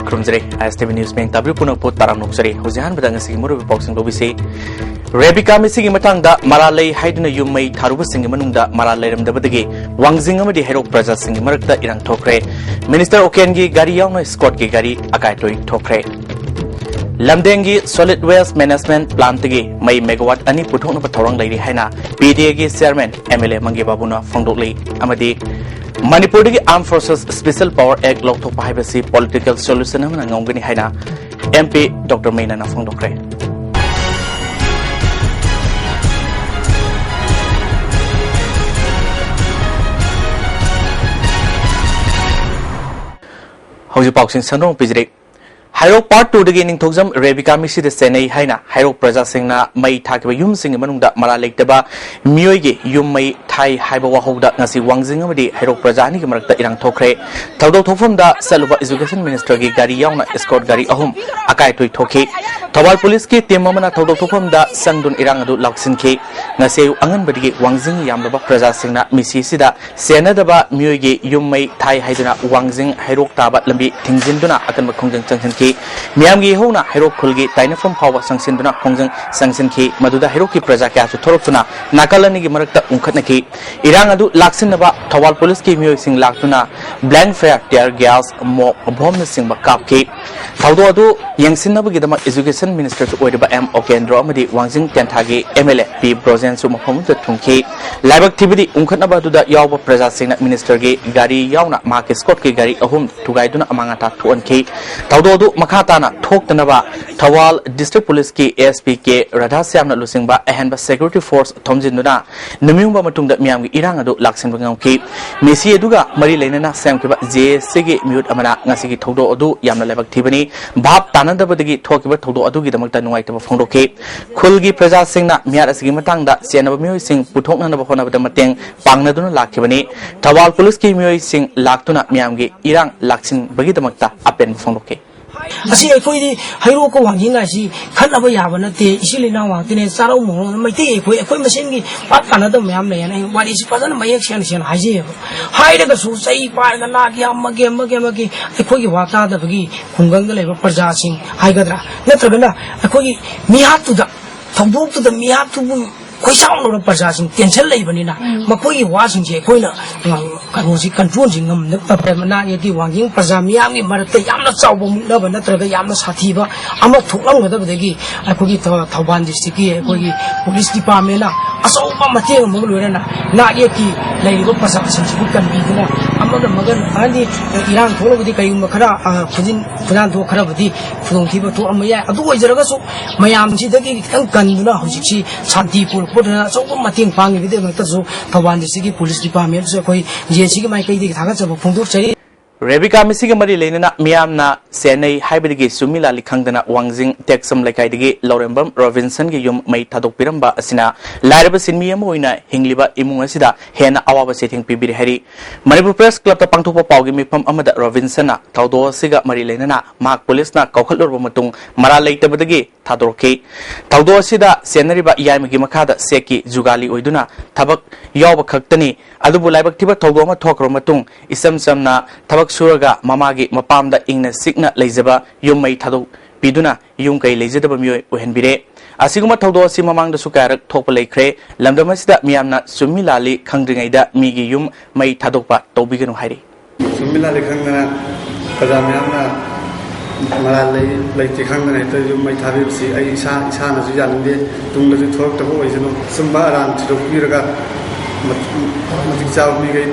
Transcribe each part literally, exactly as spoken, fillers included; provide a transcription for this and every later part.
ꯈꯨꯔꯨꯝꯖꯔꯤ꯫ ꯑꯥꯏ ꯑꯦꯁ T V news ꯃꯤꯌꯥꯡ ꯇꯥꯕꯤꯔꯤꯕ ꯄꯨꯝꯅꯃꯛꯄꯨ ꯇꯔꯥꯝꯅ ꯑꯣꯛꯆꯔꯤ꯫ ꯍꯧꯖꯤꯛ ꯑꯍꯥꯟꯕꯗ ꯉꯁꯤꯒꯤ ꯃꯔꯨꯑꯣꯏꯕ ꯄꯥꯎꯁꯤꯡ ꯂꯧꯕꯤꯁꯤ꯫ ꯔꯦꯕꯤꯀꯥ ꯃꯤꯁꯤꯒꯤ ꯃꯇꯥꯡꯗ ꯃꯔꯥꯜ ꯂꯩ ꯍꯥꯏꯗꯨꯅ ꯌꯨꯝ ꯃꯩ ꯊꯥꯔꯨꯕꯁꯤꯡꯒꯤ ꯃꯅꯨꯡꯗ ꯃꯔꯥꯜ ꯂꯩꯔꯝꯗꯕꯗꯒꯤ ꯋꯥꯡꯖꯤꯡ ꯑꯃꯗꯤ ꯍꯩꯔꯣꯛ ꯄ꯭ꯔꯖꯥꯁꯤꯡꯒꯤ ꯃꯔꯛꯇ ꯏꯔꯥꯡ ꯊꯣꯛꯈ꯭ꯔꯦ꯫ ꯃꯤꯅꯤꯁꯇꯔ ꯎꯀꯦꯟꯒꯤ ꯒꯥꯔꯤ ꯌꯥꯎꯅ ꯏꯁꯀꯣꯠꯀꯤ ꯒꯥꯔꯤ ꯑꯀꯥꯏ ꯑꯇꯣꯏ ꯊꯣꯛꯈ꯭ꯔꯦ꯫ ꯂꯝꯗꯦꯡꯒꯤ solid waste management plant ꯇꯒꯤ ꯃꯩ megawatt ꯑꯅꯤ ꯄꯨꯊꯣꯛꯅꯕ ꯊꯧꯔꯥꯡ ꯂꯩꯔꯤ ꯍꯥꯏꯅ ꯄꯤ ꯗꯤ ꯑꯦꯒꯤ chairman ꯑꯦꯝ ꯑꯦꯜ ꯑꯦ ꯃꯪꯒꯦ ꯕꯥꯕꯨꯅ ꯐꯣꯡꯗꯣꯛꯂꯤ꯫ ꯑꯃꯗꯤ ꯃꯅꯤꯄꯨꯔꯗꯒꯤ Armed Forces Special Power Act ꯂꯧꯊꯣꯛꯄ ꯍꯥꯏꯕꯁꯤ political solution ꯑꯃꯅ ꯉꯝꯒꯅꯤ ꯍꯥꯏꯅ ꯑꯦꯝ ꯄꯤ ꯗꯣꯛꯇꯔ ꯃꯩꯅꯥꯅ ꯐꯣꯡꯗꯣꯛꯈ꯭ꯔꯦ꯫ ꯍꯧꯖꯤꯛ ꯄꯥꯎꯁꯤꯡ ꯁꯟꯗꯣꯛꯅ ꯄꯤꯖꯔꯤ꯫ ꯍꯩꯔꯣꯛ Part two ꯗꯒꯤ ꯅꯤꯡꯊꯧꯖꯝ ꯔꯦꯕꯤꯀꯥ ꯃꯤꯁꯤꯗ ꯆꯦꯟꯅꯩ ꯍꯥꯏꯅ ꯍꯩꯔꯣꯛ ꯄ꯭ꯔꯖꯥꯁꯤꯡꯅ ꯃꯩ ꯊꯥꯈꯤꯕ ꯌꯨꯝꯁꯤꯡꯒꯤ ꯃꯅꯨꯡꯗ ꯃꯔꯥꯜ ꯂꯩꯇꯕ ꯃꯤꯑꯣꯏꯒꯤ ꯌꯨꯝ ꯃꯩ ꯊꯥꯏ ꯍꯥꯏꯕ ꯋꯥꯍꯧꯗ ꯉꯁꯤ ꯋꯥꯡꯖꯤꯡ ꯑꯃꯗꯤ ꯍꯩꯔꯣꯛ ꯄ꯭ꯔꯖꯥ ꯑꯅꯤꯒꯤ ꯃꯔꯛꯇ ꯏꯔꯥꯡ ꯊꯣꯛꯈ꯭ꯔꯦ꯫ ꯊꯧꯗꯣꯛ ꯊꯣꯛꯐꯝꯗ ꯆꯠꯂꯨꯕ Education Minister ꯒꯤ ꯒꯥꯔꯤ ꯌꯥꯎꯅ escort ꯒꯥꯔꯤ ꯑꯍꯨꯝ ꯑꯀꯥꯏ ꯑꯇꯣꯏ ꯊꯣꯛꯈꯤ꯫ ꯊꯧꯕꯥꯜ Police ꯀꯤ team ꯑꯃꯅ ꯊꯧꯗꯣꯛ ꯊꯣꯛꯐꯝꯗ ꯆꯪꯗꯨꯅ ꯏꯔꯥꯡ ꯑꯗꯨ ꯂꯥꯛꯁꯤꯟꯈꯤ꯫ ꯉꯁꯤ ꯑꯌꯨꯛ ꯑꯉꯟꯕꯗꯒꯤ ꯋꯥꯡꯖꯤꯡ ꯌꯥꯝꯂꯕ ꯄ꯭ꯔꯖꯥꯁꯤꯡꯅ ꯃꯤꯁꯤ ꯑꯁꯤꯗ ꯆꯦꯟꯅꯗꯕ ꯃꯤꯑꯣꯏꯒꯤ ꯌꯨꯝ ꯃꯩ ꯊꯥꯏ ꯍꯥꯏꯗꯨꯅ ꯋꯥꯡꯖꯤꯡ ꯍꯩꯔꯣꯛ ꯇꯥꯕ ꯂꯝꯕꯤ ꯊꯤꯡꯖꯤꯟꯗꯨꯅ ꯑꯀꯟꯕ ꯈꯣꯡꯖꯪ ꯆꯪꯁꯤꯟꯈꯤ꯫ ꯃꯤꯌꯥꯝꯒꯤ ꯏꯍꯧꯅ ꯍꯩꯔꯣꯛ ꯈꯨꯜꯒꯤ ꯇꯥꯏꯅꯐꯝ ꯐꯥꯎꯕ ꯆꯪꯁꯤꯟꯗꯨꯅ ꯈꯣꯡꯖꯪ ꯆꯪꯁꯤꯟꯈꯤ꯫ ꯃꯗꯨꯗ ꯍꯩꯔꯣꯛꯀꯤ ꯄ꯭ꯔꯖꯥ ꯀꯌꯥꯁꯨ ꯊꯣꯔꯛꯇꯨꯅ ꯅꯥꯀꯜ ꯑꯅꯤꯒꯤ ꯃꯔꯛꯇ ꯎꯪꯈꯠꯅꯈꯤ꯫ ꯏꯔꯥꯡ ꯑꯗꯨ ꯂꯥꯛꯁꯤꯟꯅꯕ ꯊꯧꯕꯥꯜ Police ꯀꯤ ꯃꯤꯑꯣꯏꯁꯤꯡ ꯂꯥꯛꯇꯨꯅ blank fire, tear gas, ꯃꯣꯞ, bomb ꯅꯆꯤꯡꯕ ꯀꯥꯞꯈꯤ꯫ ꯊꯧꯗꯣꯛ ꯑꯗꯨ ꯌꯦꯡꯁꯤꯟꯅꯕꯒꯤꯗꯃꯛ Education Minister ꯁꯨ ꯑꯣꯏꯔꯤꯕ ꯑꯦꯝ ꯑꯣꯀꯦꯟꯗ꯭ꯔꯣ ꯑꯃꯗꯤ ꯋꯥꯡꯖꯤꯡ ꯇꯦꯟꯊꯥꯒꯤ ꯑꯦꯝ ꯑꯦꯜ ꯑꯦ ꯄꯤ ꯕ꯭ꯔꯣꯖꯦꯟꯁꯨ ꯃꯐꯝ ꯑꯗꯨꯗ ꯊꯨꯡꯈꯤ꯫ ꯂꯥꯏꯕꯛ ꯊꯤꯕꯗꯤ ꯎꯪꯈꯠꯅꯕ ꯑꯗꯨꯗ ꯌꯥꯎꯕ ꯄ꯭ꯔꯖꯥꯁꯤꯡꯅ Minister ꯒꯤ ꯒꯥꯔꯤ ꯌꯥꯎꯅ ꯃꯍꯥꯛꯀꯤ escort ꯀꯤ ꯒꯥꯔꯤ ꯑꯍꯨꯝ ꯊꯨꯒꯥꯏꯗꯨꯅ ꯑꯃꯥꯡ ꯑꯇꯥ ꯊꯣꯛꯍꯟꯈꯤ꯫ ꯊꯧꯗꯣꯛ ꯑꯗꯨ ꯃꯈꯥ ꯇꯥꯅ ꯊꯣꯛꯇꯅꯕ ꯊꯧꯕꯥꯜ District Police ꯀꯤ ꯑꯦ ꯑꯦꯁ ꯄꯤ ꯀꯦ ꯔꯥꯙꯥꯁ꯭ꯌꯥꯝꯅ ꯂꯨꯆꯤꯡꯕ ꯑꯍꯦꯟꯕ security force ꯊꯣꯝꯖꯤꯟꯗꯨꯅ ꯅꯨꯃꯤꯠ ꯌꯨꯡꯕ ꯃꯇꯨꯡꯗ ꯃꯤꯌꯥꯝꯒꯤ ꯏꯔꯥꯡ ꯑꯗꯨ ꯂꯥꯛꯁꯤꯟꯕ ꯉꯝꯈꯤ꯫ ꯃꯤꯁꯤ ꯑꯗꯨꯒ ꯃꯔꯤ ꯂꯩꯅꯅ ꯁꯦꯝꯈꯤꯕ ꯖꯦ ꯑꯦ ꯁꯤ ꯒꯤ ꯃꯤꯍꯨꯠ ꯑꯃꯅ ꯉꯁꯤꯒꯤ ꯊꯧꯗꯣꯛ ꯑꯗꯨ ꯌꯥꯝꯅ ꯂꯥꯏꯕꯛ ꯊꯤꯕꯅꯤ꯫ ꯚꯥꯞ ꯇꯥꯅꯗꯕꯗꯒꯤ ꯊꯣꯛꯈꯤꯕ ꯊꯧꯗꯣꯛ ꯑꯗꯨꯒꯤꯗꯃꯛꯇ ꯅꯨꯡꯉꯥꯏꯇꯕ ꯐꯣꯡꯗꯣꯛꯈꯤ꯫ ꯈꯨꯜꯒꯤ ꯄ꯭ꯔꯖꯥꯁꯤꯡꯅ ꯃꯤꯍꯥꯠ ꯑꯁꯤꯒꯤ ꯃꯇꯥꯡꯗ ꯆꯦꯟꯅꯕ ꯃꯤꯑꯣꯏꯁꯤꯡ ꯄꯨꯊꯣꯛꯅꯅꯕ ꯍꯣꯠꯅꯕꯗ ꯃꯇꯦꯡ ꯄꯥꯡꯅꯗꯨꯅ ꯂꯥꯛꯈꯤꯕꯅꯤ꯫ ꯊꯧꯕꯥꯜ Police ꯀꯤ ꯃꯤꯑꯣꯏꯁꯤꯡ ꯂꯥꯛꯇꯨꯅ ꯃꯤꯌꯥꯝꯒꯤ ꯏꯔꯥꯡ ꯂꯥꯛꯁꯤꯟꯕꯒꯤꯗꯃꯛꯇ ꯑꯄꯦꯟꯕ ꯐꯣꯡꯗꯣꯛꯈꯤ꯫ ꯑꯁꯤ ꯑꯩꯈꯣꯏꯗꯤ ꯍꯩꯔꯣꯛꯀ ꯋꯥꯡꯖꯤꯡ ꯍꯥꯏꯁꯤ ꯈꯠꯅꯕ ꯌꯥꯕ ꯅꯠꯇꯦ, ꯏꯆꯤꯜ ꯏꯅꯥꯎ ꯉꯥꯛꯇꯅꯦ, ꯆꯥꯔꯧ ꯃꯧꯔꯧ ꯃꯩꯇꯩ ꯑꯩꯈꯣꯏ, ꯑꯩꯈꯣꯏ ꯃꯁꯦꯟꯒꯤ ꯄꯥꯛ ꯇꯥꯟꯅꯗꯕ ꯃꯌꯥꯝ ꯂꯩꯌꯦꯅ ꯑꯩ ꯋꯥꯔꯤꯁꯤ ꯐꯖꯅ ꯃꯌꯦꯛ ꯁꯦꯡꯅ ꯁꯦꯡꯅ ꯍꯥꯏꯖꯩꯌꯦꯕ꯫ ꯍꯥꯏꯔꯒꯁꯨ ꯆꯩ ꯄꯥꯏꯔꯒ ꯂꯥꯛꯒꯤ ꯑꯃꯒꯤ ꯑꯃꯒꯤ ꯑꯃꯒꯤ ꯑꯩꯈꯣꯏꯒꯤ ꯋꯥ ꯇꯥꯗꯕꯒꯤ ꯈꯨꯡꯒꯪꯗ ꯂꯩꯕ ꯄ꯭ꯔꯖꯥꯁꯤꯡ ꯍꯥꯏꯒꯗ꯭ꯔꯥ, ꯅꯠꯇ꯭ꯔꯒꯅ ꯑꯩꯈꯣꯏꯒꯤ ꯃꯤꯍꯥꯠꯇꯨꯗ, ꯊꯧꯗꯣꯛꯇꯨꯗ ꯃꯤꯍꯥꯠꯇꯨꯕꯨ ꯈꯣꯏꯁꯥꯎꯅꯕ ꯄ꯭ꯔꯖꯥꯁꯤꯡ ꯇꯦꯟꯁꯟ ꯂꯩꯕꯅꯤꯅ ꯎꯝ꯫ ꯃꯈꯣꯏꯒꯤ ꯋꯥꯁꯤꯡꯁꯦ ꯑꯩꯈꯣꯏꯅ, ꯑ, ꯀꯩꯅꯣꯁꯤ ꯀꯟꯇ꯭ꯔꯣꯜꯁꯤ ꯉꯝꯅꯕ ꯅꯥꯛ ꯌꯦꯠꯀꯤ ꯋꯥꯡꯖꯤꯡ ꯄ꯭ꯔꯖꯥ ꯃꯤꯌꯥꯝꯒꯤ ꯃꯔꯛꯇ ꯌꯥꯝꯅ ꯆꯥꯎꯕ ꯃꯨꯛꯅꯕ ꯅꯠꯇ꯭ꯔꯒ ꯌꯥꯝꯅ ꯁꯥꯊꯤꯕ ꯑꯃ ꯊꯣꯛꯂꯝꯒꯗꯕꯗꯒꯤ ꯑꯩꯈꯣꯏꯒꯤ ꯊꯧ-, ꯊꯧꯕꯥꯜ ꯗꯤꯁꯇ꯭ꯔꯤꯛꯀꯤ ꯑꯩꯈꯣꯏꯒꯤ ꯄꯨꯂꯤꯁ ꯗꯤꯄꯥꯔꯠꯃꯦꯟꯅ ꯑꯆꯧꯕ ꯃꯇꯦꯡ ꯑꯃꯒ ꯂꯣꯏꯅꯅ ꯅꯥꯛ ꯌꯦꯠꯀꯤ ꯂꯩꯔꯤꯕ ꯄ꯭ꯔꯖꯥꯁꯤꯡꯁꯤꯕꯨ ꯀꯟꯕꯤꯗꯨꯅ ꯑꯃꯒ ꯑꯃꯒ ꯍꯥꯏꯗꯤ ꯏꯔꯥꯡ ꯊꯣꯛꯂꯕꯗꯤ ꯀꯔꯤꯒꯨꯝꯕ ꯈꯔ, ꯑ, ꯈꯨꯖꯤꯟ ꯈꯨꯖꯥꯟ ꯊꯣꯛ ꯈꯔꯕꯨꯗꯤ ꯈꯨꯗꯣꯡꯊꯤꯕ ꯊꯣꯛꯑꯝꯕ ꯌꯥꯏ꯫ ꯑꯗꯨ ꯑꯣꯏꯖꯔꯒꯁꯨ ꯃꯌꯥꯝꯁꯤꯗꯒꯤ ꯈꯤꯇꯪ ꯀꯟꯗꯨꯅ ꯍꯧꯖꯤꯛꯁꯤ ꯁꯥꯟꯇꯤ ꯄꯨꯔꯛꯄꯗ ꯑꯆꯧꯕ ꯃꯇꯦꯡ ꯄꯥꯡꯉꯤꯕꯒꯤꯗꯃꯛꯇꯁꯨ ꯊꯧꯕꯥꯜ ꯗꯤꯁꯇ꯭ꯔꯤꯛꯀꯤ ꯄꯨꯂꯤꯁ ꯗꯤꯄꯥꯔꯠꯃꯦꯟꯁꯨ ꯑꯩꯈꯣꯏ ꯖꯦ ꯑꯦꯁꯤꯒꯤ ꯃꯥꯏꯀꯩꯗꯒꯤ ꯊꯥꯒꯠꯆꯕ ꯐꯣꯡꯗꯣꯛꯆꯔꯤ꯫ ꯔꯦꯕꯤꯀꯥ ꯃꯤꯁꯤꯒ ꯃꯔꯤ ꯂꯩꯅꯅ ꯃꯤꯌꯥꯝꯅ ꯆꯦꯟꯅꯩ ꯍꯥꯏꯕꯗꯒꯤ ꯆꯨꯝꯃꯤ ꯂꯥꯜꯂꯤ ꯈꯪꯗꯅ ꯋꯥꯡꯖꯤꯡ ꯇꯦꯛꯆꯝ ꯂꯩꯀꯥꯏꯗꯒꯤ ꯂꯧꯔꯦꯝꯕꯝ ꯔꯣꯕꯤꯟꯁꯟꯒꯤ ꯌꯨꯝ ꯃꯩ ꯊꯥꯗꯣꯛꯄꯤꯔꯝꯕ ꯑꯁꯤꯅ ꯂꯥꯏꯔꯕ ꯁꯤꯟꯃꯤ ꯑꯃ ꯑꯣꯏꯅ ꯍꯤꯡꯂꯤꯕ ꯏꯃꯨꯡ ꯑꯁꯤꯗ ꯍꯦꯟꯅ ꯑꯋꯥꯕ ꯆꯩꯊꯦꯡ ꯄꯤꯕꯤꯔꯦ ꯍꯥꯏꯔꯤ꯫ ꯃꯅꯤꯄꯨꯔ ꯄ꯭ꯔꯦꯁ ꯀ꯭ꯂꯕꯇ ꯄꯥꯡꯊꯣꯛꯄ ꯄꯥꯎꯒꯤ ꯃꯤꯐꯝ ꯑꯃꯗ ꯔꯣꯕꯤꯟꯁꯟꯅ ꯊꯧꯗꯣꯛ ꯑꯁꯤꯒ ꯃꯔꯤ ꯂꯩꯅꯅ ꯃꯍꯥꯛ ꯄꯨꯂꯤꯁꯅ ꯀꯧꯈꯠꯂꯨꯔꯕ ꯃꯇꯨꯡ ꯃꯔꯥꯜ ꯂꯩꯇꯕꯗꯒꯤ ꯊꯥꯗꯣꯔꯛꯈꯤ꯫ ꯊꯧꯗꯣꯛ ꯑꯁꯤꯗ ꯆꯦꯟꯅꯔꯤꯕ ꯌꯥꯏꯃꯒꯤ ꯃꯈꯥꯗ ꯆꯦꯛꯀꯤ ꯖꯨꯒꯥꯂꯤ ꯑꯣꯏꯗꯨꯅ ꯊꯕꯛ ꯌꯥꯎꯕ ꯈꯛꯇꯅꯤ꯫ ꯑꯗꯨꯕꯨ ꯂꯥꯏꯕꯛ ꯊꯤꯕ ꯊꯧꯗꯣꯛ ꯑꯃ ꯊꯣꯛꯈ꯭ꯔꯕ ꯃꯇꯨꯡ ꯏꯆꯝ ꯆꯝꯅ ꯊꯕꯛ ꯁꯨꯔꯒ ꯃꯃꯥꯒꯤ ꯃꯄꯥꯝꯗ ꯏꯪꯅ ꯆꯤꯛꯅ ꯂꯩꯖꯕ ꯌꯨꯝ ꯃꯩ ꯊꯥꯗꯣꯛꯄꯤꯗꯨꯅ ꯌꯨꯝ ꯀꯩ ꯂꯩꯖꯗꯕ ꯃꯤꯑꯣꯏ ꯑꯣꯏꯍꯟꯕꯤꯔꯦ꯫ ꯑꯁꯤꯒꯨꯝꯕ ꯊꯧꯗꯣꯛ ꯑꯁꯤ ꯃꯃꯥꯡꯗꯁꯨ ꯀꯌꯥꯔꯛ ꯊꯣꯛꯄ ꯂꯩꯈ꯭ꯔꯦ꯫ ꯂꯝꯗꯝ ꯑꯁꯤꯗ ꯃꯤꯌꯥꯝꯅ ꯆꯨꯝꯃꯤ ꯂꯥꯜꯂꯤ ꯈꯪꯗ꯭ꯔꯤꯉꯩꯗ ꯃꯤꯒꯤ ꯌꯨꯝ ꯃꯩ ꯊꯥꯗꯣꯛꯄ ꯇꯧꯕꯤꯒꯅꯨ ꯍꯥꯏꯔꯤ꯫ ꯆꯨꯝꯃꯤ ꯂꯥꯜꯂꯤ ꯈꯪꯗꯅ ꯄ꯭ꯔꯖꯥ ꯃꯌꯥꯝꯅ ꯃꯔꯥꯜ ꯂꯩ ꯂꯩꯇꯦ ꯈꯪꯗꯅ ꯍꯦꯛꯇ ꯌꯨꯝ ꯃꯩ ꯊꯥꯕꯤꯕꯁꯤ ꯑꯩ ꯏꯁꯥ, ꯏꯁꯥꯅꯁꯨ ꯌꯥꯅꯤꯡꯗꯦ, ꯇꯨꯡꯗꯁꯨ ꯊꯣꯛꯂꯛꯇꯕ ꯑꯣꯏꯁꯅꯨ꯫ ꯑꯆꯨꯝꯕ ꯑꯔꯥꯟ ꯊꯤꯗꯣꯛꯄꯤꯔꯒ ꯃꯇꯤꯛ ꯆꯥꯕ ꯃꯤꯈꯩ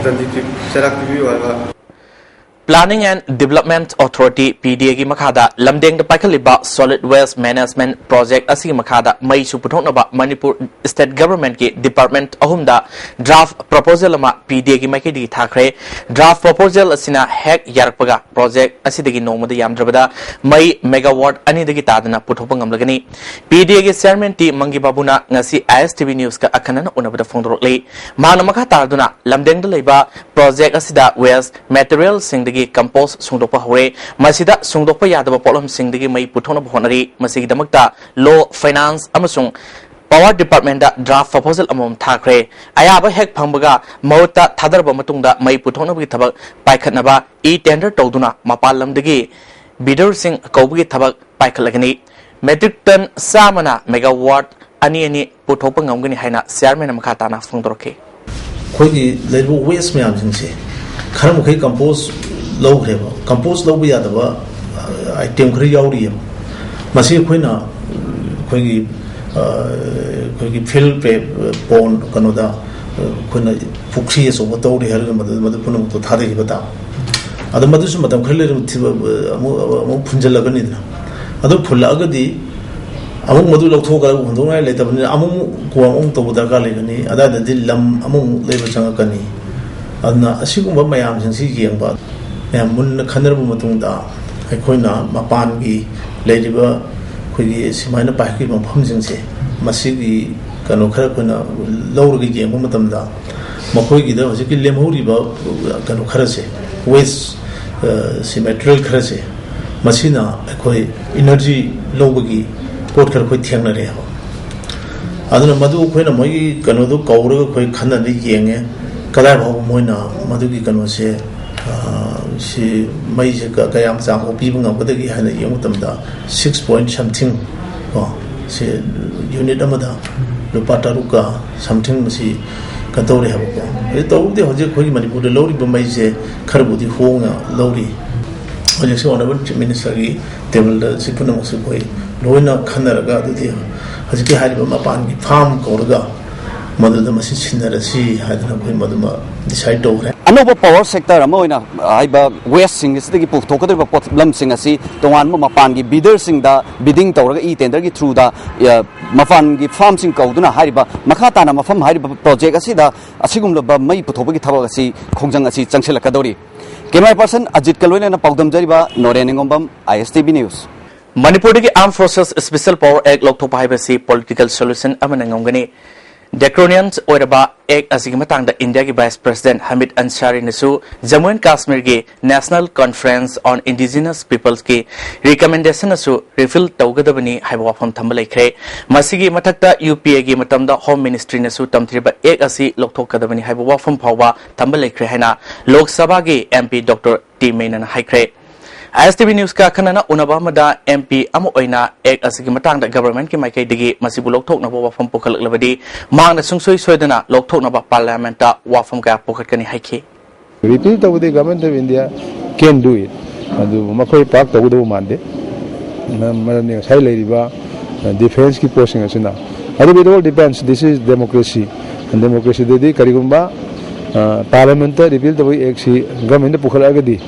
ꯗꯟꯗꯤ ꯄꯤ-, ꯆꯩꯔꯥꯛ ꯄꯤꯕꯤꯌꯨ ꯍꯥꯏꯕ꯫ Planning and Development Authority, P D A ꯒꯤ ꯃꯈꯥꯗ ꯂꯝꯗꯦꯡꯗ ꯄꯥꯏꯈꯠꯂꯤꯕ Solid Waste Management Project ꯑꯁꯤꯒꯤ ꯃꯈꯥꯗ ꯃꯩꯁꯨ ꯄꯨꯊꯣꯛꯅꯕ ꯃꯅꯤꯄꯨꯔ State Government ꯀꯤ department ꯑꯍꯨꯝꯗ draft proposal ꯑꯃ P D A ꯒꯤ ꯃꯥꯏꯀꯩꯗꯒꯤ ꯊꯥꯈ꯭ꯔꯦ꯫ Draft proposal ꯑꯁꯤꯅ ꯍꯦꯛ ꯌꯥꯔꯛꯄꯒ project ꯑꯁꯤꯗꯒꯤ ꯅꯣꯡꯃꯗ ꯌꯥꯝꯗ꯭ꯔꯕꯗ ꯃꯩ megawatt ꯑꯅꯤꯗꯒꯤ ꯇꯥꯗꯅ ꯄꯨꯊꯣꯛꯄ ꯉꯝꯂꯒꯅꯤ꯫ P D A ꯒꯤ chairman ꯇꯤ ꯃꯪꯒꯤ ꯕꯥꯕꯨꯅ ꯉꯁꯤ I S T V News ꯀ ꯑꯈꯟꯅꯅ ꯎꯅꯕꯗ ꯐꯣꯡꯗꯣꯔꯛꯂꯤ꯫ ꯃꯍꯥꯛꯅ ꯃꯈꯥ ꯇꯥꯗꯨꯅ ꯂꯝꯗꯦꯡꯗ ꯂꯩꯕ project ꯑꯁꯤꯗ waste material ꯁꯤꯡꯗꯒꯤ ꯀꯝꯄꯣꯁ ꯁꯨꯡꯗꯣꯛꯄ ꯍꯧꯔꯦ꯫ ꯃꯁꯤꯗ ꯁꯨꯡꯗꯣꯛꯄ ꯌꯥꯗꯕ ꯄꯣꯠꯂꯝꯁꯤꯡꯗꯒꯤ ꯃꯩ ꯄꯨꯊꯣꯛꯅꯕ ꯍꯣꯠꯅꯔꯤ꯫ ꯃꯁꯤꯒꯤꯗꯃꯛꯇ ꯂꯣ, ꯐꯥꯏꯅꯥꯟꯁ ꯑꯃꯁꯨꯡ ꯄꯥꯋꯔ ꯗꯤꯄꯥꯔꯠꯃꯦꯟꯗ ꯗ꯭ꯔꯥꯐ ꯄ꯭ꯔꯣꯄꯣꯖꯦꯜ ꯑꯃꯃꯝ ꯊꯥꯈ꯭ꯔꯦ꯫ ꯑꯌꯥꯕ ꯍꯦꯛ ꯐꯪꯕꯒ ꯃꯍꯨꯠꯇ ꯊꯥꯗꯔꯕ ꯃꯇꯨꯡꯗ ꯃꯩ ꯄꯨꯊꯣꯛꯅꯕꯒꯤ ꯊꯕꯛ ꯄꯥꯏꯈꯠꯅꯕ ꯏ ꯇꯦꯟꯗꯔ ꯇꯧꯗꯨꯅ ꯃꯄꯥꯟ ꯂꯝꯗꯒꯤ ꯕꯤꯗꯔꯁꯤꯡ ꯀꯧꯕꯒꯤ ꯊꯕꯛ ꯄꯥꯏꯈꯠꯂꯒꯅꯤ꯫ ꯃꯦꯇ꯭ꯔꯤꯛ ꯇꯟ ꯆꯥꯝꯃꯅ ꯃꯦꯒꯥꯋꯥꯠ ꯑꯅꯤ ꯑꯅꯤ ꯄꯨꯊꯣꯛꯄ ꯉꯝꯒꯅꯤ ꯍꯥꯏꯅ ꯆꯤꯌꯥꯔꯃꯦꯟꯅ ꯃꯈꯥ ꯇꯥꯅ ꯐꯣꯡꯗꯣꯔꯛꯈꯤ꯫ ꯑꯩꯈꯣꯏꯒꯤ ꯂꯩꯔꯤꯕ ꯋꯦꯁ ꯃꯌꯥꯝꯁꯤꯡꯁꯦ ꯈꯔ ꯃꯈꯩ ꯀꯝꯄꯣꯁ ꯂꯧꯈ꯭ꯔꯦꯕ꯫ ꯀꯝꯄꯣꯁ ꯂꯧꯕ ꯌꯥꯗꯕ ꯑꯥꯏꯇꯦꯝ ꯈꯔ ꯌꯥꯎꯔꯤꯑꯕ꯫ ꯃꯁꯤ ꯑꯩꯈꯣꯏꯅ ꯑꯩꯈꯣꯏꯒꯤ ꯑꯩꯈꯣꯏꯒꯤ ꯐꯤꯜ ꯄꯦ ꯄꯣꯟ ꯀꯩꯅꯣꯗ ꯑꯩꯈꯣꯏꯅ ꯄꯨꯈ꯭ꯔꯤ ꯑꯆꯧꯕ ꯇꯧꯔꯤ ꯍꯥꯏꯔꯒ ꯃꯗꯨ ꯃꯗꯨ ꯄꯨꯝꯅꯃꯛꯇꯣ ꯊꯥꯗꯈꯤꯕ ꯇꯥꯕ꯫ ꯑꯗꯣ ꯃꯗꯨꯁꯨ ꯃꯇꯝ ꯈꯔ ꯂꯩꯔ ꯊꯤꯕ ꯑꯃꯨꯛ ꯑꯃꯨꯛ ꯐꯨꯟꯖꯜꯂꯒꯅꯤꯗꯅ꯫ ꯑꯗꯨ ꯐꯨꯜꯂꯛꯑꯒꯗꯤ ꯑꯃꯨꯛ ꯃꯗꯨ ꯂꯧꯊꯣꯛꯑꯒ ꯍꯨꯟꯗꯣꯛꯅꯤꯡꯉꯥꯏ ꯂꯩꯇꯕꯅꯤꯅ ꯑꯃꯨꯛ ꯀꯣꯝ ꯑꯃꯨꯛ ꯇꯧꯕ ꯗꯔꯀꯥꯔ ꯂꯩꯒꯅꯤ꯫ ꯑꯗꯨꯋꯥꯏꯗꯗꯤ ꯂꯝ ꯑꯃꯃꯨꯛ ꯂꯩꯕ ꯆꯪꯉꯛꯀꯅꯤ꯫ ꯑꯗꯨꯅ ꯑꯁꯤꯒꯨꯝꯕ ꯃꯌꯥꯝꯁꯤꯡꯁꯤ ꯌꯦꯡꯕ ꯃꯌꯥꯝ ꯃꯨꯟꯅ ꯈꯟꯅꯔꯕ ꯃꯇꯨꯡꯗ ꯑꯩꯈꯣꯏꯅ ꯃꯄꯥꯟꯒꯤ ꯂꯩꯔꯤꯕ ꯑꯩꯈꯣꯏꯒꯤ ꯁꯨꯃꯥꯏꯅ ꯄꯥꯏꯈꯠꯈꯤꯕ ꯃꯐꯝꯁꯤꯡꯁꯦ ꯃꯁꯤꯒꯤ ꯀꯩꯅꯣ ꯈꯔ ꯑꯩꯈꯣꯏꯅ ꯂꯧꯔꯒ ꯌꯦꯡꯕ ꯃꯇꯝꯗ ꯃꯈꯣꯏꯒꯤꯗ ꯍꯧꯖꯤꯛꯀꯤ ꯂꯦꯝꯍꯧꯔꯤꯕ ꯀꯩꯅꯣ ꯈꯔꯁꯦ, ꯋꯦꯁ ꯁꯤ ꯃꯦꯇꯔꯤꯌꯦꯜ ꯈꯔꯁꯦ ꯃꯁꯤꯅ ꯑꯩꯈꯣꯏ ꯏꯅꯔꯖꯤ ꯂꯧꯕꯒꯤ ꯄꯣꯠ ꯈꯔ ꯑꯩꯈꯣꯏ ꯊꯦꯡꯅꯔꯦꯕ꯫ ꯑꯗꯨꯅ ꯃꯗꯨ ꯑꯩꯈꯣꯏꯅ ꯃꯣꯏꯒꯤ ꯀꯩꯅꯣꯗꯨ ꯀꯧꯔꯒ ꯑꯩꯈꯣꯏ ꯈꯟꯅꯗꯤ ꯌꯦꯡꯉꯦ, ꯀꯗꯥꯏ ꯐꯥꯎꯕ ꯃꯣꯏꯅ ꯃꯗꯨꯒꯤ ꯀꯩꯅꯣꯁꯦ ꯁꯤ ꯃꯩꯁꯦ ꯀꯌꯥꯝ ꯆꯥꯡ ꯐꯥꯎ ꯄꯤꯕ ꯉꯝꯒꯗꯒꯦ ꯍꯥꯏꯅ ꯌꯦꯡꯕ ꯃꯇꯝꯗ ꯁꯤꯛꯁ ꯄꯣꯏꯟ ꯁꯝꯊꯤꯡ ꯀꯣ ꯁꯤ ꯌꯨꯅꯤꯠ ꯑꯃꯗ ꯂꯨꯄꯥ ꯇꯔꯨꯛꯀ ꯁꯝꯊꯤꯡ ꯃꯁꯤ ꯀꯩꯅꯣ ꯇꯧꯔꯤ ꯍꯥꯏꯕꯀꯣ꯫ ꯍꯧꯖꯤꯛ ꯇꯧꯕꯗꯤ ꯍꯧꯖꯤꯛ ꯑꯩꯈꯣꯏꯒꯤ ꯃꯅꯤꯄꯨꯔꯗ ꯂꯧꯔꯤꯕ ꯃꯩꯁꯦ ꯈꯔꯕꯨꯗꯤ ꯍꯣꯡꯅ ꯂꯧꯔꯤ꯫ ꯍꯧꯖꯤꯛꯁꯦ ꯑꯣꯅꯔꯦꯕꯜ ꯆꯤꯐ ꯃꯤꯅꯤꯁꯇꯔꯒꯤ ꯇꯦꯕꯜꯗ ꯁꯤ ꯄꯨꯝꯅꯃꯛꯁꯦ ꯑꯩꯈꯣꯏ ꯂꯣꯏꯅ ꯈꯟꯅꯔꯒ ꯑꯗꯨꯗꯤ ꯍꯧꯖꯤꯛꯀꯤ ꯍꯥꯏꯔꯤꯕ ꯃꯄꯥꯟꯒꯤ ꯐꯥꯝ ꯀꯧꯔꯒ ꯃꯗꯨꯗ ꯃꯁꯤ ꯁꯤꯟꯅꯔꯁꯤ ꯍꯥꯏꯗꯅ ꯑꯩꯈꯣꯏ ꯃꯗꯨꯃ ꯗꯤꯁꯥꯏꯠ ꯇꯧꯈ꯭ꯔꯦ꯫ ꯑꯅꯧꯕ ꯄꯥꯋꯔ ꯁꯦꯛꯇꯔ ꯑꯃ ꯑꯣꯏꯅ ꯍꯥꯏꯔꯤꯕ ꯋꯦꯁꯁꯤꯡ ꯑꯁꯤꯗꯒꯤ ꯄꯨꯊꯣꯛꯀꯗꯧꯔꯤꯕ ꯄꯣꯠꯂꯝꯁꯤꯡ ꯑꯁꯤ ꯇꯣꯉꯥꯟꯕ ꯃꯄꯥꯟꯒꯤ ꯕꯤꯗꯔꯁꯤꯡꯗ ꯕꯤꯗꯤꯡ ꯇꯧꯔꯒ ꯏ ꯇꯦꯟꯗꯔꯒꯤ ꯊ꯭ꯔꯨꯗ ꯃꯄꯥꯟꯒꯤ ꯐꯥꯝꯁꯤꯡ ꯀꯧꯗꯨꯅ ꯍꯥꯏꯔꯤꯕ ꯃꯈꯥ ꯇꯥꯅ ꯃꯐꯝ ꯍꯥꯏꯔꯤꯕ ꯄ꯭ꯔꯣꯖꯦꯛ ꯑꯁꯤꯗ ꯑꯁꯤꯒꯨꯝꯂꯕ ꯃꯩ ꯄꯨꯊꯣꯛꯄꯒꯤ ꯊꯕꯛ ꯑꯁꯤ ꯈꯣꯡꯖꯪ ꯑꯁꯤ ꯆꯪꯁꯤꯜꯂꯛꯀꯗꯧꯔꯤ꯫ ꯀꯦꯃꯦꯔꯥ ꯄꯔꯁꯟ ꯑꯖꯤꯠꯀ ꯂꯣꯏꯅꯅ ꯄꯥꯎꯗꯝꯖꯔꯤꯕ ꯅꯣꯔꯦꯟ ꯅꯤꯉꯣꯝꯕꯝ, ꯑꯥꯏ ꯑꯦꯁ ꯇꯤ ꯚꯤ ꯅ꯭ꯌꯨꯁ꯫ ꯃꯅꯤꯄꯨꯔꯗꯒꯤ ꯑꯥꯔꯝ ꯐꯣꯔꯁꯦꯁ ꯁ꯭ꯄꯦꯁꯦꯜ ꯄꯥꯋꯔ ꯑꯦꯛ ꯂꯧꯊꯣꯛꯄ ꯍꯥꯏꯕꯁꯤ ꯄꯣꯂꯤꯇꯤꯀꯦꯜ ꯁꯣꯂꯨꯁꯟ ꯑꯃꯅ ꯉꯝꯒꯅꯤ꯫ Draconian ꯑꯣꯏꯔꯕ ꯑꯦꯛ ꯑꯁꯤꯒꯤ ꯃꯇꯥꯡꯗ ꯏꯟꯗꯤꯌꯥꯒꯤ ꯚꯥꯏꯁ ꯄ꯭ꯔꯁꯤꯗꯦꯟ ꯍꯃꯤꯗ ꯑꯟꯁꯥꯔꯤꯅꯁꯨ ꯖꯝꯃꯨ ꯑꯦꯟ ꯀꯥꯁꯃꯤꯔꯒꯤ National Conference on Indigenous Peoples ꯀꯤ recommendation ꯑꯁꯨ repeal ꯇꯧꯒꯗꯕꯅꯤ ꯍꯥꯏꯕ ꯋꯥꯐꯝ ꯊꯝꯕ ꯂꯩꯈ꯭ꯔꯦ꯫ ꯃꯁꯤꯒꯤ ꯃꯊꯛꯇ ꯌꯨ ꯄꯤ ꯑꯦꯒꯤ ꯃꯇꯝꯗ Home Ministry ꯅꯁꯨ ꯇꯝꯊꯤꯔꯕ ꯑꯦꯛ ꯑꯁꯤ ꯂꯧꯊꯣꯛꯀꯗꯕꯅꯤ ꯍꯥꯏꯕ ꯋꯥꯐꯝ ꯐꯥꯎꯕ ꯊꯝꯕ ꯂꯩꯈ꯭ꯔꯦ ꯍꯥꯏꯅ ꯂꯣꯛ ꯁꯚꯥꯒꯤ ꯑꯦꯝ ꯄꯤ ꯗꯣꯛꯇꯔ ꯇꯤ ꯃꯦꯅꯟꯅ ꯍꯥꯏꯈ꯭ꯔꯦ꯫ ꯑꯥꯏ ꯑꯦꯁ ꯇꯤ ꯚꯤ ꯅ꯭ꯌꯨꯁꯀ ꯑꯈꯟꯅꯅ ꯎꯅꯕ ꯑꯃꯗ ꯑꯦꯝ ꯄꯤ ꯑꯃ ꯑꯣꯏꯅ ꯑꯦꯛ ꯑꯁꯤꯒꯤ ꯃꯇꯥꯡꯗ ꯒꯚꯔꯟꯃꯦꯟꯠꯀꯤ ꯃꯥꯏꯀꯩꯗꯒꯤ ꯃꯁꯤꯕꯨ ꯂꯧꯊꯣꯛꯅꯕ ꯋꯥꯐꯝ ꯄꯨꯈꯠꯂꯛꯂꯕꯗꯤ ꯃꯍꯥꯛꯅ ꯁꯨꯡꯁꯣꯏ ꯁꯣꯏꯗꯅ ꯂꯧꯊꯣꯛꯅꯕ ꯄꯥꯔꯂꯤꯌꯥꯃꯦꯟꯠꯇ ꯋꯥꯐꯝ ꯀꯌꯥ ꯄꯨꯈꯠꯀꯅꯤ ꯍꯥꯏꯈꯤ꯫ Repeal ꯇꯧꯕꯗꯤ Government of India can do it, ꯑꯗꯨꯕꯨ ꯃꯈꯣꯏ ꯄꯥꯛ ꯇꯧꯒꯗꯧꯕ ꯃꯥꯟꯗꯦ꯫ ꯃꯔꯝꯗꯤ ꯉꯁꯥꯏ ꯂꯩꯔꯤꯕ ꯗꯤꯐꯦꯟꯁꯀꯤ ꯄꯣꯁꯁꯤꯡ ꯑꯁꯤꯅ, ꯑꯗꯨꯕꯨ it all depends, this is democracy꯫ ꯗꯦꯃꯣꯀ꯭ꯔꯦꯁꯤꯗꯗꯤ ꯀꯔꯤꯒꯨꯝꯕ ꯄꯥꯔꯂꯤꯌꯥꯃꯦꯟꯠꯇ repeal ꯇꯧꯕꯒꯤ ꯑꯦꯛꯁꯤ ꯒꯚꯔꯟꯃꯦꯟꯠꯇ ꯄꯨꯈꯠꯂꯛꯑꯒꯗꯤ,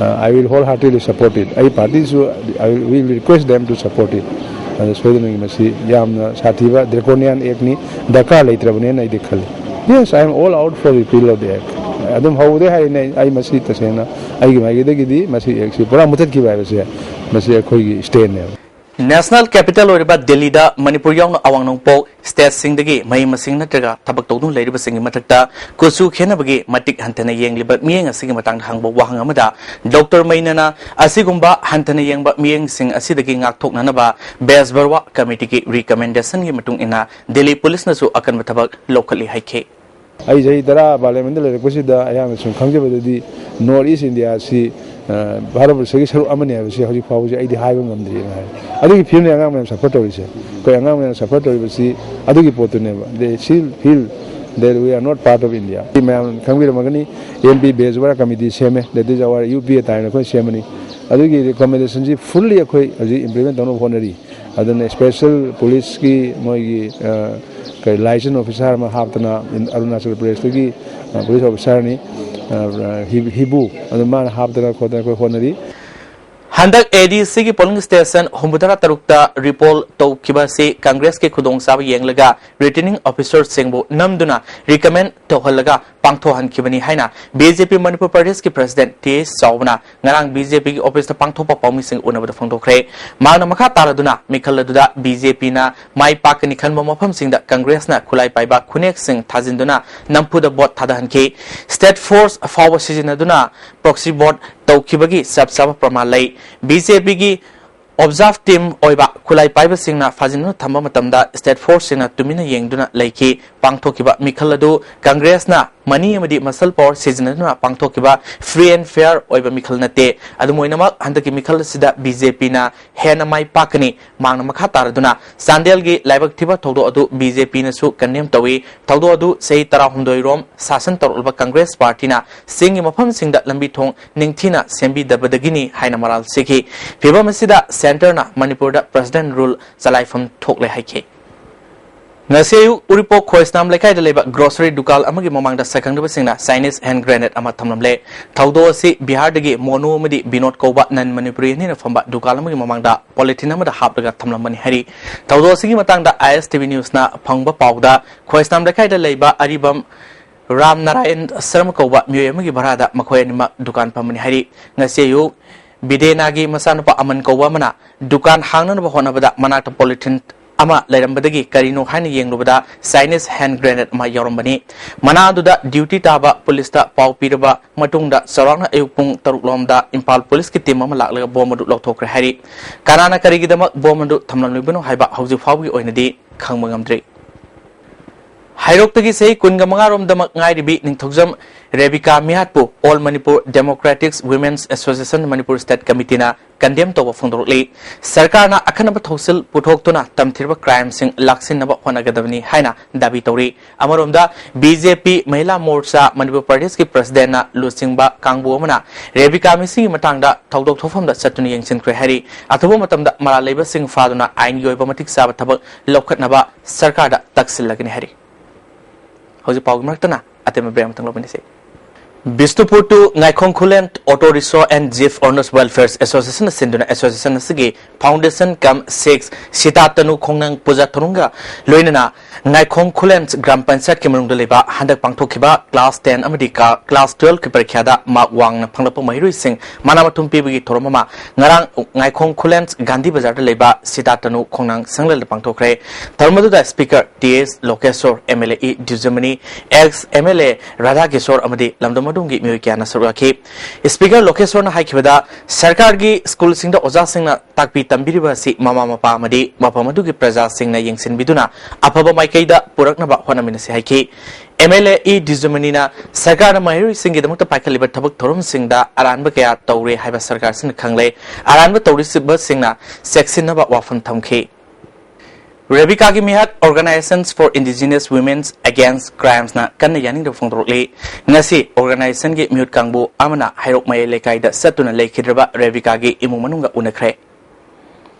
I will wholeheartedly support it꯫ ꯑꯩ ꯄꯥꯔꯇꯤꯁꯨ, I will request them to support it꯫ ꯑꯗꯨ ꯁꯣꯏꯗꯅ ꯃꯁꯤ ꯌꯥꯝꯅ ꯁꯥꯊꯤꯕ draconian act ꯅꯤ, ꯗꯔꯀꯥꯔ ꯂꯩꯇ꯭ꯔꯕꯅꯦꯅ ꯑꯩꯗꯤ ꯈꯜꯂꯤ꯫ Yes, I am all out for repeal of the act꯫ ꯑꯗꯨꯝ ꯍꯧꯕꯗꯩ ꯍꯥꯏꯔꯤꯅꯦ, ꯑꯩ ꯃꯁꯤ ꯇꯁꯦꯡꯅ ꯑꯩꯒꯤ ꯃꯥꯏꯀꯩꯗꯒꯤꯗꯤ ꯃꯁꯤ ꯑꯦꯛꯁꯤ ꯄꯨꯔꯥ ꯃꯨꯊꯠꯈꯤꯕ ꯍꯥꯏꯕꯁꯦ, ꯃꯁꯤ ꯑꯩꯈꯣꯏꯒꯤ stand ꯅꯦꯕ꯫ National capital ꯑꯣꯏꯔꯤꯕ ꯗꯦꯜꯂꯤꯗ ꯃꯅꯤꯄꯨꯔ ꯌꯥꯎꯅ ꯑꯋꯥꯡ ꯅꯣꯡꯄꯣꯛ states ꯁꯤꯡꯗꯒꯤ ꯃꯍꯩ ꯃꯁꯤꯡ ꯅꯠꯇ꯭ꯔꯒ ꯊꯕꯛ ꯇꯧꯗꯨꯅ ꯂꯩꯔꯤꯕꯁꯤꯡꯒꯤ ꯃꯊꯛꯇ ꯀꯨꯆꯨ ꯈꯦꯠꯅꯕꯒꯤ ꯃꯇꯤꯛ ꯍꯟꯊꯅ ꯌꯦꯡꯂꯤꯕ ꯃꯤꯠꯌꯦꯡ ꯑꯁꯤꯒꯤ ꯃꯇꯥꯡꯗ ꯍꯪꯕ ꯋꯥꯍꯪ ꯑꯃꯗ ꯗꯣꯛꯇꯔ ꯃꯩꯅꯅ ꯑꯁꯤꯒꯨꯝꯕ ꯍꯟꯊꯅ ꯌꯦꯡꯕ ꯃꯤꯠꯌꯦꯡꯁꯤꯡ ꯑꯁꯤꯗꯒꯤ ꯉꯥꯛꯊꯣꯛꯅꯅꯕ ꯕꯦꯁ ꯕꯔꯋꯥ ꯀꯃꯤꯇꯤꯒꯤ recommendation ꯒꯤ ꯃꯇꯨꯡ ꯏꯟꯅ ꯗꯦꯜꯂꯤ ꯄꯨꯂꯤꯁꯅꯁꯨ ꯑꯀꯟꯕ ꯊꯕꯛ ꯂꯧꯈꯠꯂꯤ ꯍꯥꯏꯈꯤ꯫ ꯑꯩ ꯆꯍꯤ ꯇꯔꯥ ꯄꯥꯔꯂꯤꯌꯥꯃꯦꯟꯠꯇ ꯂꯩꯔꯛꯄꯁꯤꯗ ꯑꯩꯍꯥꯛꯅ ꯁꯨꯝ ꯈꯪꯖꯕꯗꯗꯤ North East India ꯑꯁꯤ, ꯑ, ꯚꯥꯔꯠ ꯕꯔꯁꯒꯤ ꯁꯔꯨꯛ ꯑꯃꯅꯤ ꯍꯥꯏꯕꯁꯤ ꯍꯧꯖꯤꯛ ꯐꯥꯎꯕꯁꯤ ꯑꯩꯗꯤ ꯍꯥꯏꯕ ꯉꯝꯗ꯭ꯔꯤꯑꯅ ꯍꯥꯏ꯫ ꯑꯗꯨꯒꯤ ꯐꯤꯕꯝꯅꯤ ꯑꯉꯥꯡ ꯃꯌꯥꯝ suffer ꯇꯧꯔꯤꯁꯦ꯫ ꯑꯩꯈꯣꯏ ꯑꯉꯥꯡ ꯃꯌꯥꯝ suffer ꯇꯧꯔꯤꯕꯁꯤ ꯑꯗꯨꯒꯤ ꯄꯣꯠꯇꯨꯅꯦꯕ꯫ They still feel that we are not part of India꯫ ꯁꯤ ꯃꯌꯥꯝ ꯈꯪꯕꯤꯔꯝꯃꯒꯅꯤ, ꯑꯦꯝ ꯄꯤ ꯕꯦꯁ ꯕꯔꯋꯥ ꯀꯃꯤꯇꯤ ꯁꯦꯝꯃꯦ, that is our ꯌꯨ ꯄꯤ ꯑꯦ ꯇꯥꯏꯅ ꯑꯩꯈꯣꯏ ꯁꯦꯝꯕꯅꯤ꯫ ꯑꯗꯨꯒꯤ recommendation ꯁꯤ fully ꯑꯩꯈꯣꯏ ꯍꯧꯖꯤꯛ implement ꯇꯧꯅꯕ ꯍꯣꯠꯅꯔꯤ꯫ ꯑꯗꯨꯅ special ꯄꯨꯂꯤꯁꯀꯤ ꯃꯣꯏꯒꯤ, ꯑ, ꯀꯔꯤ, liaison officer ꯑꯃ ꯍꯥꯞꯇꯅ, ꯏꯟ-, ꯑꯔꯨꯅꯥꯆꯜ ꯄ꯭ꯔꯗꯦꯁꯇꯒꯤ, ꯑ, ꯄꯨꯂꯤꯁ ꯑꯣꯐꯤꯁꯥꯔꯅꯤ, ꯑ, ꯍꯤ-, ꯍꯤꯕꯨ, ꯑꯗꯨ ꯃꯥꯅ ꯍꯥꯞꯇꯅ ꯈꯣꯠꯇꯅ ꯑꯩꯈꯣꯏ ꯍꯣꯠꯅꯔꯤ꯫ ꯍꯟꯗꯛ ADCꯒꯤ polling station ꯍꯨꯝꯐꯨꯇꯔꯥ ꯇꯔꯨꯛꯇ repoll ꯇꯧꯈꯤꯕ ꯑꯁꯤ Congressꯀꯤ ꯈꯨꯗꯣꯡꯆꯥꯕ ꯌꯦꯡꯂꯒ returning officerꯁꯤꯡꯕꯨ ꯅꯝꯗꯨꯅ recommend ꯇꯧꯍꯜꯂꯒ ꯄꯥꯡꯊꯣꯛꯍꯟꯈꯤꯕꯅꯤ ꯍꯥꯏꯅ BJP ꯃꯅꯤꯄꯨꯔ ꯄ꯭ꯔꯗꯦꯁꯀꯤ president Th Chaonaꯅ ꯉꯔꯥꯡ BJPꯒꯤ officeꯇ ꯄꯥꯡꯊꯣꯛꯄ ꯄꯥꯎꯃꯤꯁꯤꯡ ꯎꯅꯕꯗ ꯐꯣꯡꯗꯣꯛꯈ꯭ꯔꯦ꯫ ꯃꯍꯥꯛꯅ ꯃꯈꯥ ꯇꯥꯔꯗꯨꯅ ꯃꯤꯈꯜ ꯑꯗꯨꯗ BJPꯅ ꯃꯥꯏ ꯄꯥꯛꯀꯅꯤ ꯈꯟꯕ ꯃꯐꯝꯁꯤꯡꯗ Congressꯅ ꯈꯨꯠꯂꯥꯏ ꯄꯥꯏꯕ ꯈꯨꯠꯅꯦꯛꯁꯤꯡ ꯊꯥꯖꯤꯟꯗꯨꯅ ꯅꯝꯐꯨꯗ vote ꯊꯥꯗꯍꯟꯈꯤ꯫ State force ꯐꯥꯎꯕ ꯁꯤꯖꯤꯟꯅꯗꯨꯅ proxy vote ꯇꯧꯈꯤꯕꯒꯤ ꯆꯞ ꯆꯥꯕ ꯄ꯭ꯔꯃꯥꯟ ꯂꯩ꯫ BJPꯒꯤ observe team ꯑꯣꯏꯕ ꯈꯨꯠꯂꯥꯏ ꯄꯥꯏꯕꯁꯤꯡꯅ ꯐꯥꯖꯤꯟꯗꯨꯅ ꯊꯝꯕ ꯃꯇꯝꯗ state forceꯁꯤꯡꯅ ꯇꯨꯃꯤꯟꯅ ꯌꯦꯡꯗꯨꯅ ꯂꯩꯈꯤ꯫ ꯄꯥꯡꯊꯣꯛꯈꯤꯕ ꯃꯤꯈꯜ ꯑꯗꯨ Congressꯅ money ꯑꯃꯗꯤ muscle power ꯁꯤꯖꯤꯟꯅꯗꯨꯅ ꯄꯥꯡꯊꯣꯛꯈꯤꯕ free and fair ꯑꯣꯏꯕ ꯃꯤꯈꯜ ꯅꯠꯇꯦ꯫ ꯑꯗꯨꯝ ꯑꯣꯏꯅꯃꯛ, ꯍꯟꯗꯛꯀꯤ ꯃꯤꯈꯜ ꯑꯁꯤꯗ BJPꯅ ꯍꯦꯟꯅ ꯃꯥꯏ ꯄꯥꯛꯀꯅꯤ꯫ ꯃꯍꯥꯛꯅ ꯃꯈꯥ ꯇꯥꯔꯗꯨꯅ, ꯆꯥꯟꯗꯦꯜꯒꯤ ꯂꯥꯏꯕꯛ ꯊꯤꯕ ꯊꯧꯗꯣꯛ ꯑꯗꯨ BJPꯅꯁꯨ condemn ꯇꯧꯏ꯫ ꯊꯧꯗꯣꯛ ꯑꯗꯨ ꯆꯍꯤ ꯇꯔꯥꯍꯨꯝꯗꯣꯏ ꯔꯣꯝ ꯁꯥꯁꯟ ꯇꯧꯔꯛꯂꯕ Congress partyꯅ ꯆꯤꯡꯒꯤ ꯃꯐꯝꯁꯤꯡꯗ ꯂꯝꯕꯤ ꯊꯣꯡ ꯅꯤꯡꯊꯤꯅ ꯁꯦꯝꯕꯤꯗꯕꯗꯒꯤꯅꯤ ꯍꯥꯏꯅ ꯃꯔꯥꯜ ꯁꯤꯈꯤ꯫ ꯐꯤꯚꯝ ꯑꯁꯤꯗ centreꯅ ꯃꯅꯤꯄꯨꯔꯗ president rule ꯆꯂꯥꯏꯐꯝ ꯊꯣꯛꯂꯦ ꯍꯥꯏꯈꯤ꯫ ꯉꯁꯤ ꯑꯌꯨꯛ ꯎꯔꯤꯄꯣꯛ ꯈꯣꯏꯁꯅꯥꯝ ꯂꯩꯀꯥꯏꯗ ꯂꯩꯕ grocery ꯗꯨꯀꯥꯟ ꯑꯃꯒꯤ ꯃꯃꯥꯡꯗ ꯁꯛꯈꯪꯗꯕꯁꯤꯡꯅ Chinese hand grenade ꯑꯃ ꯊꯝꯂꯝꯂꯦ꯫ ꯊꯧꯗꯣꯛ ꯑꯁꯤ ꯕꯤꯍꯥꯔꯗꯒꯤ ꯃꯣꯅꯨ ꯑꯃꯗꯤ ꯕꯤꯅꯣꯗ ꯀꯧꯕ non Manipuri ꯑꯅꯤꯅ ꯐꯝꯕ ꯗꯨꯀꯥꯟ ꯑꯃꯒꯤ ꯃꯃꯥꯡꯗ polythene ꯑꯃꯗ ꯍꯥꯞꯂꯒ ꯊꯝꯂꯝꯕꯅꯤ ꯍꯥꯏꯔꯤ꯫ ꯊꯧꯗꯣꯛ ꯑꯁꯤꯒꯤ ꯃꯇꯥꯡꯗ ISTV newsꯅ ꯐꯪꯕ ꯄꯥꯎꯗ, ꯈꯣꯏꯁꯅꯥꯝ ꯂꯩꯀꯥꯏꯗ ꯂꯩꯕ ꯑꯔꯤꯕꯝ ꯔꯥꯝ ꯅꯥꯔꯥꯌꯟ ꯁꯔꯃ ꯀꯧꯕ ꯃꯤꯑꯣꯏ ꯑꯃꯒꯤ ꯚꯔꯥꯗ ꯃꯈꯣꯏ ꯑꯅꯤꯃꯛ ꯗꯨꯀꯥꯟ ꯐꯝꯕꯅꯤ ꯍꯥꯏꯔꯤ꯫ ꯉꯁꯤ ꯑꯌꯨꯛ ꯕꯤꯗꯦꯅꯥꯒꯤ ꯃꯆꯥꯅꯨꯄꯥ ꯑꯃꯟ ꯀꯧꯕ ꯑꯃꯅ ꯗꯨꯀꯥꯟ ꯍꯥꯡꯅꯅꯕ ꯍꯣꯠꯅꯕꯗ ꯃꯅꯥꯛꯇ polythene ꯑꯃ ꯂꯩꯔꯝꯕꯗꯒꯤ ꯀꯔꯤꯅꯣ ꯍꯥꯏꯅ ꯌꯦꯡꯂꯨꯕꯗ Chinese hand grenade ꯑꯃ ꯌꯥꯎꯔꯝꯕꯅꯤ꯫ ꯃꯅꯥꯛ ꯑꯗꯨꯗ duty ꯇꯥꯕ ꯄꯨꯂꯤꯁꯇ ꯄꯥꯎ ꯄꯤꯔꯕ ꯃꯇꯨꯡꯗ ꯆꯥꯎꯔꯥꯛꯅ ꯑꯌꯨꯛ ꯄꯨꯡ ꯇꯔꯨꯛ ꯂꯣꯝꯗ ꯏꯝꯐꯥꯜ ꯄꯨꯂꯤꯁꯀꯤ team ꯑꯃ ꯂꯥꯛꯂꯒ bomb ꯑꯗꯨ ꯂꯧꯊꯣꯛꯈ꯭ꯔꯦ ꯍꯥꯏꯔꯤ꯫ ꯀꯅꯥꯅ ꯀꯔꯤꯒꯤꯗꯃꯛ bomb ꯑꯗꯨ ꯊꯝꯂꯝꯂꯤꯕꯅꯣ ꯍꯥꯏꯕ ꯍꯧꯖꯤꯛ ꯐꯥꯎꯕꯒꯤ ꯑꯣꯏꯅꯗꯤ ꯈꯪꯕ ꯉꯝꯗ꯭ꯔꯤ꯫ ꯍꯩꯔꯣꯛꯇꯒꯤ ꯆꯍꯤ ꯀꯨꯟꯒ ꯃꯉꯥ ꯔꯣꯝꯗꯃꯛ ꯉꯥꯏꯔꯤꯕꯤ ꯅꯤꯡꯊꯧꯖꯝ Rebika ꯃꯤꯍꯥꯠꯄꯨ All Manipur Democratic Women's Association Manipur State Committeeꯅ condemn ꯇꯧꯕ ꯐꯣꯡꯗꯣꯔꯛꯂꯤ꯫ ꯁꯔꯀꯥꯔꯅ ꯑꯈꯟꯅꯕ ꯊꯧꯁꯤꯜ ꯄꯨꯊꯣꯛꯇꯨꯅ ꯇꯝꯊꯤꯔꯕ crimeꯁꯤꯡ ꯂꯥꯛꯁꯤꯟꯅꯕ ꯍꯣꯠꯅꯒꯗꯕꯅꯤ ꯍꯥꯏꯅ ꯗꯥꯕꯤ ꯇꯧꯔꯤ꯫ ꯑꯃꯔꯣꯝꯗ, BJP Mahila Morcha ꯃꯅꯤꯄꯨꯔ ꯄ꯭ꯔꯗꯦꯁꯀꯤ presidentꯅ ꯂꯨꯆꯤꯡꯕ ꯀꯥꯡꯕꯨ ꯑꯃꯅ ꯔꯦꯕꯤꯀꯥ ꯃꯤꯁꯤꯒꯤ ꯃꯇꯥꯡꯗ ꯊꯧꯗꯣꯛ ꯊꯣꯛꯐꯝꯗ ꯆꯠꯇꯨꯅ ꯌꯦꯡꯁꯤꯟꯈ꯭ꯔꯦ ꯍꯥꯏꯔꯤ꯫ ꯑꯊꯨꯕ ꯃꯇꯝꯗ ꯃꯔꯥꯜ ꯂꯩꯕꯁꯤꯡ ꯐꯥꯗꯨꯅ ꯑꯥꯏꯟꯒꯤ ꯑꯣꯏꯕ ꯃꯇꯤꯛ ꯆꯥꯕ ꯊꯕꯛ ꯂꯧꯈꯠꯅꯕ ꯁꯔꯀꯥꯔꯗ ꯇꯛꯁꯤꯜꯂꯒꯅꯤ ꯍꯥꯏꯔꯤ꯫ ꯍꯧꯖꯤꯛ ꯄꯥꯎꯒꯤ ꯃꯔꯛꯇꯅ ꯑꯇꯦꯟꯕ break ꯑꯃꯇꯪ ꯂꯧꯃꯤꯟꯅꯁꯤ꯫ Bishnupur to Ngaikhong Khullen Auto Rickshaw and Jeep Owners Welfare Association ꯁꯤꯟꯗꯨꯅ association ꯑꯁꯤꯒꯤ foundation cum six ꯁꯤꯇꯥ ꯇꯅꯨ ꯈꯣꯡꯅꯥꯡ ꯄꯨꯖꯥ ꯊꯧꯔꯝꯒ ꯂꯣꯏꯅꯅ ꯉꯥꯏꯈꯣꯡ ꯈꯨꯂꯦꯟ ꯒ꯭ꯔꯥꯝ ꯄꯟꯆꯥꯌꯠꯀꯤ ꯃꯅꯨꯡꯗ ꯂꯩꯕ ꯍꯟꯗꯛ ꯄꯥꯡꯊꯣꯛꯈꯤꯕ class ten ꯑꯃꯗꯤ ꯀ-, class twelve ꯀꯤ ꯄꯔꯤꯈ꯭ꯌꯥꯗ mark ꯋꯥꯡꯅ ꯐꯪꯂꯛꯄ ꯃꯍꯩꯔꯣꯏꯁꯤꯡ ꯃꯅꯥ ꯃꯊꯨꯝ ꯄꯤꯕꯒꯤ ꯊꯧꯔꯝ ꯑꯃ ꯉꯔꯥꯡ ꯉꯥꯏꯈꯣꯡ ꯈꯨꯂꯦꯟ ꯒꯥꯟꯙꯤ ꯕꯖꯥꯔꯗ ꯂꯩꯕ ꯁꯤꯇꯥ ꯇꯅꯨ ꯈꯣꯡꯅꯥꯡ ꯁꯪꯂꯦꯟꯗ ꯄꯥꯡꯊꯣꯛꯈ꯭ꯔꯦ꯫ ꯊꯧꯔꯝ ꯑꯗꯨꯗ speaker T S Lokeshor, M L A E Dwijamani, ex M L A Radhakishor ꯑꯃꯗꯤ ꯂꯝꯗꯝ ꯑꯗꯨꯒꯤ ꯃꯤꯑꯣꯏ ꯀꯌꯥꯅ ꯁꯔꯨꯛ ꯌꯥꯈꯤ꯫ Speaker ꯂꯣꯀꯦꯁꯣꯔꯅ ꯍꯥꯏꯈꯤꯕꯗ, ꯁꯔꯀꯥꯔꯒꯤ ꯁ꯭ꯀꯨꯜꯁꯤꯡꯗ ꯑꯣꯖꯥꯁꯤꯡꯅ ꯇꯥꯛꯄꯤ ꯇꯝꯕꯤꯔꯤꯕ ꯑꯁꯤ ꯃꯃꯥ ꯃꯄꯥ ꯑꯃꯗꯤ ꯃꯐꯝ ꯑꯗꯨꯒꯤ ꯄ꯭ꯔꯖꯥꯁꯤꯡꯅ ꯌꯦꯡꯁꯤꯟꯕꯤꯗꯨꯅ ꯑꯐꯕ ꯃꯥꯏꯀꯩꯗ ꯄꯨꯔꯛꯅꯕ ꯍꯣꯠꯅꯃꯤꯟꯅꯁꯤ ꯍꯥꯏꯈꯤ꯫ ꯑꯦꯝ ꯑꯦꯜ ꯑꯦ ꯏ ꯗ꯭ꯌꯨꯖꯃꯅꯤꯅ ꯁꯔꯀꯥꯔꯅ ꯃꯍꯩꯔꯣꯏꯁꯤꯡꯒꯤꯗꯃꯛꯇ ꯄꯥꯏꯈꯠꯂꯤꯕ ꯊꯕꯛ ꯊꯧꯔꯝꯁꯤꯡꯗ ꯑꯔꯥꯟꯕ ꯀꯌꯥ ꯇꯧꯔꯦ ꯍꯥꯏꯕ ꯁꯔꯀꯥꯔꯁꯤꯅ ꯈꯪꯂꯦ꯫ ꯑꯔꯥꯟꯕ ꯇꯧꯔꯤꯕꯁꯤꯡꯅ ꯆꯦꯛꯁꯤꯟꯅꯕ ꯋꯥꯐꯝ ꯊꯝꯈꯤ꯫ ꯔꯦꯕꯤꯀꯥꯒꯤ ꯃꯤꯍꯠ Organisations for Indigenous Women's Against Crimesꯅ ꯀꯟꯅ ꯌꯥꯅꯤꯡꯗꯕ ꯐꯣꯡꯗꯣꯔꯛꯂꯤ꯫ ꯉꯁꯤ organisationꯒꯤ ꯃꯤꯍꯨꯠ ꯀꯥꯡꯕꯨ ꯑꯃꯅ ꯍꯩꯔꯣꯛ ꯃꯌꯥꯏ ꯂꯩꯀꯥꯏꯗ ꯆꯠꯇꯨꯅ ꯂꯩꯈꯤꯗ꯭ꯔꯕ ꯔꯦꯕꯤꯀꯥꯒꯤ ꯏꯃꯨꯡ ꯃꯅꯨꯡꯒ ꯎꯅꯈ꯭ꯔꯦ꯫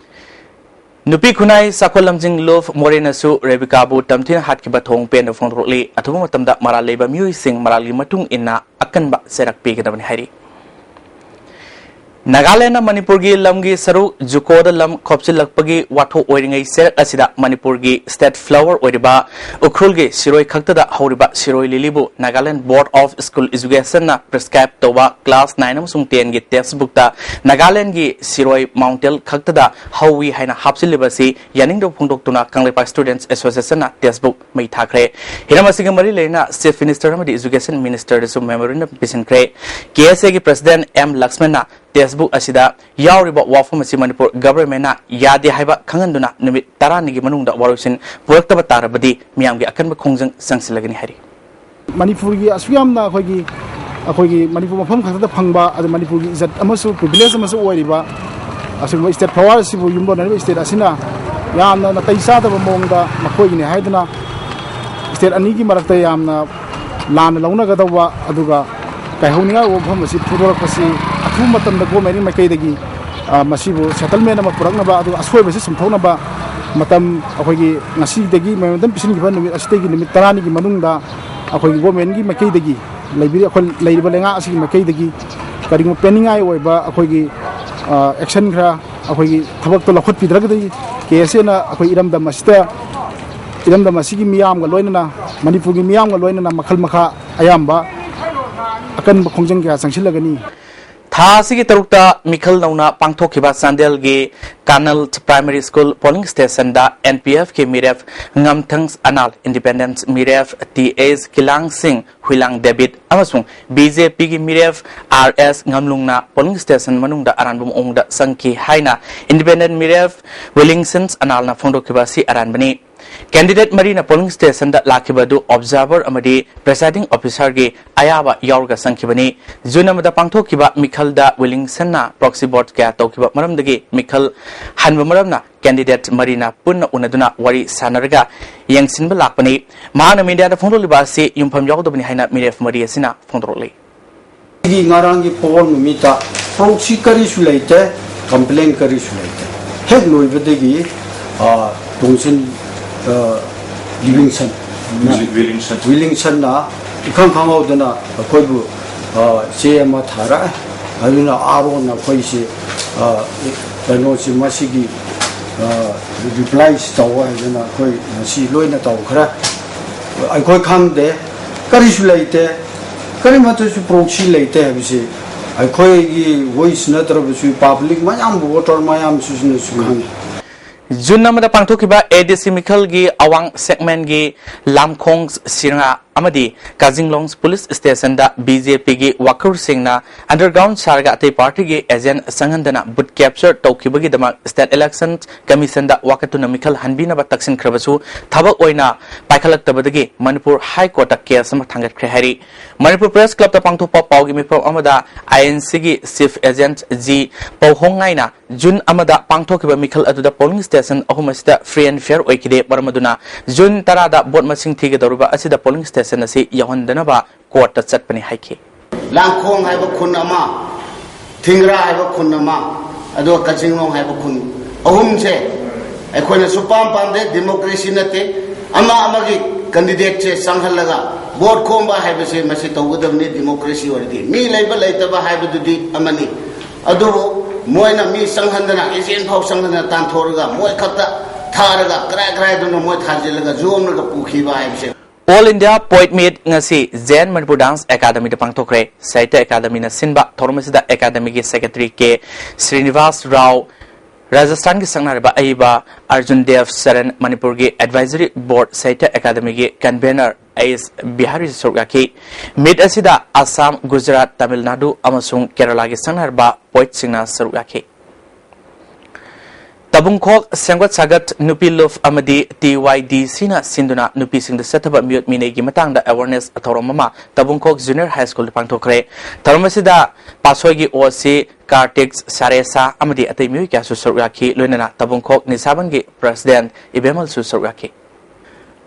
ꯅꯨꯄꯤ ꯈꯨꯟꯅꯥꯏ ꯆꯥꯎꯈꯠ ꯂꯝꯖꯤꯡ ꯂꯨꯞ ꯃꯣꯔꯦꯅꯁꯨ ꯔꯦꯕꯤꯀꯥꯕꯨ ꯇꯝꯊꯤꯅ ꯍꯥꯠꯈꯤꯕ ꯊꯧꯑꯣꯡ ꯄꯦꯟꯗꯕ ꯐꯣꯡꯗꯣꯔꯛꯂꯤ꯫ ꯑꯊꯨꯕ ꯃꯇꯝꯗ ꯃꯔꯥꯜ ꯂꯩꯕ ꯃꯤꯑꯣꯏꯁꯤꯡ ꯃꯔꯥꯜꯒꯤ ꯃꯇꯨꯡ ꯏꯟꯅ ꯑꯀꯟꯕ ꯆꯩꯔꯥꯛ ꯄꯤꯒꯗꯕꯅꯤ ꯍꯥꯏꯔꯤ꯫ ꯅꯥꯒꯥꯂꯦꯟꯗꯅ ꯃꯅꯤꯄꯨꯔꯒꯤ ꯂꯝꯒꯤ ꯁꯔꯨꯛ ꯖꯨꯀꯣꯗ ꯂꯝ ꯈꯣꯞꯆꯤꯜꯂꯛꯄꯒꯤ ꯋꯥꯊꯣꯛ ꯑꯣꯏꯔꯤꯉꯩ ꯆꯩꯔꯛ ꯑꯁꯤꯗ ꯃꯅꯤꯄꯨꯔꯒꯤ state flower ꯑꯣꯏꯔꯤꯕ ꯎꯈ꯭ꯔꯨꯜꯒꯤ ꯁꯤꯔꯣꯏ ꯈꯛꯇꯗ ꯍꯧꯔꯤꯕ ꯁꯤꯔꯣꯏ ꯂꯤꯂꯤꯕꯨ Nagaland Board of School Educationꯅ prescribe ꯇꯧꯕ class nine ꯑꯃꯁꯨꯡ tenꯒꯤ textbookꯇ ꯅꯥꯒꯥꯂꯦꯟꯗꯒꯤ ꯁꯤꯔꯣꯏ mountain ꯈꯛꯇꯗ ꯍꯧꯏ ꯍꯥꯏꯅ ꯍꯥꯞꯆꯤꯜꯂꯤꯕ ꯑꯁꯤ ꯌꯥꯅꯤꯡꯗꯕ ꯐꯣꯡꯗꯣꯛꯇꯨꯅ ꯀꯪꯂꯩꯄꯥꯛ Students Associationꯅ textbook ꯃꯩ ꯊꯥꯈ꯭ꯔꯦ꯫ ꯍꯤꯔꯝ ꯑꯁꯤꯒ ꯃꯔꯤ ꯂꯩꯅꯅ Chief Minister ꯑꯃꯗꯤ Education Ministerꯗꯁꯨ memorandum ꯄꯤꯁꯤꯟꯈ꯭ꯔꯦ꯫ ꯀꯦ ꯑꯦꯁ ꯑꯦꯒꯤ President ꯑꯦꯝ ꯂꯛꯁꯃꯟꯅ textbook ꯑꯁꯤꯗ ꯌꯥꯎꯔꯤꯕ ꯋꯥꯐꯝ ꯑꯁꯤ ꯃꯅꯤꯄꯨꯔ governmentꯅ ꯌꯥꯗꯦ ꯍꯥꯏꯕ ꯈꯪꯍꯟꯗꯨꯅ ꯅꯨꯃꯤꯠ ꯇꯔꯥꯅꯤꯒꯤ ꯃꯅꯨꯡꯗ ꯋꯥꯔꯣꯏꯁꯤꯟ ꯄꯨꯔꯛꯇꯕ ꯇꯥꯔꯕꯗꯤ ꯃꯤꯌꯥꯝꯒꯤ ꯑꯀꯟꯕ ꯈꯣꯡꯖꯪ ꯆꯪꯁꯤꯜꯂꯒꯅꯤ ꯍꯥꯏꯔꯤ꯫ ꯃꯅꯤꯄꯨꯔꯒꯤ ꯑꯁꯨꯛ ꯌꯥꯝꯅ ꯑꯩꯈꯣꯏꯒꯤ, ꯑꯩꯈꯣꯏꯒꯤ ꯃꯅꯤꯄꯨꯔ ꯃꯐꯝ ꯈꯛꯇꯗ ꯐꯪꯕ, ꯑꯗꯨ ꯃꯅꯤꯄꯨꯔꯒꯤ ꯏꯖꯠ ꯑꯃꯁꯨ privilege ꯑꯃꯁꯨ ꯑꯣꯏꯔꯤꯕ ꯑꯁꯤꯒꯨꯝꯕ state flower ꯑꯁꯤꯕꯨ ꯌꯨꯝꯂꯣꯟꯅꯔꯤꯕ state ꯑꯁꯤꯅ ꯌꯥꯝꯅ ꯅꯥꯇꯩ ꯆꯥꯗꯕ ꯃꯑꯣꯡꯗ ꯃꯈꯣꯏꯒꯤꯅꯤ ꯍꯥꯏꯗꯨꯅ state ꯑꯅꯤꯒꯤ ꯃꯔꯛꯇ ꯌꯥꯝꯅ ꯂꯥꯟꯅ ꯂꯧꯅꯒꯗꯧꯕ, ꯑꯗꯨꯒ ꯀꯥꯏꯍꯧꯅꯤꯡꯉꯥꯏ ꯑꯣꯏꯕ ꯃꯐꯝ ꯑꯁꯤ ꯐꯣꯡꯗꯣꯔꯛꯄꯁꯤ ꯑꯊꯨꯕ ꯃꯇꯝꯗ governmentꯀꯤ ꯃꯥꯏꯀꯩꯗꯒꯤ, ꯑ, ꯃꯁꯤꯕꯨ settlement ꯑꯃ ꯄꯨꯔꯛꯅꯕ, ꯑꯗꯨꯒ ꯑꯁꯣꯏꯕꯁꯤ ꯆꯨꯝꯊꯣꯛꯅꯕ ꯃꯇꯝ ꯑꯩꯈꯣꯏꯒꯤ ꯉꯁꯤꯗꯒꯤ memorandum ꯄꯤꯁꯤꯟꯈꯤꯕ ꯅꯨꯃꯤꯠ ꯑꯁꯤꯗꯒꯤ ꯅꯨꯃꯤꯠ ꯇꯔꯥꯅꯤꯒꯤ ꯃꯅꯨꯡꯗ ꯑꯩꯈꯣꯏꯒꯤ governmentꯀꯤ ꯃꯥꯏꯀꯩꯗꯒꯤ ꯂꯩꯕꯤꯔꯤ ꯑꯩꯈꯣꯏ ꯂꯩꯔꯤꯕ ꯂꯩꯉꯥꯛ ꯑꯁꯤꯒꯤ ꯃꯥꯏꯀꯩꯗꯒꯤ ꯀꯔꯤꯒꯨꯝꯕ ꯄꯦꯟꯅꯤꯡꯉꯥꯏ ꯑꯣꯏꯕ ꯑꯩꯈꯣꯏꯒꯤ ꯑꯦꯛꯁꯟ ꯈꯔ ꯑꯩꯈꯣꯏꯒꯤ ꯊꯕꯛꯇꯣ ꯂꯧꯈꯠꯄꯤꯗ꯭ꯔꯒꯗꯤ ꯀꯦ ꯑꯦꯁ ꯑꯦꯅ ꯑꯩꯈꯣꯏ ꯏꯔꯝꯗꯝ ꯑꯁꯤꯗ ꯏꯔꯝꯗꯝ ꯑꯁꯤꯒꯤ ꯃꯤꯌꯥꯝꯒ ꯂꯣꯏꯅꯅ ꯃꯅꯤꯄꯨꯔꯒꯤ ꯃꯤꯌꯥꯝꯒ ꯂꯣꯏꯅꯅ ꯃꯈꯜ ꯃꯈꯥ ꯑꯌꯥꯝꯕ ꯑꯀꯟꯕ ꯈꯣꯡꯖꯪ ꯀꯌꯥ ꯆꯪꯁꯤꯜꯂꯒꯅꯤ꯫ ꯊꯥ ꯑꯁꯤꯒꯤ ꯇꯔꯨꯛꯇ ꯃꯤꯈꯜ ꯅꯧꯅ ꯄꯥꯡꯊꯣꯛꯈꯤꯕ ꯆꯥꯟꯗꯦꯜꯒꯤ ꯀꯥꯅꯜ ꯄ꯭ꯔꯥꯏꯃꯔꯤ ꯁ꯭ꯀꯨꯜ ꯄꯣꯂꯤꯡ ꯁ꯭ꯇꯦꯁꯟꯗ ꯑꯦꯟ ꯄꯤ ꯑꯦꯐꯀꯤ ꯃꯤꯔꯦꯞ ꯉꯝꯊꯪꯁ ꯑꯅꯥꯜ, ꯏꯟꯗꯤꯄꯦꯟꯗꯦꯟꯁ ꯃꯤꯔꯦꯞ ꯇꯤ ꯑꯦꯁ ꯀꯤꯂꯥꯡꯁꯤꯡ, ꯍꯨꯏꯂꯥꯡ ꯗꯦꯕꯤꯠ ꯑꯃꯁꯨꯡ ꯕꯤ ꯖꯦ ꯄꯤꯒꯤ ꯃꯤꯔꯦꯞ ꯑꯥꯔ ꯑꯦꯁ ꯉꯝꯂꯨꯡꯅ ꯄꯣꯂꯤꯡ ꯁ꯭ꯇꯦꯁꯟ ꯃꯅꯨꯡꯗ ꯑꯔꯥꯟꯕ ꯃꯑꯣꯡꯗ ꯆꯪꯈꯤ ꯍꯥꯏꯅ ꯏꯟꯗꯤꯄꯦꯟꯗꯦꯟ ꯃꯤꯔꯦꯞ ꯋꯤꯂꯤꯡꯁꯟꯁ ꯑꯅꯥꯜꯅ ꯐꯣꯡꯗꯣꯛꯈꯤꯕ ꯑꯁꯤ ꯑꯔꯥꯟꯕꯅꯤ꯫ ꯀꯦꯟꯗꯤꯗꯦꯠ ꯃꯔꯤꯅ ꯄꯣꯂꯤꯡ ꯁ꯭ꯇꯦꯁꯟꯗ ꯂꯥꯛꯈꯤꯕ ꯑꯗꯨ ꯑꯣꯕꯖꯥꯔꯚꯔ ꯑꯃꯗꯤ ꯄ꯭ꯔꯦꯁꯥꯏꯗꯤꯡ ꯑꯣꯐꯤꯁꯥꯔꯒꯤ ꯑꯌꯥꯕ ꯌꯥꯎꯔꯒ ꯆꯪꯈꯤꯕꯅꯤ꯫ ꯖꯨꯟ ꯑꯃꯗ ꯄꯥꯡꯊꯣꯛꯈꯤꯕ ꯃꯤꯈꯜꯗ ꯋꯤꯂꯤꯡꯁꯟꯅ ꯄ꯭ꯔꯣꯛꯁꯤ ꯚꯣꯠ ꯀꯌꯥ ꯇꯧꯈꯤꯕ ꯃꯔꯝꯗꯒꯤ ꯃꯤꯈꯜ ꯍꯟꯕ ꯃꯔꯝꯅ ꯀꯦꯟꯗꯤꯗꯦꯠ ꯃꯔꯤꯅ ꯄꯨꯟꯅ ꯎꯅꯗꯨꯅ ꯋꯥꯔꯤ ꯁꯥꯟꯅꯔꯒ ꯌꯦꯡꯁꯤꯟꯕ ꯂꯥꯛꯄꯅꯤ꯫ ꯃꯍꯥꯛꯅ ꯃꯤꯗꯤꯌꯥꯗ ꯐꯣꯡꯗꯣꯛꯂꯤꯕ ꯑꯁꯤ ꯌꯨꯝꯐꯝ ꯌꯥꯎꯗꯕꯅꯤ ꯍꯥꯏꯅ ꯃꯤꯔꯦꯞ ꯃꯔꯤ ꯑꯁꯤꯅ ꯐꯣꯡꯗꯣꯔꯛꯂꯤ꯫ ꯑꯩꯒꯤ ꯉꯔꯥꯡꯒꯤ ꯄꯣꯜ ꯅꯨꯃꯤꯠꯇ ꯄ꯭ꯔꯣꯛꯁꯤ ꯀꯔꯤꯁꯨ ꯂꯩꯇꯦ, ꯀꯝꯄ꯭ꯂꯦꯟ ꯀꯔꯤꯁꯨ ꯂꯩꯇꯦ꯫ ꯍꯦꯛ ꯂꯣꯏꯕꯗꯒꯤ, ꯑ, ꯇꯣꯡꯁꯤꯟ, ꯑ, ꯂꯤꯕꯤꯡꯁꯟ꯫ ꯋꯤꯂꯤꯡꯁꯟ꯫ ꯋꯤꯂꯤꯡꯁꯟꯅ ꯏꯈꯪ ꯈꯪꯍꯧꯗꯅ ꯑꯩꯈꯣꯏꯕꯨ, ꯑ, ꯆꯦ ꯑꯃ ꯊꯥꯔꯛꯑꯦ꯫ ꯑꯗꯨꯅ ꯑꯥꯔ ꯑꯣꯅ ꯑꯩꯈꯣꯏꯁꯤ, ꯑ, ꯀꯩꯅꯣꯁꯤ ꯃꯁꯤꯒꯤ, ꯑ, ꯔꯤꯄ꯭ꯂꯥꯏꯁꯤ ꯇꯧ ꯍꯥꯏꯗꯅ ꯑꯩꯈꯣꯏ ꯉꯁꯤ ꯂꯣꯏꯅ ꯇꯧꯈ꯭ꯔꯦ꯫ ꯑꯩꯈꯣꯏ ꯈꯪꯗꯦ, ꯀꯔꯤꯁꯨ ꯂꯩꯇꯦ, ꯀꯔꯤꯃꯠꯇꯁꯨ ꯄ꯭ꯔꯣꯛꯁꯤ ꯂꯩꯇꯦ ꯍꯥꯏꯕꯁꯤ ꯑꯩꯈꯣꯏꯒꯤ ꯋꯣꯏꯁ ꯅꯠꯇ꯭ꯔꯕꯁꯨ ꯄꯥꯕ꯭ꯂꯤꯛ ꯃꯌꯥꯝ, ꯚꯣꯇꯔ ꯃꯌꯥꯝꯁꯤꯅꯁꯨ ꯈꯪꯉꯤ꯫ ꯖꯨꯟ ꯑꯃꯗ ꯄꯥꯡꯊꯣꯛꯈꯤꯕ ꯑꯦ ꯗꯤ ꯁꯤ ꯃꯤꯈꯜꯒꯤ ꯑꯋꯥꯡ ꯁꯦꯒꯃꯦꯟꯒꯤ ꯂꯥꯝꯈꯣꯡ ꯁꯤꯔꯉꯥ ꯑꯃꯗꯤ ꯀꯥꯖꯤꯡꯂꯣꯡ ꯄꯨꯂꯤꯁ ꯁ꯭ꯇꯦꯁꯟꯗ ꯕꯤ ꯖꯦ ꯄꯤꯒꯤ ꯋꯥꯀꯔꯁꯤꯡꯅ ꯑꯟꯗꯔꯒ꯭ꯔꯥꯎꯟ ꯁꯥꯔꯒ ꯑꯇꯩ ꯄꯥꯔꯇꯤꯒꯤ ꯑꯦꯖꯦꯟꯠ ꯆꯪꯍꯟꯗꯅ ꯕꯨꯠ ꯀꯦꯞꯆꯔ ꯇꯧꯈꯤꯕꯒꯤꯗꯃꯛ ꯁ꯭ꯇꯦꯠ ꯏꯂꯦꯛꯁꯟ ꯀꯃꯤꯁꯟꯗ ꯋꯥꯀꯠꯇꯨꯅ ꯃꯤꯈꯜ ꯍꯟꯕꯤꯅꯕ ꯇꯛꯁꯤꯟꯈ꯭ꯔꯕꯁꯨ ꯊꯕꯛ ꯑꯣꯏꯅ ꯄꯥꯏꯈꯠꯂꯛꯇꯕꯗꯒꯤ ꯃꯅꯤꯄꯨꯔ ꯍꯥꯏ ꯀꯣꯔꯠꯇ ꯀꯦꯁ ꯑꯃ ꯊꯥꯡꯒꯠꯈ꯭ꯔꯦ ꯍꯥꯏꯔꯤ꯫ ꯃꯅꯤꯄꯨꯔ ꯄ꯭ꯔꯦꯁ ꯀ꯭ꯂꯕꯇ ꯄꯥꯡꯊꯣꯛꯄ ꯄꯥꯎꯒꯤ ꯃꯤꯐꯝ ꯑꯃꯗ ꯑꯥꯏ ꯑꯦꯟ ꯁꯤꯒꯤ ꯆꯤꯐ ꯑꯦꯖꯦꯟꯠ ꯖꯤ ꯄꯧꯍꯣꯡꯉꯥꯏꯅ ꯖꯨꯟ ꯑꯃꯗ ꯄꯥꯡꯊꯣꯛꯈꯤꯕ ꯃꯤꯈꯜ ꯑꯗꯨꯗ ꯄꯣꯂꯤꯡ ꯁ꯭ꯇꯦꯁꯟ ꯑꯍꯨꯝ ꯑꯁꯤꯗ ꯐ꯭ꯔꯤ ꯑꯦꯟ ꯐꯤꯌꯔ ꯑꯣꯏꯈꯤꯗꯦ, ꯃꯔꯝ ꯑꯗꯨꯅ ꯖꯨꯟ ꯇꯔꯥꯗ ꯚꯣꯠ ꯃꯁꯤꯡ ꯊꯤꯒꯗꯧꯔꯤꯕ ꯑꯁꯤꯗ ꯄꯣꯂꯤꯡ ꯁ꯭ꯇꯦꯁꯟ ꯑꯁꯤ ꯌꯧꯍꯟꯗꯅꯕ ꯀꯣꯔꯠꯇ ꯆꯠꯄꯅꯤ ꯍꯥꯏꯈꯤ꯫ ꯂꯥꯡꯈꯣꯡ ꯍꯥꯏꯕ ꯈꯨꯟ ꯑꯃ, ꯊꯤꯡꯒ꯭ꯔꯥ ꯍꯥꯏꯕ ꯈꯨꯟ ꯑꯃ, ꯑꯗꯨꯒ ꯀꯛꯆꯤꯡꯂꯣꯡ ꯍꯥꯏꯕ ꯈꯨꯟ, ꯑꯍꯨꯝꯁꯦ ꯑꯩꯈꯣꯏꯅ ꯁꯨꯄꯥꯝ ꯄꯥꯝꯗꯦ, ꯗꯦꯃꯣꯀ꯭ꯔꯦꯁꯤ ꯅꯠꯇꯦ꯫ ꯑꯃ ꯑꯃꯒꯤ ꯀꯦꯟꯗꯤꯗꯦꯠꯁꯦ ꯆꯪꯍꯜꯂꯒ ꯚꯣꯠ ꯈꯣꯝꯕ ꯍꯥꯏꯕꯁꯦ ꯃꯁꯤ ꯇꯧꯒꯗꯕꯅꯤ, ꯗꯤꯃꯣꯀ꯭ꯔꯦꯁꯤ ꯑꯣꯏꯔꯗꯤ꯫ ꯃꯤ ꯂꯩꯕ ꯂꯩꯇꯕ ꯍꯥꯏꯕꯗꯨꯗꯤ ꯑꯃꯅꯤ, ꯑꯗꯨꯕꯨ ꯃꯣꯏꯅ ꯃꯤ ꯆꯪꯍꯟꯗꯅ, ꯑꯦꯖꯦꯟ ꯐꯥꯎ ꯆꯪꯍꯟꯗꯅ ꯇꯥꯟꯊꯣꯛꯑꯒ ꯃꯣꯏ ꯈꯛꯇ ꯊꯥꯔꯒ ꯀꯔꯥꯏ ꯀꯔꯥꯏꯗꯅꯣ ꯃꯣꯏ ꯊꯥꯖꯤꯜꯂꯒ ꯌꯣꯝꯂꯒ ꯄꯨꯈꯤꯕ ꯍꯥꯏꯕꯁꯦ꯫ All India Poet Meet ꯉꯁꯤ ꯖꯦꯟ ꯃꯅꯤꯄꯨꯔ ꯗꯥꯟꯁ ꯑꯦꯀꯥꯗꯃꯤꯗ ꯄꯥꯡꯊꯣꯛꯈ꯭ꯔꯦ꯫ ꯁꯥꯍꯤꯇ꯭ꯌ ꯑꯦꯀꯥꯗꯃꯤꯅ ꯁꯤꯟꯕ ꯊꯧꯔꯝ ꯑꯁꯤꯗ ꯑꯦꯀꯥꯗꯃꯤꯒꯤ ꯁꯦꯀ꯭ꯔꯦꯇꯔꯤ ꯀꯦ ꯁ꯭ꯔꯤꯅꯤꯕꯥꯁ ꯔꯥꯎ, ꯔꯥꯖꯁꯊꯥꯟꯒꯤ ꯁꯛꯅꯥꯏꯔꯕ ꯑꯏꯕ ꯑꯔꯖꯨꯟ ꯗꯦꯕ ꯁꯔꯟ, ꯃꯅꯤꯄꯨꯔꯒꯤ ꯑꯦꯗꯚꯥꯏꯖꯔꯤ ꯕꯣꯔꯗ ꯁꯥꯍꯤꯇ꯭ꯌ ꯑꯦꯀꯥꯗꯃꯤꯒꯤ ꯀꯟꯚꯦꯅꯔ ꯑꯦꯁ ꯕꯤꯍꯥꯔꯤꯁꯨ ꯁꯔꯨꯛ ꯌꯥꯈꯤ꯫ ꯃꯤꯠ ꯑꯁꯤꯗ ꯑꯁꯥꯝ, ꯒꯨꯖꯔꯥꯠ, ꯇꯥꯃꯤꯜ ꯅꯥꯗꯨ ꯑꯃꯁꯨꯡ ꯀꯦꯔꯂꯥꯒꯤ ꯁꯛꯅꯥꯏꯔꯕ ꯄꯣꯏꯠꯁꯤꯡꯅ ꯁꯔꯨꯛ ꯌꯥꯈꯤ꯫ ꯇꯕꯨꯡꯈꯣꯛ ꯁꯦꯝꯒꯠ ꯁꯥꯒꯠ ꯅꯨꯄꯤ ꯂꯨꯞ ꯑꯃꯗꯤ ꯇꯤ ꯋꯥꯏ ꯗꯤ ꯁꯤꯅ ꯁꯤꯟꯗꯨꯅ ꯅꯨꯄꯤꯁꯤꯡꯗ ꯆꯠꯊꯕ ꯃꯤꯑꯣꯠ ꯃꯤꯅꯩꯒꯤ ꯃꯇꯥꯡꯗ ꯑꯦꯋꯥꯔꯅꯦꯁ ꯊꯧꯔꯝ ꯑꯃ ꯇꯕꯨꯡꯈꯣꯛ ꯖꯨꯅꯤꯌꯔ ꯍꯥꯏ ꯁ꯭ꯀꯨꯜꯗ ꯄꯥꯡꯊꯣꯛꯈ꯭ꯔꯦ꯫ ꯊꯧꯔꯝ ꯑꯁꯤꯗ ꯄꯥꯁꯣꯏꯒꯤ ꯑꯣ ꯁꯤ ꯀꯥꯔꯇꯤꯛ ꯁꯥꯔꯦꯁꯥ ꯑꯃꯗꯤ ꯑꯇꯩ ꯃꯤꯑꯣꯏ ꯀꯌꯥꯁꯨ ꯁꯔꯨꯛ ꯌꯥꯈꯤ, ꯂꯣꯏꯅꯅ ꯇꯕꯨꯡꯈꯣꯛ ꯅꯤꯁꯥꯕꯟꯒꯤ ꯄ꯭ꯔꯁꯤꯗꯦꯟꯠ ꯏꯕꯦꯝꯃꯜꯁꯨ ꯁꯔꯨꯛ ꯌꯥꯈꯤ꯫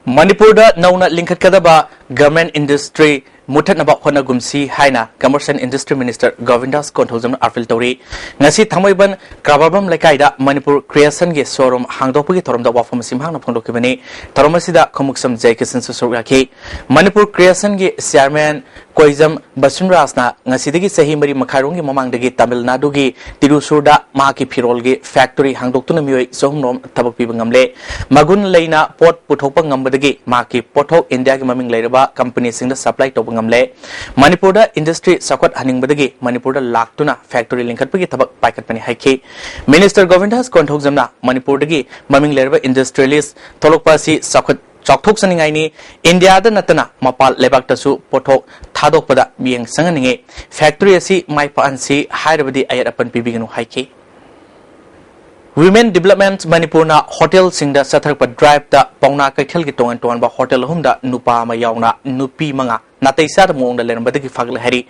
ꯃꯅꯤꯄꯨꯔꯗ ꯅꯧꯅ ꯂꯤꯡꯈꯠꯀꯗꯕ ꯒꯔꯃꯦꯟ ꯏꯟꯗꯁꯇ꯭ꯔꯤ ꯃꯨꯠꯊꯠꯅꯕ ꯍꯣꯠꯅꯒꯨꯝꯁꯤ ꯍꯥꯏꯅ commerce and industry minister Govindas ꯀꯣꯟꯊꯧꯖꯝꯅ ꯑꯥꯄꯤꯜ ꯇꯧꯔꯤ꯫ ꯉꯁꯤ ꯊꯥꯡꯃꯩꯕꯟ ꯀ꯭ꯔꯥꯕꯥꯔꯕꯝ ꯂꯩꯀꯥꯏꯗ ꯃꯅꯤꯄꯨꯔ ꯀ꯭ꯔꯤꯌꯦꯁꯟꯒꯤ ꯁꯣꯔꯨꯝ ꯍꯥꯡꯗꯣꯛꯄꯒꯤ ꯊꯧꯔꯝꯗ ꯋꯥꯐꯝ ꯑꯁꯤ ꯃꯍꯥꯛꯅ ꯐꯣꯡꯗꯣꯛꯈꯤꯕꯅꯤ꯫ ꯊꯧꯔꯝ ꯑꯁꯤꯗ ꯈꯣꯡꯎꯞꯁꯝ ꯖꯌꯀꯤꯁꯟꯁꯨ ꯁꯔꯨꯛ ꯌꯥꯈꯤ꯫ ꯃꯅꯤꯄꯨꯔ ꯀ꯭ꯔꯤꯌꯦꯁꯟꯒꯤ ꯆꯤꯌꯥꯔꯃꯦꯟ ꯀꯣꯏꯖꯝ ꯕꯁꯨꯟꯔꯥꯖꯅ ꯉꯁꯤꯗꯒꯤ ꯆꯍꯤ ꯃꯔꯤ ꯃꯈꯥꯏꯔꯣꯝꯒꯤ ꯃꯃꯥꯡꯗꯒꯤ ꯇꯥꯃꯤꯜ ꯅꯥꯗꯨꯒꯤ ꯇꯤꯔꯨꯁꯨꯔꯗ ꯃꯍꯥꯛꯀꯤ ꯐꯤꯔꯣꯜꯒꯤ ꯐꯦꯛꯇꯣꯔꯤ ꯍꯥꯡꯗꯣꯛꯇꯨꯅ ꯃꯤꯑꯣꯏ ꯆꯍꯨꯝꯔꯣꯝ ꯊꯕꯛ ꯄꯤꯕ ꯉꯝꯂꯦ꯫ ꯃꯒꯨꯟ ꯂꯩꯅ ꯄꯣꯠ ꯄꯨꯊꯣꯛꯄ ꯉꯝꯕꯗꯒꯤ ꯃꯍꯥꯛꯀꯤ ꯄꯣꯠꯊꯣꯛ ꯏꯟꯗꯤꯌꯥꯒꯤ ꯃꯃꯤꯡ ꯂꯩꯔꯕ ꯀꯝꯄꯅꯤꯁꯤꯡꯗ ꯁꯄ꯭ꯂꯥꯏ ꯇꯧꯕ ꯉꯝꯂꯦ꯫ ꯃꯅꯤꯄꯨꯔꯗ ꯏꯟꯗꯁꯇ꯭ꯔꯤ ꯆꯥꯎꯈꯠꯍꯟꯅꯤꯡꯕꯗꯒꯤ ꯃꯅꯤꯄꯨꯔꯗ ꯂꯥꯛꯇꯨꯅ ꯐꯦꯛꯇꯣꯔꯤ ꯂꯤꯡꯈꯠꯄꯒꯤ ꯊꯕꯛ ꯄꯥꯏꯈꯠꯄꯅꯤ ꯍꯥꯏꯈꯤ꯫ ꯃꯤꯅꯤꯁꯇꯔ ꯒꯣꯕꯤꯟꯗꯥꯁ ꯀꯣꯟꯊꯧꯖꯝꯅ ꯃꯅꯤꯄꯨꯔꯗꯒꯤ ꯃꯃꯤꯡ ꯂꯩꯔꯕ ꯏꯟꯗꯁꯇ꯭ꯔꯤꯌꯦꯂꯤꯁ ꯊꯣꯛꯂꯛꯄ ꯑꯁꯤ ꯆꯥꯎꯈꯠ ꯆꯥꯎꯊꯣꯛꯆꯅꯤꯡꯉꯥꯏꯅꯤ꯫ ꯏꯟꯗꯤꯌꯥꯗ ꯅꯠꯇꯅ ꯃꯄꯥꯟ ꯂꯩꯕꯥꯛꯇꯁꯨ ꯄꯣꯠꯊꯣꯛ ꯊꯥꯗꯣꯛꯄꯗ ꯃꯤꯠꯌꯦꯡ ꯆꯪꯍꯟꯅꯤꯡꯉꯤ꯫ ꯐꯦꯛꯇꯣꯔꯤ ꯑꯁꯤ ꯃꯥꯏ ꯄꯥꯛꯍꯟꯁꯤ ꯍꯥꯏꯔꯕꯗꯤ ꯑꯌꯦꯠ ꯑꯄꯟ ꯄꯤꯕꯤꯒꯅꯨ ꯍꯥꯏꯈꯤ꯫ ꯋꯤꯃꯦꯟ ꯗꯤꯕꯂꯞꯃꯦꯟꯠ ꯃꯅꯤꯄꯨꯔꯅ ꯍꯣꯇꯦꯜꯁꯤꯡꯗ ꯆꯠꯊꯔꯛꯄ ꯗ꯭ꯔꯥꯏꯚꯇ ꯄꯥꯎꯅꯥ ꯀꯩꯊꯦꯜꯒꯤ ꯇꯣꯉꯥꯟ ꯇꯣꯉꯥꯟꯕ ꯍꯣꯇꯦꯜ ꯑꯍꯨꯝꯗ ꯅꯨꯄꯥ ꯑꯃ ꯌꯥꯎꯅ ꯅꯨꯄꯤ ꯃꯉꯥ ꯅꯥꯇꯩ ꯆꯥꯗꯕ ꯃꯑꯣꯡꯗ ꯂꯩꯔꯝꯕꯗꯒꯤ ꯐꯥꯒꯠꯂꯦ ꯍꯥꯏꯔꯤ꯫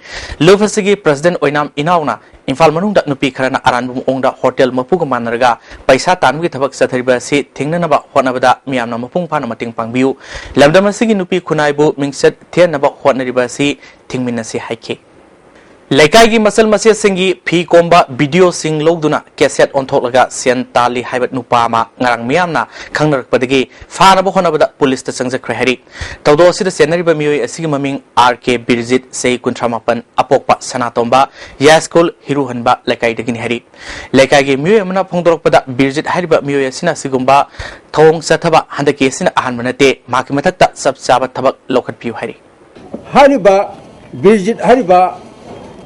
ꯂꯨꯞ ꯑꯁꯤꯒꯤ ꯄ꯭ꯔꯁꯤꯗꯦꯟꯠ ꯑꯣꯏꯅꯥꯝ ꯏꯅꯥꯎꯅ ꯏꯝꯐꯥꯜ ꯃꯅꯨꯡꯗ ꯅꯨꯄꯤ ꯈꯔꯅ ꯑꯔꯥꯟꯕ ꯃꯑꯣꯡꯗ ꯍꯣꯇꯦꯜ ꯃꯄꯨꯒ ꯃꯥꯟꯅꯔꯒ ꯄꯩꯁꯥ ꯇꯥꯟꯕꯒꯤ ꯊꯕꯛ ꯆꯠꯊꯔꯤꯕ ꯑꯁꯤ ꯊꯤꯡꯅꯅꯕ ꯍꯣꯠꯅꯕꯗ ꯃꯤꯌꯥꯝꯅ ꯃꯄꯨꯡ ꯐꯥꯅ ꯃꯇꯦꯡ ꯄꯥꯡꯕꯤꯌꯨ꯫ ꯂꯝꯗꯝ ꯑꯁꯤꯒꯤ ꯅꯨꯄꯤ ꯈꯨꯟꯅꯥꯏꯕꯨ ꯃꯤꯡꯆꯠ ꯊꯤꯍꯟꯅꯕ ꯍꯣꯠꯅꯔꯤꯕ ꯑꯁꯤ ꯊꯤꯡꯃꯤꯟꯅꯁꯤ ꯍꯥꯏꯈꯤ꯫ ꯂꯩꯀꯥꯏꯒꯤ ꯃꯆꯜ ꯃꯆꯦꯁꯤꯡꯒꯤ ꯐꯤ ꯀꯣꯝꯕ ꯚꯤꯗꯤꯑꯣꯁꯤꯡ ꯂꯧꯗꯨꯅ ꯀꯦꯁꯦꯠ ꯑꯣꯟꯊꯣꯛꯂꯒ ꯁꯦꯟ ꯇꯥꯜꯂꯤ ꯍꯥꯏꯕ ꯅꯨꯄꯥ ꯑꯃ ꯉꯔꯥꯡ ꯃꯤꯌꯥꯝꯅ ꯈꯪꯅꯔꯛꯄꯗꯒꯤ ꯐꯥꯅꯕ ꯍꯣꯠꯅꯕꯗ ꯄꯨꯂꯤꯁꯇ ꯆꯪꯖꯈ꯭ꯔꯦ ꯍꯥꯏꯔꯤ꯫ ꯊꯧꯗꯣꯛ ꯑꯁꯤꯗ ꯆꯦꯟꯅꯔꯤꯕ ꯃꯤꯑꯣꯏ ꯑꯁꯤꯒꯤ ꯃꯃꯤꯡ ꯑꯥꯔ ꯀꯦ ꯕꯤꯔꯖꯤꯠ, ꯆꯍꯤ ꯀꯨꯟꯊ꯭ꯔꯥ ꯃꯥꯄꯟ, ꯑꯄꯣꯛꯄ ꯁꯅꯥꯇꯣꯝꯕ, ꯌꯥꯏꯁ꯭ꯀꯨꯜ ꯍꯤꯔꯨꯍꯟꯕ ꯂꯩꯀꯥꯏꯗꯒꯤꯅꯤ ꯍꯥꯏꯔꯤ꯫ ꯂꯩꯀꯥꯏꯒꯤ ꯃꯤꯑꯣꯏ ꯑꯃꯅ ꯐꯣꯡꯗꯣꯔꯛꯄꯗ, ꯕꯤꯔꯖꯤꯠ ꯍꯥꯏꯔꯤꯕ ꯃꯤꯑꯣꯏ ꯑꯁꯤꯅ ꯑꯁꯤꯒꯨꯝꯕ ꯊꯧꯑꯣꯡ ꯆꯠꯊꯕ ꯍꯟꯗꯛꯀꯤ ꯑꯁꯤꯅ ꯑꯍꯥꯟꯕ ꯅꯠꯇꯦ, ꯃꯍꯥꯛꯀꯤ ꯃꯊꯛꯇ ꯆꯞ ꯆꯥꯕ ꯊꯕꯛ ꯂꯧꯈꯠꯄꯤꯌꯨ ꯍꯥꯏꯔꯤ꯫ ꯍꯥꯏꯔꯤꯕ ꯕꯤꯔꯖꯤꯠ ꯍꯥꯏꯔꯤꯕ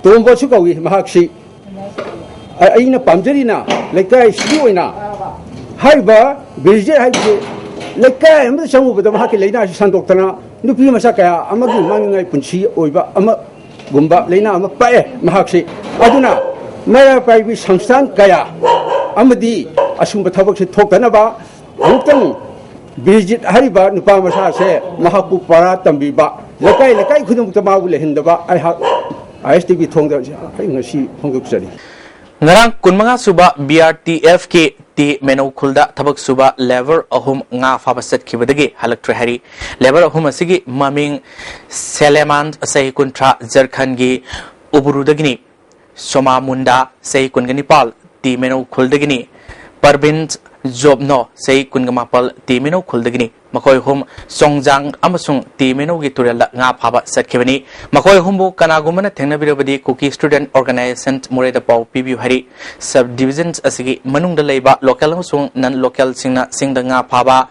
ꯇꯣꯝꯕꯁꯨ ꯀꯧꯏ ꯃꯍꯥꯛꯁꯤ꯫ ꯑ-, ꯑꯩꯅ ꯄꯥꯝꯖꯔꯤꯅ ꯂꯩꯀꯥꯏꯁꯤꯒꯤ ꯑꯣꯏꯅ ꯍꯥꯏꯔꯤꯕ ꯕꯤꯔꯖꯤꯠ ꯍꯥꯏꯕꯁꯤ ꯂꯩꯀꯥꯏ ꯑꯃꯗ ꯆꯪꯉꯨꯕꯗ ꯃꯍꯥꯛꯀꯤ ꯂꯥꯏꯅꯥꯁꯤ ꯁꯟꯗꯣꯛꯇꯅ ꯅꯨꯄꯤ ꯃꯆꯥ ꯀꯌꯥ ꯑꯃꯒꯤ ꯃꯥꯡꯅꯤꯡꯉꯥꯏ ꯄꯨꯟꯁꯤ ꯑꯣꯏꯕ ꯑꯃꯒꯨꯝꯕ ꯂꯥꯏꯅꯥ ꯑꯃ ꯄꯛꯑꯦ ꯃꯍꯥꯛꯁꯤ꯫ ꯑꯗꯨꯅ ꯃꯩꯔꯥ ꯄꯥꯏꯕꯤ ꯁꯪꯁꯊꯥꯟ ꯀꯌꯥ ꯑꯃꯗꯤ ꯑꯁꯨꯝꯕ ꯊꯕꯛꯁꯤ ꯊꯣꯛꯇꯅꯕ ꯑꯃꯨꯛꯇꯪ ꯕꯤꯔꯖꯤꯠ ꯍꯥꯏꯔꯤꯕ ꯅꯨꯄꯥ ꯃꯆꯥꯁꯦ ꯃꯍꯥꯛꯄꯨ ꯄꯔꯥ ꯇꯝꯕꯤꯕ, ꯂꯩꯀꯥꯏ ꯂꯩꯀꯥꯏ ꯈꯨꯗꯤꯡꯃꯛꯇ ꯃꯥꯕꯨ ꯂꯩꯍꯟꯗꯕ ꯑꯩꯍꯥꯛ ꯑꯥꯏ ꯑꯦꯁ ꯇꯤ ꯚꯤ ꯊꯣꯡꯗ ꯑꯩ ꯉꯁꯤ ꯐꯣꯡꯗꯣꯛꯆꯔꯤ꯫ ꯉꯔꯥꯡ ꯀꯨꯟꯃꯉꯥ ꯁꯨꯕ ꯕꯤ ꯑꯥꯔ ꯇꯤ ꯑꯦꯐꯀꯤ ꯇꯤ ꯃꯦꯅꯧ ꯈꯨꯜꯗ ꯊꯕꯛ ꯁꯨꯕ ꯂꯦꯕꯔ ꯑꯍꯨꯝ ꯉꯥ ꯐꯥꯕ ꯆꯠꯈꯤꯕꯗꯒꯤ ꯍꯜꯂꯛꯇ꯭ꯔꯦ ꯍꯥꯏꯔꯤ꯫ ꯂꯦꯕꯔ ꯑꯍꯨꯝ ꯑꯁꯤꯒꯤ ꯃꯃꯤꯡ ꯁꯦꯂꯦꯃꯥꯟ, ꯆꯍꯤ ꯀꯨꯟꯊ꯭ꯔꯥ, ꯖꯔꯈꯟꯒꯤ ꯎꯕꯨꯔꯨꯗꯒꯤꯅꯤ, ꯁꯣꯃꯥ ꯃꯨꯟꯗꯥ, ꯆꯍꯤ ꯀꯨꯟꯒ ꯅꯤꯄꯥꯜ, ꯇꯤ ꯃꯦꯅꯧ ꯈꯨꯜꯗꯒꯤꯅꯤ, ꯄꯔꯕꯤꯟ ꯖꯣꯕꯅꯣ, ꯆꯍꯤ ꯀꯨꯟꯒ ꯃꯥꯄꯜ, ꯇꯤ ꯃꯦꯅꯧ ꯈꯨꯜꯗꯒꯤꯅꯤ꯫ ꯃꯈꯣꯏ ꯑꯍꯨꯝ ꯆꯣꯡꯖꯥꯡ ꯑꯃꯁꯨꯡ ꯇꯤ ꯃꯦꯅꯧꯒꯤ ꯇꯨꯔꯦꯜꯗ ꯉꯥ ꯐꯥꯕ ꯆꯠꯈꯤꯕꯅꯤ꯫ ꯃꯈꯣꯏ ꯑꯍꯨꯝꯕꯨ ꯀꯅꯥꯒꯨꯝꯕꯅ ꯊꯦꯡꯅꯕꯤꯔꯕꯗꯤ ꯀꯨꯀꯤ ꯁ꯭ꯇꯨꯗꯦꯟꯠ ꯑꯣꯔꯒꯅꯥꯏꯖꯦꯁꯟ ꯃꯣꯔꯦꯗ ꯄꯥꯎ ꯄꯤꯕꯤꯌꯨ ꯍꯥꯏꯔꯤ꯫ ꯁꯕ ꯗꯤꯕꯤꯖꯟ ꯑꯁꯤꯒꯤ ꯃꯅꯨꯡꯗ ꯂꯩꯕ ꯂꯣꯀꯦꯜ ꯑꯃꯁꯨꯡ ꯅꯟ ꯂꯣꯀꯦꯜꯁꯤꯡꯅ ꯆꯤꯡꯗ ꯉꯥ ꯐꯥꯕ,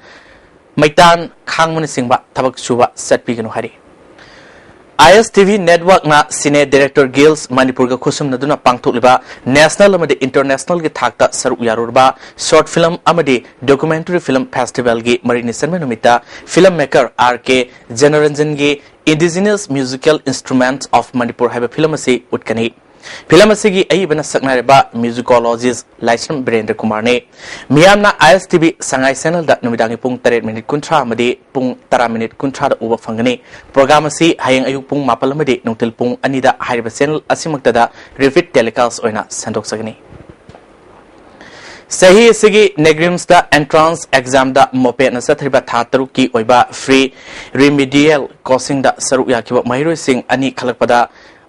ꯃꯩꯇꯥꯟ ꯈꯥꯡꯕꯅꯆꯤꯡꯕ ꯊꯕꯛ ꯁꯨꯕ ꯆꯠꯄꯤꯒꯅꯨ ꯍꯥꯏꯔꯤ꯫ ꯑꯥꯏ ꯑꯦꯁ ꯇꯤ ꯚꯤ ꯅꯦꯠꯋꯥꯔꯛꯅ ꯁꯤꯅꯦ ꯗꯤꯔꯦꯛꯇꯔ ꯒꯤꯜꯁ ꯃꯅꯤꯄꯨꯔꯒ ꯈꯨꯠꯁꯝꯅꯗꯨꯅ ꯄꯥꯡꯊꯣꯛꯂꯤꯕ ꯅꯦꯁꯅꯦꯜ ꯑꯃꯗꯤ ꯏꯟꯇꯔꯅꯦꯁꯅꯦꯜꯒꯤ ꯊꯥꯛꯇ ꯁꯔꯨꯛ ꯌꯥꯔꯨꯔꯕ ꯁꯣꯔꯠ ꯐꯤꯂꯝ ꯑꯃꯗꯤ ꯗꯣꯀꯨꯃꯦꯟꯇꯔꯤ ꯐꯤꯂꯝ ꯐꯦꯁꯇꯤꯚꯦꯜꯒꯤ ꯃꯔꯤꯅꯤ ꯆꯟꯕ ꯅꯨꯃꯤꯠꯇ ꯐꯤꯂꯝ ꯃꯦꯀꯔ ꯑꯥꯔ ꯀꯦ ꯖꯅꯔꯟꯖꯟꯒꯤ Indigenous Musical Instruments of Manipur ꯍꯥꯏꯕ ꯐꯤꯂꯝ ꯑꯁꯤ ꯎꯠꯀꯅꯤ꯫ ꯐꯤꯂꯝ ꯑꯁꯤꯒꯤ ꯑꯏꯕꯅ ꯁꯛꯅꯥꯏꯔꯕ ꯃ꯭ꯌꯨꯖꯤꯀꯣꯂꯣꯖꯤꯁ ꯂꯥꯏꯁ꯭ꯔꯝ ꯕꯤꯔꯦꯟꯗ꯭ꯔ ꯀꯨꯃꯥꯔꯅꯤ꯫ ꯃꯤꯌꯥꯝꯅ ꯑꯥꯏ ꯑꯦꯁ ꯇꯤ ꯚꯤ ꯁꯉꯥꯏ ꯆꯦꯅꯦꯜꯗ ꯅꯨꯃꯤꯗꯥꯡꯒꯤ ꯄꯨꯡ ꯇꯔꯦꯠ ꯃꯤꯅꯤꯠ ꯀꯨꯟꯊ꯭ꯔꯥ ꯑꯃꯗꯤ ꯄꯨꯡ ꯇꯔꯥ ꯃꯤꯅꯤꯠ ꯀꯨꯟꯊ꯭ꯔꯥꯗ ꯎꯕ ꯐꯪꯒꯅꯤ꯫ ꯄ꯭ꯔꯣꯒ꯭ꯔꯥꯝ ꯑꯁꯤ ꯍꯌꯦꯡ ꯑꯌꯨꯛ ꯄꯨꯡ ꯃꯥꯄꯜ ꯑꯃꯗꯤ ꯅꯨꯡꯊꯤꯜ ꯄꯨꯡ ꯑꯅꯤꯗ ꯍꯥꯏꯔꯤꯕ ꯆꯦꯅꯦꯜ ꯑꯁꯤꯃꯛꯇꯗ ꯔꯤꯄꯤꯠ ꯇꯦꯂꯤꯀꯥꯁ ꯑꯣꯏꯅ ꯁꯟꯗꯣꯛꯆꯒꯅꯤ꯫ ꯆꯍꯤ ꯑꯁꯤꯒꯤ ꯅꯦꯒ꯭ꯔꯤꯝꯁꯇ ꯑꯦꯟꯇ꯭ꯔꯥꯟꯁ ꯑꯦꯛꯖꯥꯝꯗ ꯃꯣꯄꯦꯠꯅ ꯆꯠꯊꯔꯤꯕ ꯊꯥ ꯇꯔꯨꯛꯀꯤ ꯑꯣꯏꯕ ꯐ꯭ꯔꯤ ꯔꯤꯃꯤꯗꯤꯌꯦꯜ ꯀꯣꯆꯤꯡꯗ ꯁꯔꯨꯛ ꯌꯥꯈꯤꯕ ꯃꯍꯩꯔꯣꯏꯁꯤꯡ ꯑꯅꯤ ꯈꯜꯂꯛꯄꯗ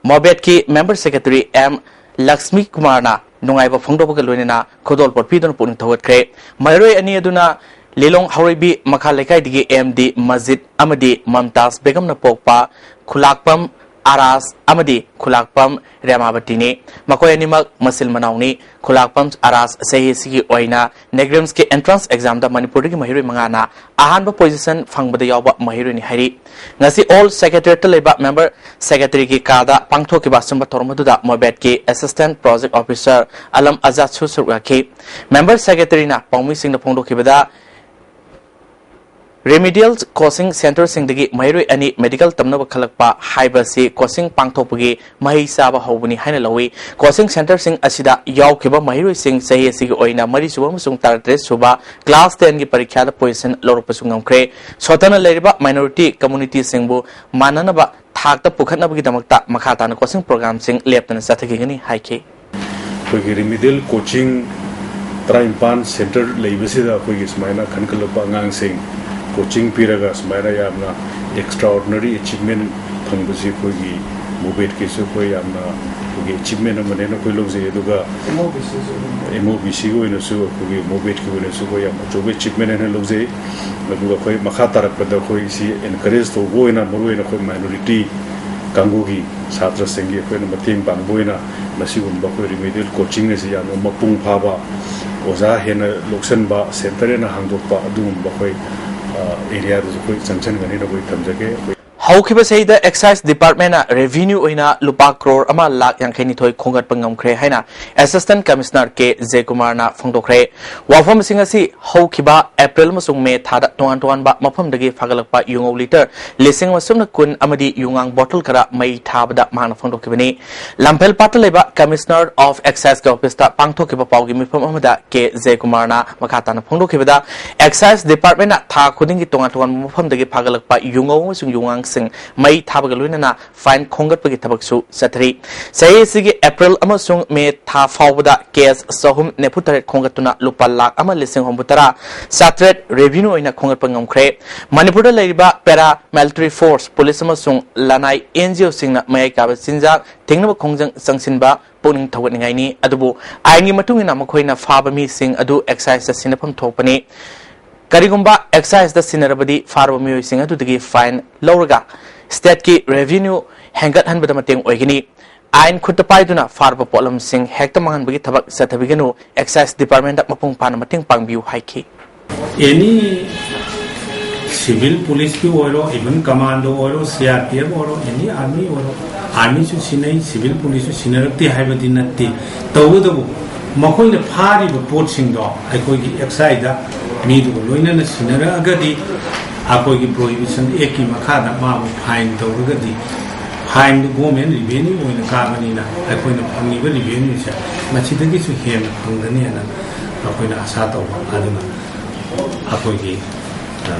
ꯃꯣꯕꯦꯠꯀꯤ member secretary ꯑꯦꯝ ꯂꯛꯁꯃꯤ ꯀꯨꯃꯥꯔꯅ ꯅꯨꯡꯉꯥꯏꯕ ꯐꯣꯡꯗꯣꯛꯄꯒ ꯂꯣꯏꯅꯅ ꯈꯨꯗꯣꯜꯄꯣꯠ ꯄꯤꯗꯨꯅ ꯄꯨꯛꯅꯤꯡ ꯊꯧꯒꯠꯈ꯭ꯔꯦ꯫ ꯃꯍꯩꯔꯣꯏ ꯑꯅꯤ ꯑꯗꯨꯅ ꯂꯤꯂꯣꯡ ꯍꯧꯔꯩꯕꯤ ꯃꯈꯥ ꯂꯩꯀꯥꯏꯗꯒꯤ ꯑꯦꯝ ꯗꯤ ꯃꯖꯤꯗ ꯑꯃꯗꯤ ꯃꯝꯇꯥꯖ ꯕꯦꯒꯝꯅ ꯄꯣꯛꯄ ꯈꯨꯂꯥꯛꯄꯝ ꯑꯔꯥꯖ ꯑꯃꯗꯤ ꯈꯨꯂꯥꯛꯄꯝ ꯔꯦꯃꯥꯕꯇꯤꯅꯤ꯫ ꯃꯈꯣꯏ ꯑꯅꯤꯃꯛ ꯃꯆꯤꯜ ꯃꯅꯥꯎꯅꯤ꯫ ꯈꯨꯂꯥꯛꯄꯝ ꯑꯔꯥꯖ ꯆꯍꯤ ꯑꯁꯤꯒꯤ ꯑꯣꯏꯅ ꯅꯦꯒ꯭ꯔꯤꯝꯁꯀꯤ entrance examꯗ ꯃꯅꯤꯄꯨꯔꯗꯒꯤ ꯃꯍꯩꯔꯣꯏ ꯃꯉꯥꯅ ꯑꯍꯥꯟꯕ position ꯐꯪꯕꯗ ꯌꯥꯎꯕ ꯃꯍꯩꯔꯣꯏꯅꯤ ꯍꯥꯏꯔꯤ꯫ ꯉꯁꯤ ꯑꯣꯜ ꯁꯦꯀ꯭ꯔꯦꯇꯔꯤꯌꯦꯠꯇ ꯂꯩꯕ member secretaryꯒꯤ ꯀꯥꯗ ꯄꯥꯡꯊꯣꯛꯈꯤꯕ ꯑꯆꯨꯝꯕ ꯊꯧꯔꯝ ꯑꯗꯨꯗ ꯃꯣꯕꯦꯠꯀꯤ assistant project officer ꯑꯂꯝ ꯑꯖꯥꯗꯁꯨ ꯁꯔꯨꯛ ꯌꯥꯈꯤ꯫ Member secretaryꯅ ꯄꯥꯎꯃꯤꯁꯤꯡꯗ ꯐꯣꯡꯗꯣꯛꯈꯤꯕꯗ, remedial coaching centreꯁꯤꯡꯗꯒꯤ ꯃꯍꯩꯔꯣꯏ ꯑꯅꯤ medical ꯇꯝꯅꯕ ꯈꯜꯂꯛꯄ ꯍꯥꯏꯕꯁꯤ coaching ꯄꯥꯡꯊꯣꯛꯄꯒꯤ ꯃꯍꯩ ꯆꯥꯕ ꯍꯧꯕꯅꯤ ꯍꯥꯏꯅ ꯂꯧꯏ꯫ Coaching centreꯁꯤꯡ ꯑꯁꯤꯗ ꯌꯥꯎꯈꯤꯕ ꯃꯍꯩꯔꯣꯏꯁꯤꯡ ꯆꯍꯤ ꯑꯁꯤꯒꯤ ꯑꯣꯏꯅ ꯃꯔꯤꯁꯨꯕ ꯑꯃꯁꯨꯡ ꯇꯔꯥꯇꯔꯦꯠ ꯁꯨꯕ class tenꯒꯤ ꯄꯔꯤꯈ꯭ꯌꯥꯗ position ꯂꯧꯔꯛꯄꯁꯨ ꯉꯝꯈ꯭ꯔꯦ꯫ ꯁꯣꯠꯊꯅ ꯂꯩꯔꯤꯕ minority communityꯁꯤꯡꯕꯨ ꯃꯥꯟꯅꯅꯕ ꯊꯥꯛꯇ ꯄꯨꯈꯠꯅꯕꯒꯤꯗꯃꯛꯇ ꯃꯈꯥ ꯇꯥꯅ coaching programꯁꯤꯡ ꯂꯦꯞꯇꯅ ꯆꯠꯊꯈꯤꯒꯅꯤ ꯍꯥꯏꯈꯤ꯫ ꯑꯩꯈꯣꯏꯒꯤ remedial coaching ꯇꯔꯥꯅꯤꯄꯥꯟ centre ꯂꯩꯕꯁꯤꯗ ꯑꯩꯈꯣꯏꯒꯤ ꯁꯨꯃꯥꯏꯅ ꯈꯟꯒꯠꯂꯛꯄ ꯑꯉꯥꯡꯁꯤꯡ coaching ꯄꯤꯔꯒ ꯁꯨꯃꯥꯏꯅ ꯌꯥꯝꯅ extraordinary achievement ꯐꯪꯕꯁꯤ ꯑꯩꯈꯣꯏꯒꯤ ꯃꯣꯕꯦꯠꯀꯤꯁꯨ ꯑꯩꯈꯣꯏ ꯌꯥꯝꯅ ꯑꯩꯈꯣꯏꯒꯤ achievement ꯑꯃꯅꯦꯅ ꯑꯩꯈꯣꯏ ꯂꯧꯖꯩ꯫ ꯑꯗꯨꯒ MOBCꯒꯤ ꯑꯣꯏꯅꯁꯨ, ꯑꯩꯈꯣꯏꯒꯤ ꯃꯣꯕꯦꯠꯀꯤ ꯑꯣꯏꯅꯁꯨ ꯑꯩꯈꯣꯏ ꯌꯥꯝ ꯑꯆꯧꯕ achievement ꯍꯥꯏꯅ ꯂꯧꯖꯩ꯫ ꯑꯗꯨꯒ ꯑꯩꯈꯣꯏ ꯃꯈꯥ ꯇꯥꯔꯛꯄꯗ ꯑꯩꯈꯣꯏ ꯁꯤ encourage ꯇꯧꯕ ꯑꯣꯏꯅ ꯃꯔꯨꯑꯣꯏꯅ ꯑꯩꯈꯣꯏ minority ꯀꯥꯡꯕꯨꯒꯤ ꯁꯥꯇ꯭ꯔꯁꯤꯡꯒꯤ ꯑꯩꯈꯣꯏꯅ ꯃꯇꯦꯡ ꯄꯥꯡꯕ ꯑꯣꯏꯅ ꯃꯁꯤꯒꯨꯝꯕ ꯑꯩꯈꯣꯏ remedial coaching ꯑꯁꯤ ꯌꯥꯝꯅ ꯃꯄꯨꯡ ꯐꯥꯕ, ꯑꯣꯖꯥ ꯍꯦꯟꯅ ꯂꯧꯁꯤꯟꯕ, centre ꯍꯦꯟꯅ ꯍꯥꯡꯗꯣꯛꯄ, ꯑꯗꯨꯒꯨꯝꯕ ꯑꯩꯈꯣꯏ, ꯑ, areaꯗꯁꯨ ꯑꯩꯈꯣꯏ ꯆꯪꯁꯤꯟꯒꯅꯤꯅ ꯑꯩꯈꯣꯏ ꯊꯝꯖꯒꯦ꯫ ꯑꯩꯈꯣꯏ ꯍꯧꯈꯤꯕ ꯆꯍꯤꯗ excise departmentꯅ revenue ꯑꯣꯏꯅ ꯂꯨꯄꯥ ꯀ꯭ꯔꯣꯔ ꯑꯃ ꯂꯥꯈ ꯌꯥꯡꯈꯩ ꯅꯤꯊꯣꯏ ꯈꯣꯝꯒꯠꯄ ꯉꯝꯈ꯭ꯔꯦ ꯍꯥꯏꯅ assistant commissioner ꯀꯦ ꯖꯌꯀꯨꯃꯥꯔꯅ ꯐꯣꯡꯗꯣꯛꯈ꯭ꯔꯦ꯫ ꯋꯥꯐꯝꯁꯤꯡ ꯑꯁꯤ ꯍꯧꯈꯤꯕ ꯑꯦꯄ꯭ꯔꯤꯜ ꯑꯃꯁꯨꯡ ꯃꯦ ꯊꯥꯗ ꯇꯣꯉꯥꯟ ꯇꯣꯉꯥꯟꯕ ꯃꯐꯝꯗꯒꯤ ꯐꯥꯒꯠꯂꯛꯄ ꯌꯨꯉꯧ litre ꯂꯤꯁꯤꯡ ꯑꯃ ꯆꯥꯝꯃ ꯀꯨꯟ ꯑꯃꯗꯤ ꯌꯨꯉꯥꯡ bottle ꯈꯔ ꯃꯩ ꯊꯥꯕꯗ ꯃꯍꯥꯛꯅ ꯐꯣꯡꯗꯣꯛꯈꯤꯕꯅꯤ꯫ ꯂꯝꯐꯦꯜꯄꯥꯠꯇ ꯂꯩꯕ Commissioner of Exciseꯀꯤ officeꯇ ꯄꯥꯡꯊꯣꯛꯈꯤꯕ ꯄꯥꯎꯒꯤ ꯃꯤꯐꯝ ꯑꯃꯗ ꯀꯦ ꯖꯌꯀꯨꯃꯥꯔꯅ ꯃꯈꯥ ꯇꯥꯅ ꯐꯣꯡꯗꯣꯛꯈꯤꯕꯗ, excise departmentꯅ ꯊꯥ ꯈꯨꯗꯤꯡꯒꯤ ꯇꯣꯉꯥꯟ ꯇꯣꯉꯥꯟꯕ ꯃꯐꯝꯗꯒꯤ ꯐꯥꯒꯠꯂꯛꯄ ꯌꯨꯉꯧ ꯑꯃꯁꯨꯡ ꯌꯨꯉꯥꯡꯁꯤꯡ ꯃꯩ ꯊꯥꯕꯒ ꯂꯣꯏꯅꯅ fine ꯈꯣꯝꯒꯠꯄꯒꯤ ꯊꯕꯛꯁꯨ ꯆꯠꯊꯔꯤ꯫ ꯆꯍꯤ ꯑꯁꯤꯒꯤ April ꯑꯃꯁꯨꯡ May ꯊꯥ ꯐꯥꯎꯕꯗ case ꯆꯍꯨꯝ ꯅꯤꯐꯨ ꯇꯔꯦꯠ ꯈꯣꯝꯒꯠꯇꯨꯅ ꯂꯨꯄꯥ ꯂꯥꯈ ꯑꯃ ꯂꯤꯁꯤꯡ ꯍꯨꯝꯐꯨ ꯇꯔꯥ ꯆꯥꯇ꯭ꯔꯦꯠ revenue ꯑꯣꯏꯅ ꯈꯣꯝꯒꯠꯄ ꯉꯝꯈ꯭ꯔꯦ꯫ ꯃꯅꯤꯄꯨꯔꯗ ꯂꯩꯔꯤꯕ paramilitary force, police ꯑꯃꯁꯨꯡ ꯂꯅꯥꯏ N G O ꯁꯤꯡꯅ ꯃꯌꯥꯏ ꯀꯥꯕ ꯆꯤꯟꯖꯥꯛ ꯊꯤꯡꯅꯕ ꯈꯣꯡꯖꯪ ꯆꯪꯁꯤꯟꯕ ꯄꯨꯛꯅꯤꯡ ꯊꯧꯒꯠꯅꯤꯡꯉꯥꯏꯅꯤ꯫ ꯑꯗꯨꯕꯨ ꯑꯥꯏꯟꯒꯤ ꯃꯇꯨꯡ ꯏꯟꯅ ꯃꯈꯣꯏꯅ ꯐꯥꯕ ꯃꯤꯁꯤꯡ ꯑꯗꯨ excise ꯇ ꯁꯤꯟꯅꯐꯝ ꯊꯣꯛꯄꯅꯤ꯫ ꯀꯔꯤꯒꯨꯝꯕ excise ꯇ ꯁꯤꯟꯅꯔꯕꯗꯤ ꯐꯥꯔꯕ ꯃꯤꯑꯣꯏꯁꯤꯡ ꯑꯗꯨꯗꯒꯤ fine ꯂꯧꯔꯒ state ꯀꯤ revenue ꯍꯦꯟꯒꯠꯍꯟꯕꯗ ꯃꯇꯦꯡ ꯑꯣꯏꯒꯅꯤ꯫ ꯑꯥꯏꯟ ꯈꯨꯠꯇ ꯄꯥꯏꯗꯨꯅ ꯐꯥꯔꯕ ꯄꯣꯠꯂꯝꯁꯤꯡ ꯍꯦꯛꯇ ꯃꯥꯡꯍꯟꯕꯒꯤ ꯊꯕꯛ ꯆꯠꯊꯕꯤꯒꯅꯨ, excise department ꯇ ꯃꯄꯨꯡ ꯐꯥꯅ ꯃꯇꯦꯡ ꯄꯥꯡꯕꯤꯌꯨ ꯍꯥꯏꯈꯤ꯫ Any civil police ꯀꯤ ꯑꯣꯏꯔꯣ, even commando ꯑꯣꯏꯔꯣ, C R P F ꯑꯣꯏꯔꯣ, any army ꯑꯣꯏꯔꯣ, army ꯁꯨ ꯁꯤꯟꯅꯩ, civil police ꯁꯨ ꯁꯤꯟꯅꯔꯛꯇꯦ ꯍꯥꯏꯕꯗꯤ ꯅꯠꯇꯦ꯫ ꯇꯧꯕꯇꯕꯨ ꯃꯈꯣꯏꯅ ꯐꯥꯔꯤꯕ ꯄꯣꯠꯁꯤꯡꯗꯣ ꯑꯩꯈꯣꯏꯒꯤ excise ꯗ ꯃꯤꯗꯨꯒ ꯂꯣꯏꯅꯅ ꯁꯤꯟꯅꯔꯛꯑꯒꯗꯤ ꯑꯩꯈꯣꯏꯒꯤ Prohibition Act ꯀꯤ ꯃꯈꯥꯗ ꯃꯥꯕꯨ fine ꯇꯧꯔꯒꯗꯤ fine ꯗꯨ government revenue ꯑꯣꯏꯅ ꯀꯥꯕꯅꯤꯅ ꯑꯩꯈꯣꯏꯅ ꯐꯪꯉꯤꯕ revenue ꯁꯦ ꯃꯁꯤꯗꯒꯤꯁꯨ ꯍꯦꯟꯅ ꯐꯪꯒꯅꯤ ꯍꯥꯏꯅ ꯑꯩꯈꯣꯏꯅ ꯑꯥꯁꯥ ꯇꯧꯕ꯫ ꯑꯗꯨꯅ ꯑꯩꯈꯣꯏꯒꯤ, ꯑ,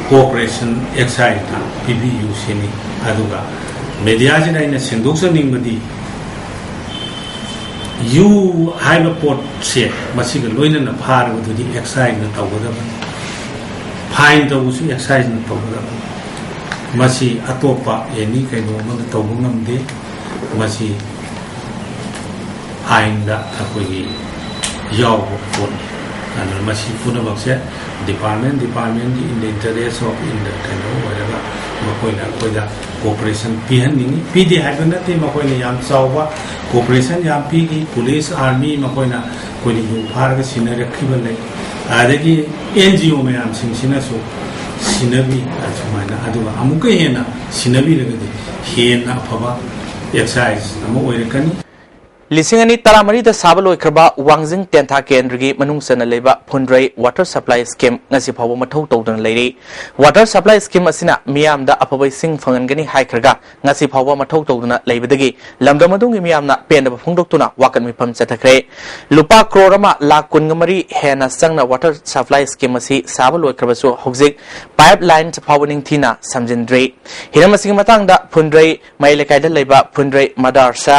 cooperation excise ꯇ ꯄꯤꯕꯤꯌꯨ ꯁꯤꯅꯤ꯫ ꯑꯗꯨꯒ media ꯁꯤꯗ ꯑꯩꯅ ꯁꯦꯡꯗꯣꯛꯆꯅꯤꯡꯕꯗꯤ, ꯌꯨ ꯍꯥꯏꯕ ꯄꯣꯠꯁꯦ ꯃꯁꯤꯒ ꯂꯣꯏꯅꯅ ꯐꯥꯔꯕꯗꯨꯗꯤ excise ꯅ ꯇꯧꯒꯗꯕꯅꯤ, fine ꯇꯧꯕꯁꯨ excise ꯅ ꯇꯧꯒꯗꯕꯅꯤ꯫ ꯃꯁꯤ ꯑꯇꯣꯞꯄ any ꯀꯩꯅꯣ ꯑꯃꯅ ꯇꯧꯕ ꯉꯝꯗꯦ꯫ ꯃꯁꯤ ꯑꯥꯏꯟꯗ ꯑꯩꯈꯣꯏꯒꯤ ꯌꯥꯎꯕ ꯄꯣꯠꯅꯤ꯫ ꯑꯗꯨꯅ ꯃꯁꯤ ꯄꯨꯝꯅꯃꯛꯁꯦ department department ꯀꯤ in the interest of, in the ꯀꯩꯅꯣ ꯑꯣꯏꯔꯒ ꯃꯈꯣꯏꯅ ꯑꯩꯈꯣꯏꯗ cooperation ꯄꯤꯍꯟꯅꯤꯡꯉꯤ꯫ ꯄꯤꯗꯦ ꯍꯥꯏꯕ ꯅꯠꯇꯦ, ꯃꯈꯣꯏꯅ ꯌꯥꯝ ꯆꯥꯎꯕ cooperation ꯌꯥꯝ ꯄꯤꯈꯤ꯫ Police, army ꯃꯈꯣꯏꯅ ꯑꯩꯈꯣꯏꯅ ꯌꯨ ꯐꯥꯔꯒ ꯁꯤꯟꯅꯔꯛꯈꯤꯕ ꯂꯩ꯫ ꯑꯗꯒꯤ N G O ꯃꯌꯥꯝꯁꯤꯡꯁꯤꯅꯁꯨ ꯁꯤꯟꯅꯕꯤ ꯑꯁꯨꯃꯥꯏꯅ꯫ ꯑꯗꯨꯒ ꯑꯃꯨꯛꯀ ꯍꯦꯟꯅ ꯁꯤꯟꯅꯕꯤꯔꯒꯗꯤ ꯍꯦꯟꯅ ꯑꯐꯕ excise ꯑꯃ ꯑꯣꯏꯔꯛꯀꯅꯤ꯫ ꯂꯤꯁꯤꯡ ꯑꯅꯤ ꯇꯔꯥꯃꯔꯤꯗ ꯁꯥꯕ ꯂꯣꯏꯈ꯭ꯔꯕ ꯋꯥꯡꯖꯤꯡ ꯇꯦꯟꯊꯥ ꯀꯦꯟꯗ꯭ꯔꯒꯤ ꯃꯅꯨꯡ ꯆꯟꯅ ꯂꯩꯕ ꯐꯨꯟꯗ꯭ꯔꯩ ꯋꯥꯇꯔ ꯁꯄ꯭ꯂꯥꯏ ꯁ꯭ꯀꯤꯝ ꯉꯁꯤ ꯐꯥꯎꯕ ꯃꯊꯧ ꯇꯧꯗꯨꯅ ꯂꯩꯔꯤ꯫ ꯋꯥꯇꯔ ꯁꯄ꯭ꯂꯥꯏ ꯁ꯭ꯀꯤꯝ ꯑꯁꯤꯅ ꯃꯤꯌꯥꯝꯗ ꯑꯐꯕ ꯏꯁꯤꯡ ꯐꯪꯍꯟꯒꯅꯤ ꯍꯥꯏꯈ꯭ꯔꯒ ꯉꯁꯤ ꯐꯥꯎꯕ ꯃꯊꯧ ꯇꯧꯗꯨꯅ ꯂꯩꯕꯗꯒꯤ ꯂꯝꯗꯝ ꯑꯗꯨꯒꯤ ꯃꯤꯌꯥꯝꯅ ꯄꯦꯟꯗꯕ ꯐꯣꯡꯗꯣꯛꯇꯨꯅ ꯋꯥꯀꯠ ꯃꯤꯐꯝ ꯆꯠꯊꯈ꯭ꯔꯦ꯫ ꯂꯨꯄꯥ ꯀ꯭ꯔꯣꯔ ꯑꯃ ꯂꯥꯈ ꯀꯨꯟꯒ ꯃꯔꯤ ꯍꯦꯟꯅ ꯆꯪꯅ ꯋꯥꯇꯔ ꯁꯄ꯭ꯂꯥꯏ ꯁ꯭ꯀꯤꯝ ꯑꯁꯤ ꯁꯥꯕ ꯂꯣꯏꯈ꯭ꯔꯕꯁꯨ ꯍꯧꯖꯤꯛ ꯄꯥꯏꯞ ꯂꯥꯏꯟ ꯐꯥꯎꯕ ꯅꯤꯡꯊꯤꯅ ꯁꯝꯖꯤꯟꯗ꯭ꯔꯤ꯫ ꯍꯤꯔꯝ ꯑꯁꯤꯒꯤ ꯃꯇꯥꯡꯗ ꯐꯨꯟꯗ꯭ꯔꯩ ꯃꯌꯥꯏ ꯂꯩꯀꯥꯏꯗ ꯂꯩꯕ ꯐꯨꯟꯗ꯭ꯔꯩ ꯃꯗꯥꯔꯁꯥ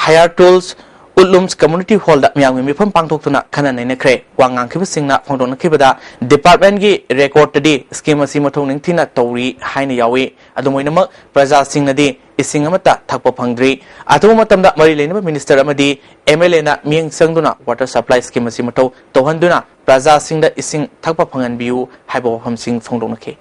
ꯍꯌꯥꯔ ꯇꯨꯜꯁ ꯎꯠꯂꯨꯝꯁ ꯀꯝꯃ꯭ꯌꯨꯅꯤꯇꯤ ꯍꯣꯜꯗ ꯃꯤꯌꯥꯝꯒꯤ ꯃꯤꯐꯝ ꯄꯥꯡꯊꯣꯛꯇꯨꯅ ꯈꯟꯅ ꯅꯩꯅꯈ꯭ꯔꯦ꯫ ꯋꯥ ꯉꯥꯡꯈꯤꯕꯁꯤꯡꯅ ꯐꯣꯡꯗꯣꯛꯅꯈꯤꯕꯗ ꯗꯤꯄꯥꯔꯠꯃꯦꯟꯒꯤ ꯔꯦꯀꯣꯔꯗꯇꯗꯤ ꯁ꯭ꯀꯤꯝ ꯑꯁꯤ ꯃꯊꯧ ꯅꯤꯡꯊꯤꯅ ꯇꯧꯔꯤ ꯍꯥꯏꯅ ꯌꯥꯎꯏ꯫ ꯑꯗꯨꯝ ꯑꯣꯏꯅꯃꯛ ꯄ꯭ꯔꯖꯥꯁꯤꯡꯅꯗꯤ ꯏꯁꯤꯡ ꯑꯃꯠꯇ ꯊꯛꯄ ꯐꯪꯗ꯭ꯔꯤ꯫ ꯑꯊꯨꯕ ꯃꯇꯝꯗ ꯃꯔꯤ ꯂꯩꯅꯕ ꯃꯤꯅꯤꯁꯇꯔ ꯑꯃꯗꯤ ꯑꯦꯝ ꯑꯦꯜ ꯑꯦꯅ ꯃꯤꯠꯌꯦꯡ ꯆꯪꯗꯨꯅ ꯋꯥꯇꯔ ꯁꯄ꯭ꯂꯥꯏ ꯁ꯭ꯀꯤꯝ ꯑꯁꯤ ꯃꯊꯧ ꯇꯧꯍꯟꯗꯨꯅ ꯄ꯭ꯔꯖꯥꯁꯤꯡꯗ ꯏꯁꯤꯡ ꯊꯛꯄ ꯐꯪꯍꯟꯕꯤꯌꯨ ꯍꯥꯏꯕ ꯋꯥꯐꯝꯁꯤꯡ ꯐꯣꯡꯗꯣꯛꯅꯈꯤ꯫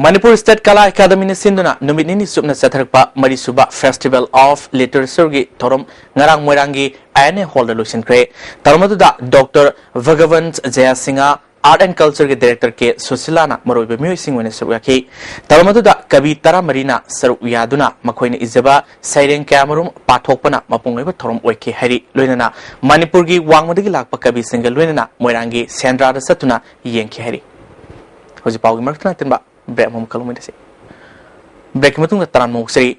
ꯃꯅꯤꯄꯨꯔ ꯁ꯭ꯇꯦꯠ ꯀꯂꯥ ꯑꯦꯀꯥꯗꯃꯤꯅ ꯁꯤꯟꯗꯨꯅ ꯅꯨꯃꯤꯠ ꯅꯤꯅꯤ ꯆꯨꯞꯅ ꯆꯠꯊꯔꯛꯄ ꯃꯔꯤꯁꯨꯕ ꯐꯦꯁꯇꯤꯚꯦꯜ ꯑꯣꯐ ꯂꯤꯇꯔꯦꯆꯔꯒꯤ ꯊꯧꯔꯝ ꯉꯔꯥꯡ ꯃꯣꯏꯔꯥꯡꯒꯤ ꯑꯥꯏ ꯑꯦꯟ ꯑꯦ ꯍꯣꯜꯗ ꯂꯣꯏꯁꯤꯟꯈ꯭ꯔꯦ꯫ ꯊꯧꯔꯝ ꯑꯗꯨꯗ ꯗꯣꯛꯇꯔ ꯚꯒꯋꯟ ꯖꯌꯥꯁꯤꯡꯍ, ꯑꯥꯔꯠ ꯑꯦꯟ ꯀꯜꯆꯔꯒꯤ ꯗꯥꯏꯔꯦꯛꯇꯔ ꯀꯦ ꯁꯨꯁꯤꯂꯥꯅ ꯃꯔꯨꯑꯣꯏꯕ ꯃꯤꯑꯣꯏꯁꯤꯡ ꯑꯣꯏꯅ ꯁꯔꯨꯛ ꯌꯥꯈꯤ꯫ ꯊꯧꯔꯝ ꯑꯗꯨꯗ ꯀꯕꯤ ꯇꯔꯥꯃꯔꯤꯅ ꯁꯔꯨꯛ ꯌꯥꯗꯨꯅ ꯃꯈꯣꯏꯅ ꯏꯖꯕ ꯁꯩꯔꯦꯡ ꯀꯌꯥꯃꯔꯨꯝ ꯄꯥꯊꯣꯛꯄꯅ ꯃꯄꯨꯡ ꯑꯣꯏꯕ ꯊꯧꯔꯝ ꯑꯣꯏꯈꯤ ꯍꯥꯏꯔꯤ꯫ ꯂꯣꯏꯅꯅ ꯃꯅꯤꯄꯨꯔꯒꯤ ꯋꯥꯡꯃꯗꯒꯤ ꯂꯥꯛꯄ ꯀꯕꯤꯁꯤꯡꯒ ꯂꯣꯏꯅꯅ ꯃꯣꯏꯔꯥꯡꯒꯤ ꯁꯦꯟꯗ꯭ꯔꯥꯗ ꯆꯠꯇꯨꯅ ꯌꯦꯡꯈꯤ ꯍꯥꯏꯔꯤ꯫ ꯍꯧꯖꯤꯛ ꯄꯥꯎꯒꯤ ꯃꯔꯛꯇ ꯉꯥꯛꯇꯟꯕ ꯕ꯭ꯔꯦꯛ ꯑꯃꯃꯨꯛ ꯀꯜꯂꯨꯃꯤꯟꯅꯁꯤ꯫ ꯕ꯭ꯔꯦꯛꯀꯤ ꯃꯇꯨꯡꯗ ꯇꯔꯥꯝꯅ ꯑꯣꯛꯆꯔꯤ꯫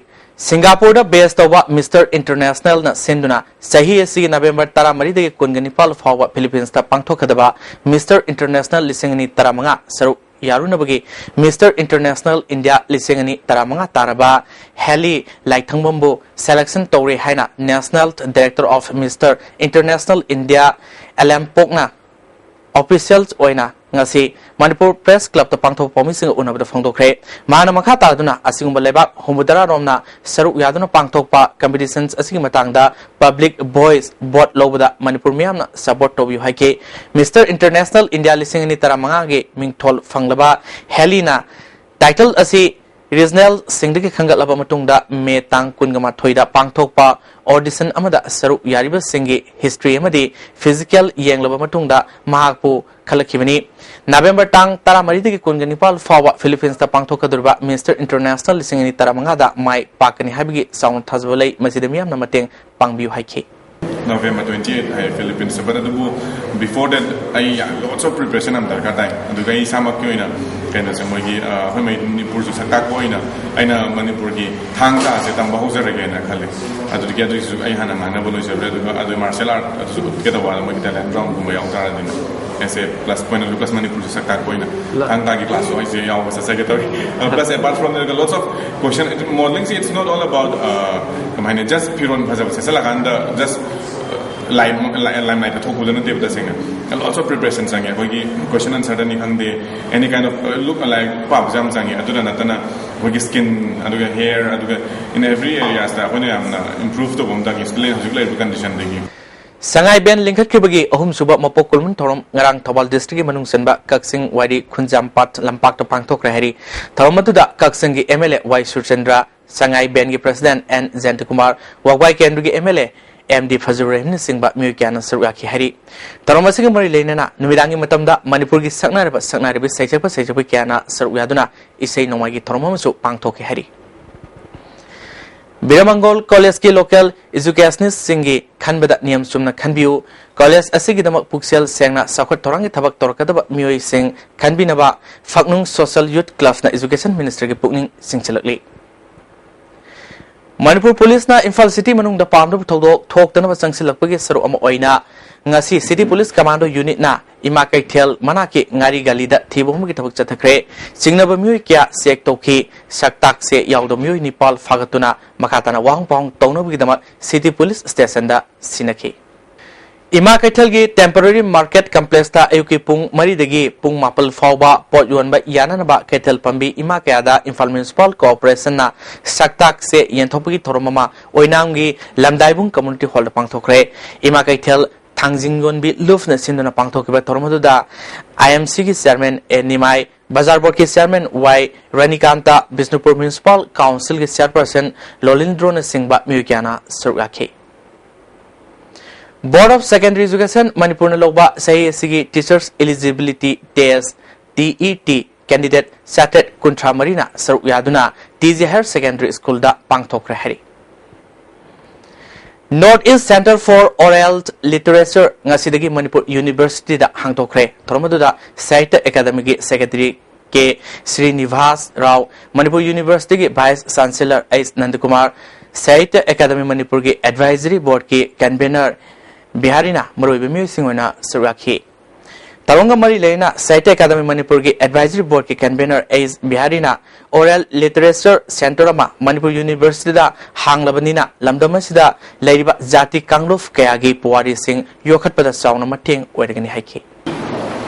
ꯁꯤꯡꯒꯥꯄꯨꯔꯗ ꯕꯦꯖ ꯇꯧꯕ ꯃꯤꯁꯇꯔ ꯏꯟꯇꯔꯅꯦꯁꯅꯦꯜꯅ ꯁꯤꯟꯗꯨꯅ ꯆꯍꯤ ꯑꯁꯤꯒꯤ ꯅꯕꯦꯝꯕꯔ ꯇꯔꯥꯃꯔꯤꯗꯒꯤ ꯀꯨꯟꯒ ꯅꯤꯄꯥꯜ ꯐꯥꯎꯕ ꯐꯤꯂꯤꯄꯤꯟꯁꯇ ꯄꯥꯡꯊꯣꯛꯀꯗꯕ ꯃꯤꯁꯇꯔ ꯏꯟꯇꯔꯅꯦꯁꯅꯦꯜ ꯂꯤꯁꯤꯡ ꯑꯅꯤ ꯇꯔꯥꯃꯉꯥ ꯁꯔꯨꯛ ꯌꯥꯔꯨꯅꯕꯒꯤ ꯃꯤꯁꯇꯔ ꯏꯟꯇꯔꯅꯦꯁꯅꯦꯜ ꯏꯟꯗꯤꯌꯥ ꯂꯤꯁꯤꯡ ꯑꯅꯤ ꯇꯔꯥꯃꯉꯥ ꯇꯥꯔꯕ ꯍꯦꯂꯤ ꯂꯥꯏꯊꯪꯕꯝꯕꯨ ꯁꯦꯂꯦꯛꯁꯟ ꯇꯧꯔꯦ ꯍꯥꯏꯅ national director of mister international India ꯑꯦꯂꯦꯝꯄꯣꯛꯅ ꯑꯣꯐꯤꯁꯤꯌꯦꯜ ꯑꯣꯏꯅ ꯉꯁꯤ ꯃꯅꯤꯄꯨꯔ ꯄ꯭ꯔꯦꯁ ꯀ꯭ꯂꯕꯇ ꯄꯥꯡꯊꯣꯛꯄ ꯄꯥꯎꯃꯤꯁꯤꯡꯒ ꯎꯅꯕꯗ ꯐꯣꯡꯗꯣꯛꯈ꯭ꯔꯦ꯫ ꯃꯍꯥꯛꯅ ꯃꯈꯥ ꯇꯥꯗꯨꯅ ꯑꯁꯤꯒꯨꯝꯕ ꯂꯩꯕꯥꯛ ꯍꯨꯝꯐꯨꯇꯔꯥ ꯔꯣꯝꯅ ꯁꯔꯨꯛ ꯌꯥꯗꯨꯅ ꯄꯥꯡꯊꯣꯛꯄ ꯀꯝꯄꯤꯇꯤꯁꯟꯁ ꯑꯁꯤꯒꯤ ꯃꯇꯥꯡꯗ ꯄꯕ꯭ꯂꯤꯛ ꯚꯣꯏꯁ ꯚꯣꯠ ꯂꯧꯕꯗ ꯃꯅꯤꯄꯨꯔ ꯃꯤꯌꯥꯝꯅ ꯁꯄꯣꯔꯠ ꯇꯧꯕꯤꯌꯨ ꯍꯥꯏꯈꯤ꯫ ꯃꯤꯁꯇꯔ ꯏꯟꯇꯔꯅꯦꯁꯅꯦꯜ ꯏꯟꯗꯤꯌꯥ ꯂꯤꯁꯤꯡ ꯑꯅꯤ ꯇꯔꯥꯃꯉꯥꯒꯤ ꯃꯤꯡꯊꯣꯜ ꯐꯪꯂꯕ ꯍꯦꯂꯤꯅ ꯇꯥꯏꯇꯜ ꯑꯁꯤ ꯔꯤꯖꯅꯦꯜꯁꯤꯡꯗꯒꯤ ꯈꯟꯒꯠꯂꯕ ꯃꯇꯨꯡꯗ ꯃꯦ ꯇꯥꯡ ꯀꯨꯟꯒ ꯃꯥꯊꯣꯏꯗ ꯄꯥꯡꯊꯣꯛꯄ ꯑꯣꯗꯤꯁꯟ ꯑꯃꯗ ꯁꯔꯨꯛ ꯌꯥꯔꯤꯕꯁꯤꯡꯒꯤ ꯍꯤꯁꯇ꯭ꯔꯤ ꯑꯃꯗꯤ ꯐꯤꯖꯤꯀꯦꯜ ꯌꯦꯡꯂꯕ ꯃꯇꯨꯡꯗ ꯃꯍꯥꯛꯄꯨ ꯈꯜꯂꯛꯈꯤꯕꯅꯤ꯫ ꯅꯕꯦꯝꯕꯔ ꯇꯥꯡ ꯇꯔꯥꯃꯔꯤꯗꯒꯤ ꯀꯨꯟꯒ ꯅꯤꯄꯥꯜ ꯐꯥꯎꯕ ꯐꯤꯂꯤꯄꯤꯟꯁꯇ ꯄꯥꯡꯊꯣꯛꯀꯗꯧꯔꯤꯕ ꯃꯤꯁꯇꯔ ꯏꯟꯇꯔꯅꯦꯁꯅꯦꯜ ꯂꯤꯁꯤꯡ ꯑꯅꯤ ꯇꯔꯥꯃꯉꯥꯗ ꯃꯥꯏ ꯄꯥꯛꯀꯅꯤ ꯍꯥꯏꯕꯒꯤ ꯆꯥꯎꯅ ꯊꯥꯖꯕ ꯂꯩ꯫ ꯃꯁꯤꯗ ꯃꯤꯌꯥꯝꯅ ꯃꯇꯦꯡ ꯄꯥꯡꯕꯤꯌꯨ ꯍꯥꯏꯈꯤ꯫ November twenty eight high ꯐꯤꯂꯤꯄꯤꯟꯁꯇ, but ꯑꯗꯨꯕꯨ before that ꯑꯩ ꯌꯥꯝ lots of preparation ꯌꯥꯝ ꯗꯔꯀꯥꯔ ꯇꯥꯏ꯫ ꯑꯗꯨꯒ ꯑꯩ ꯏꯁꯥꯃꯛꯀꯤ ꯑꯣꯏꯅ ꯀꯩꯅꯣꯁꯦ, ꯃꯣꯏꯒꯤ ꯑ, ꯑꯩꯈꯣꯏ ꯃꯩ-, ꯃꯅꯤꯄꯨꯔꯁꯨ ꯁꯛ ꯇꯥꯛꯄ ꯑꯣꯏꯅ ꯑꯩꯅ ꯃꯅꯤꯄꯨꯔꯒꯤ ꯊꯥꯡ ꯇꯥꯁꯦ ꯇꯝꯕ ꯍꯧꯖꯔꯒꯦꯅ ꯈꯜꯂꯦ꯫ ꯑꯗꯨꯗꯒꯤ ꯑꯗꯨꯒꯤꯁꯨ ꯑꯩ ꯍꯥꯟꯅ ꯉꯥꯡꯅꯕ ꯂꯣꯏꯖꯔꯦ꯫ ꯑꯗꯨꯒ ꯑꯗꯨ ꯃꯥꯔꯁꯦꯜ ꯑꯥꯔꯠ ꯑꯗꯨꯁꯨ ꯎꯠꯀꯦ ꯇꯧꯕ, ꯑꯗꯣ ꯃꯣꯏꯒꯤ ꯇꯦꯂꯦꯟ ꯒ꯭ꯔꯥꯎꯟꯒꯨꯝꯕ ꯌꯥꯎ ꯇꯥꯔꯗꯤꯅ ꯑꯩꯁꯦ plus point of view, plus ꯃꯅꯤꯄꯨꯔꯁꯨ ꯁꯛ ꯇꯥꯛꯄ ꯑꯣꯏꯅ ꯊꯥꯡ ꯇꯥꯒꯤ ꯀ꯭ꯂꯥꯁꯁꯨ ꯑꯩꯁꯦ ꯌꯥꯎꯕ ꯆꯠꯆꯒꯦ ꯇꯧꯔꯤ꯫ ꯑꯗꯣ plus apart from that, lots of question, modeling ꯁꯤ it's not all about, uh, ꯀꯃꯥꯏꯅ just ꯐꯤꯔꯣꯟ ꯐꯖꯕ ꯁꯦꯠꯆꯜꯂꯀꯥꯟꯗ just ꯂꯥꯏꯝ-, ꯂꯥꯏ-, ꯂꯥꯏꯝꯂꯥꯏꯠꯇ ꯊꯣꯛꯄꯗꯣ ꯅꯠꯇꯦꯕ ꯇꯁꯦꯡꯅ꯫ Lots of preparation ꯆꯪꯉꯦ꯫ ꯑꯩꯈꯣꯏꯒꯤ question answer ꯗꯅꯤ ꯈꯪꯗꯦ, any kind of, uh, look, ꯂꯥꯏꯔꯤꯛ ꯄꯥꯕꯁꯨ ꯌꯥꯝ ꯆꯪꯉꯦ꯫ ꯑꯗꯨꯗ ꯅꯠꯇꯅ ꯑꯩꯈꯣꯏꯒꯤ skin, ꯑꯗꯨꯒ hair, ꯑꯗꯨꯒ in every areas ꯇ ꯑꯩꯈꯣꯏꯅ ꯌꯥꯝꯅ improve ꯇꯧꯕ ꯑꯃ ꯆꯪꯉꯦ, still ꯍꯧꯖꯤꯛ ꯂꯩꯔꯤꯕ condition ꯗꯒꯤ꯫ ꯁꯉꯥꯏ ꯕꯦꯟ ꯂꯤꯡꯈꯠꯈꯤꯕꯒꯤ ꯑꯍꯨꯝꯁꯨꯕ ꯃꯄꯣꯛ ꯀꯨꯝꯑꯣꯟ ꯊꯧꯔꯝ ꯉꯔꯥꯡ ꯊꯧꯕꯥꯜ district ꯀꯤ ꯃꯅꯨꯡ ꯆꯟꯕ ꯀꯛꯆꯤꯡ ꯋꯥꯏꯔꯤ ꯈꯨꯟꯖꯥꯝꯄꯥꯠ ꯂꯝꯄꯥꯛꯇ ꯄꯥꯡꯊꯣꯛꯈ꯭ꯔꯦ ꯍꯥꯏꯔꯤ꯫ ꯊꯧꯔꯝ ꯑꯗꯨꯗ ꯀꯛꯆꯤꯡꯒꯤ M L A Y Surchandra, ꯁꯉꯥꯏ ꯕꯦꯟꯒꯤ president ꯑꯦꯟ ꯖꯌꯟꯇꯀꯨꯃꯥꯔ, ꯋꯥꯕꯒꯥꯏ ꯀꯦꯟꯗ꯭ꯔꯒꯤ M L A M D Fazlur ꯔꯍꯤꯝꯅꯆꯤꯡꯕ ꯃꯤꯑꯣꯏ ꯀꯌꯥꯅ ꯁꯔꯨꯛ ꯌꯥꯈꯤ ꯍꯥꯏꯔꯤ꯫ ꯊꯧꯔꯝ ꯑꯁꯤꯒ ꯃꯔꯤ ꯂꯩꯅꯅ ꯅꯨꯃꯤꯗꯥꯡꯒꯤ ꯃꯇꯝꯗ ꯃꯅꯤꯄꯨꯔꯒꯤ ꯁꯛꯅꯥꯏꯔꯕ ꯁꯛꯅꯥꯏꯔꯕꯤ ꯁꯩꯁꯛꯄ ꯁꯩꯁꯛꯄꯤ ꯀꯌꯥꯅ ꯁꯔꯨꯛ ꯌꯥꯗꯨꯅ ꯏꯁꯩ ꯅꯣꯡꯃꯥꯏꯒꯤ ꯊꯧꯔꯝ ꯑꯃꯁꯨ ꯄꯥꯡꯊꯣꯛꯈꯤ ꯍꯥꯏꯔꯤ꯫ ꯕꯤꯔꯃꯪꯒꯣꯜ ꯀꯣꯂꯦꯖꯀꯤ local educationist ꯁꯤꯡꯒꯤ ꯈꯟꯕꯗ ꯅꯤꯌꯝ ꯆꯨꯝꯅ ꯈꯟꯕꯤꯌꯨ꯫ ꯀꯣꯂꯦꯖ ꯑꯁꯤꯒꯤꯗꯃꯛ ꯄꯨꯛꯆꯦꯜ ꯁꯦꯡꯅ ꯆꯥꯎꯈꯠ ꯊꯧꯔꯥꯡꯒꯤ ꯊꯕꯛ ꯇꯧꯔꯛꯀꯗꯕ ꯃꯤꯑꯣꯏꯁꯤꯡ ꯈꯟꯕꯤꯅꯕ ꯐꯛꯅꯨꯡ Social Youth Club ꯅ Education Minister ꯒꯤ ꯄꯨꯛꯅꯤꯡ ꯆꯤꯡꯁꯤꯜꯂꯛꯂꯤ꯫ ꯃꯅꯤꯄꯨꯔ ꯄꯨꯂꯤꯁꯅ ꯏꯝꯐꯥꯜ city ꯃꯅꯨꯡꯗ ꯄꯥꯝꯗꯕ ꯊꯧꯗꯣꯛ ꯊꯣꯛꯇꯅꯕ ꯆꯪꯁꯤꯜꯂꯛꯄꯒꯤ ꯁꯔꯨꯛ ꯑꯃ ꯑꯣꯏꯅ ꯉꯁꯤ City Police Commando Unit ꯅ ꯏꯃꯥ ꯀꯩꯊꯦꯜ ꯃꯅꯥꯛꯀꯤ ꯉꯥꯔꯤ ꯒꯥꯂꯤꯗ ꯊꯤꯕ ꯍꯨꯝꯕꯒꯤ ꯊꯕꯛ ꯆꯠꯊꯈ꯭ꯔꯦ꯫ ꯆꯤꯡꯅꯕ ꯃꯤꯑꯣꯏ ꯀꯌꯥ check ꯇꯧꯈꯤ꯫ ꯁꯛꯇꯥꯛꯁꯦ ꯌꯥꯎꯗꯕ ꯃꯤꯑꯣꯏ ꯅꯤꯄꯥꯜ ꯐꯥꯒꯠꯇꯨꯅ ꯃꯈꯥ ꯇꯥꯅ ꯋꯥꯍꯪ ꯄꯥꯎꯍꯪ ꯇꯧꯅꯕꯒꯤꯗꯃꯛ City Police Station ꯗ ꯁꯤꯟꯅꯈꯤ꯫ ꯏꯃꯥ ꯀꯩꯊꯦꯜꯒꯤ Temporary Market Complex ꯇ ꯑꯌꯨꯛꯀꯤ ꯄꯨꯡ ꯃꯔꯤꯗꯒꯤ ꯄꯨꯡ ꯃꯥꯄꯜ ꯐꯥꯎꯕ ꯄꯣꯠ ꯌꯣꯟꯕ ꯌꯥꯅꯅꯕ ꯀꯩꯊꯦꯜ ꯄꯥꯝꯕꯤ ꯏꯃꯥ ꯀꯌꯥꯗ ꯏꯝꯐꯥꯜ Municipal Corporation ꯅ ꯁꯛꯇꯥꯛꯁꯦ ꯌꯦꯟꯊꯣꯛꯄꯒꯤ ꯊꯧꯔꯝ ꯑꯃ ꯑꯣꯏꯅꯥꯝꯒꯤ ꯂꯝꯗꯥꯏꯕꯨꯡ Community Hall ꯗ ꯄꯥꯡꯊꯣꯛꯈ꯭ꯔꯦ꯫ ꯏꯃꯥ ꯀꯩꯊꯦꯜ ꯊꯥꯡꯖꯤꯡ ꯌꯣꯟꯕꯤ ꯂꯨꯐꯅ ꯁꯤꯟꯗꯨꯅ ꯄꯥꯡꯊꯣꯛꯈꯤꯕ ꯊꯧꯔꯝ ꯑꯗꯨꯗ ꯑꯥꯏ ꯑꯦꯝ ꯁꯤꯒꯤ ꯆꯤꯌꯥꯔꯃꯦꯟ ꯑꯦ ꯅꯤꯃꯥꯏ, ꯕꯖꯥꯔ ꯕꯣꯔꯗꯀꯤ ꯆꯤꯌꯥꯔꯃꯦꯟ ꯋꯥꯏ ꯔꯥꯅꯤꯀꯥꯟꯇ, ꯕꯤꯁꯅꯨꯄꯨꯔ ꯃ꯭ꯌꯨꯅꯤꯁꯤꯄꯥꯜ ꯀꯥꯎꯟꯁꯤꯜꯒꯤ ꯆꯤꯌꯥꯔꯄꯔꯁꯟ ꯂꯣꯂꯤꯟꯗ꯭ꯔꯣꯅꯆꯤꯡꯕ ꯃꯤꯑꯣꯏ ꯀꯌꯥꯅ ꯁꯔꯨꯛ ꯌꯥꯈꯤ꯫ Board of Secondary Education ꯃꯅꯤꯄꯨꯔꯅ ꯂꯧꯕ ꯆꯍꯤ ꯑꯁꯤꯒꯤ Teachers Eligibility Test, T E T, candidate ꯆꯥꯇ꯭ꯔꯦꯠ ꯀꯨꯟꯊ꯭ꯔꯥ ꯃꯔꯤꯅ ꯁꯔꯨꯛ ꯌꯥꯗꯨꯅ ꯇꯤ ꯖꯤ Higher Secondary Schoolꯗ ꯄꯥꯡꯊꯣꯛꯈ꯭ꯔꯦ ꯍꯥꯏꯔꯤ꯫ North East Centre for Oral Literature ꯉꯁꯤꯗꯒꯤ ꯃꯅꯤꯄꯨꯔ ꯌꯨꯅꯤꯚꯔꯁꯤꯇꯤꯗ ꯍꯥꯡꯗꯣꯛꯈ꯭ꯔꯦ꯫ ꯊꯧꯔꯝ ꯑꯗꯨꯗ ꯁꯥꯍꯤꯇ꯭ꯌ ꯑꯦꯀꯥꯗꯃꯤꯒꯤ ꯁꯦꯀ꯭ꯔꯦꯇꯔꯤ ꯀꯦ ꯁ꯭ꯔꯤꯅꯤꯚꯥꯁ ꯔꯥꯎ, ꯃꯅꯤꯄꯨꯔ ꯌꯨꯅꯤꯚꯔꯁꯤꯇꯤꯒꯤ vice chancellor H Nandakumar, Sahitya academy ꯃꯅꯤꯄꯨꯔꯒꯤ ꯑꯦꯗꯚꯥꯏꯖꯔꯤ ꯕꯣꯔꯗꯀꯤ ꯀꯟꯚꯦꯅꯔ ꯕꯤꯍꯥꯔꯤꯅ ꯃꯔꯨꯑꯣꯏꯕ ꯃꯤꯑꯣꯏꯁꯤꯡ ꯑꯣꯏꯅ ꯁꯔꯨꯛ ꯌꯥꯈꯤ꯫ ꯊꯧꯔꯝꯒ ꯃꯔꯤ ꯂꯩꯅꯅ ꯁꯥꯍꯤꯇ꯭ꯌ ꯑꯦꯀꯥꯗꯃꯤ ꯃꯅꯤꯄꯨꯔꯒꯤ ꯑꯦꯗꯚꯥꯏꯖꯔꯤ ꯕꯣꯔꯗꯀꯤ ꯀꯟꯚꯦꯅꯔ ꯑꯩꯆ ꯕꯤꯍꯥꯔꯤꯅ Oral Literature Centre ꯑꯃ ꯃꯅꯤꯄꯨꯔ ꯌꯨꯅꯤꯚꯔꯁꯤꯇꯤꯗ ꯍꯥꯡꯂꯕꯅꯤꯅ ꯂꯝꯗꯝ ꯑꯁꯤꯗ ꯂꯩꯔꯤꯕ ꯖꯥꯇꯤ ꯀꯥꯡꯂꯨꯞ ꯀꯌꯥꯒꯤ ꯄꯨꯋꯥꯔꯤꯁꯤꯡ ꯌꯣꯛꯈꯠꯄꯗ ꯆꯥꯎꯅ ꯃꯇꯦꯡ ꯑꯣꯏꯔꯒꯅꯤ ꯍꯥꯏꯈꯤ꯫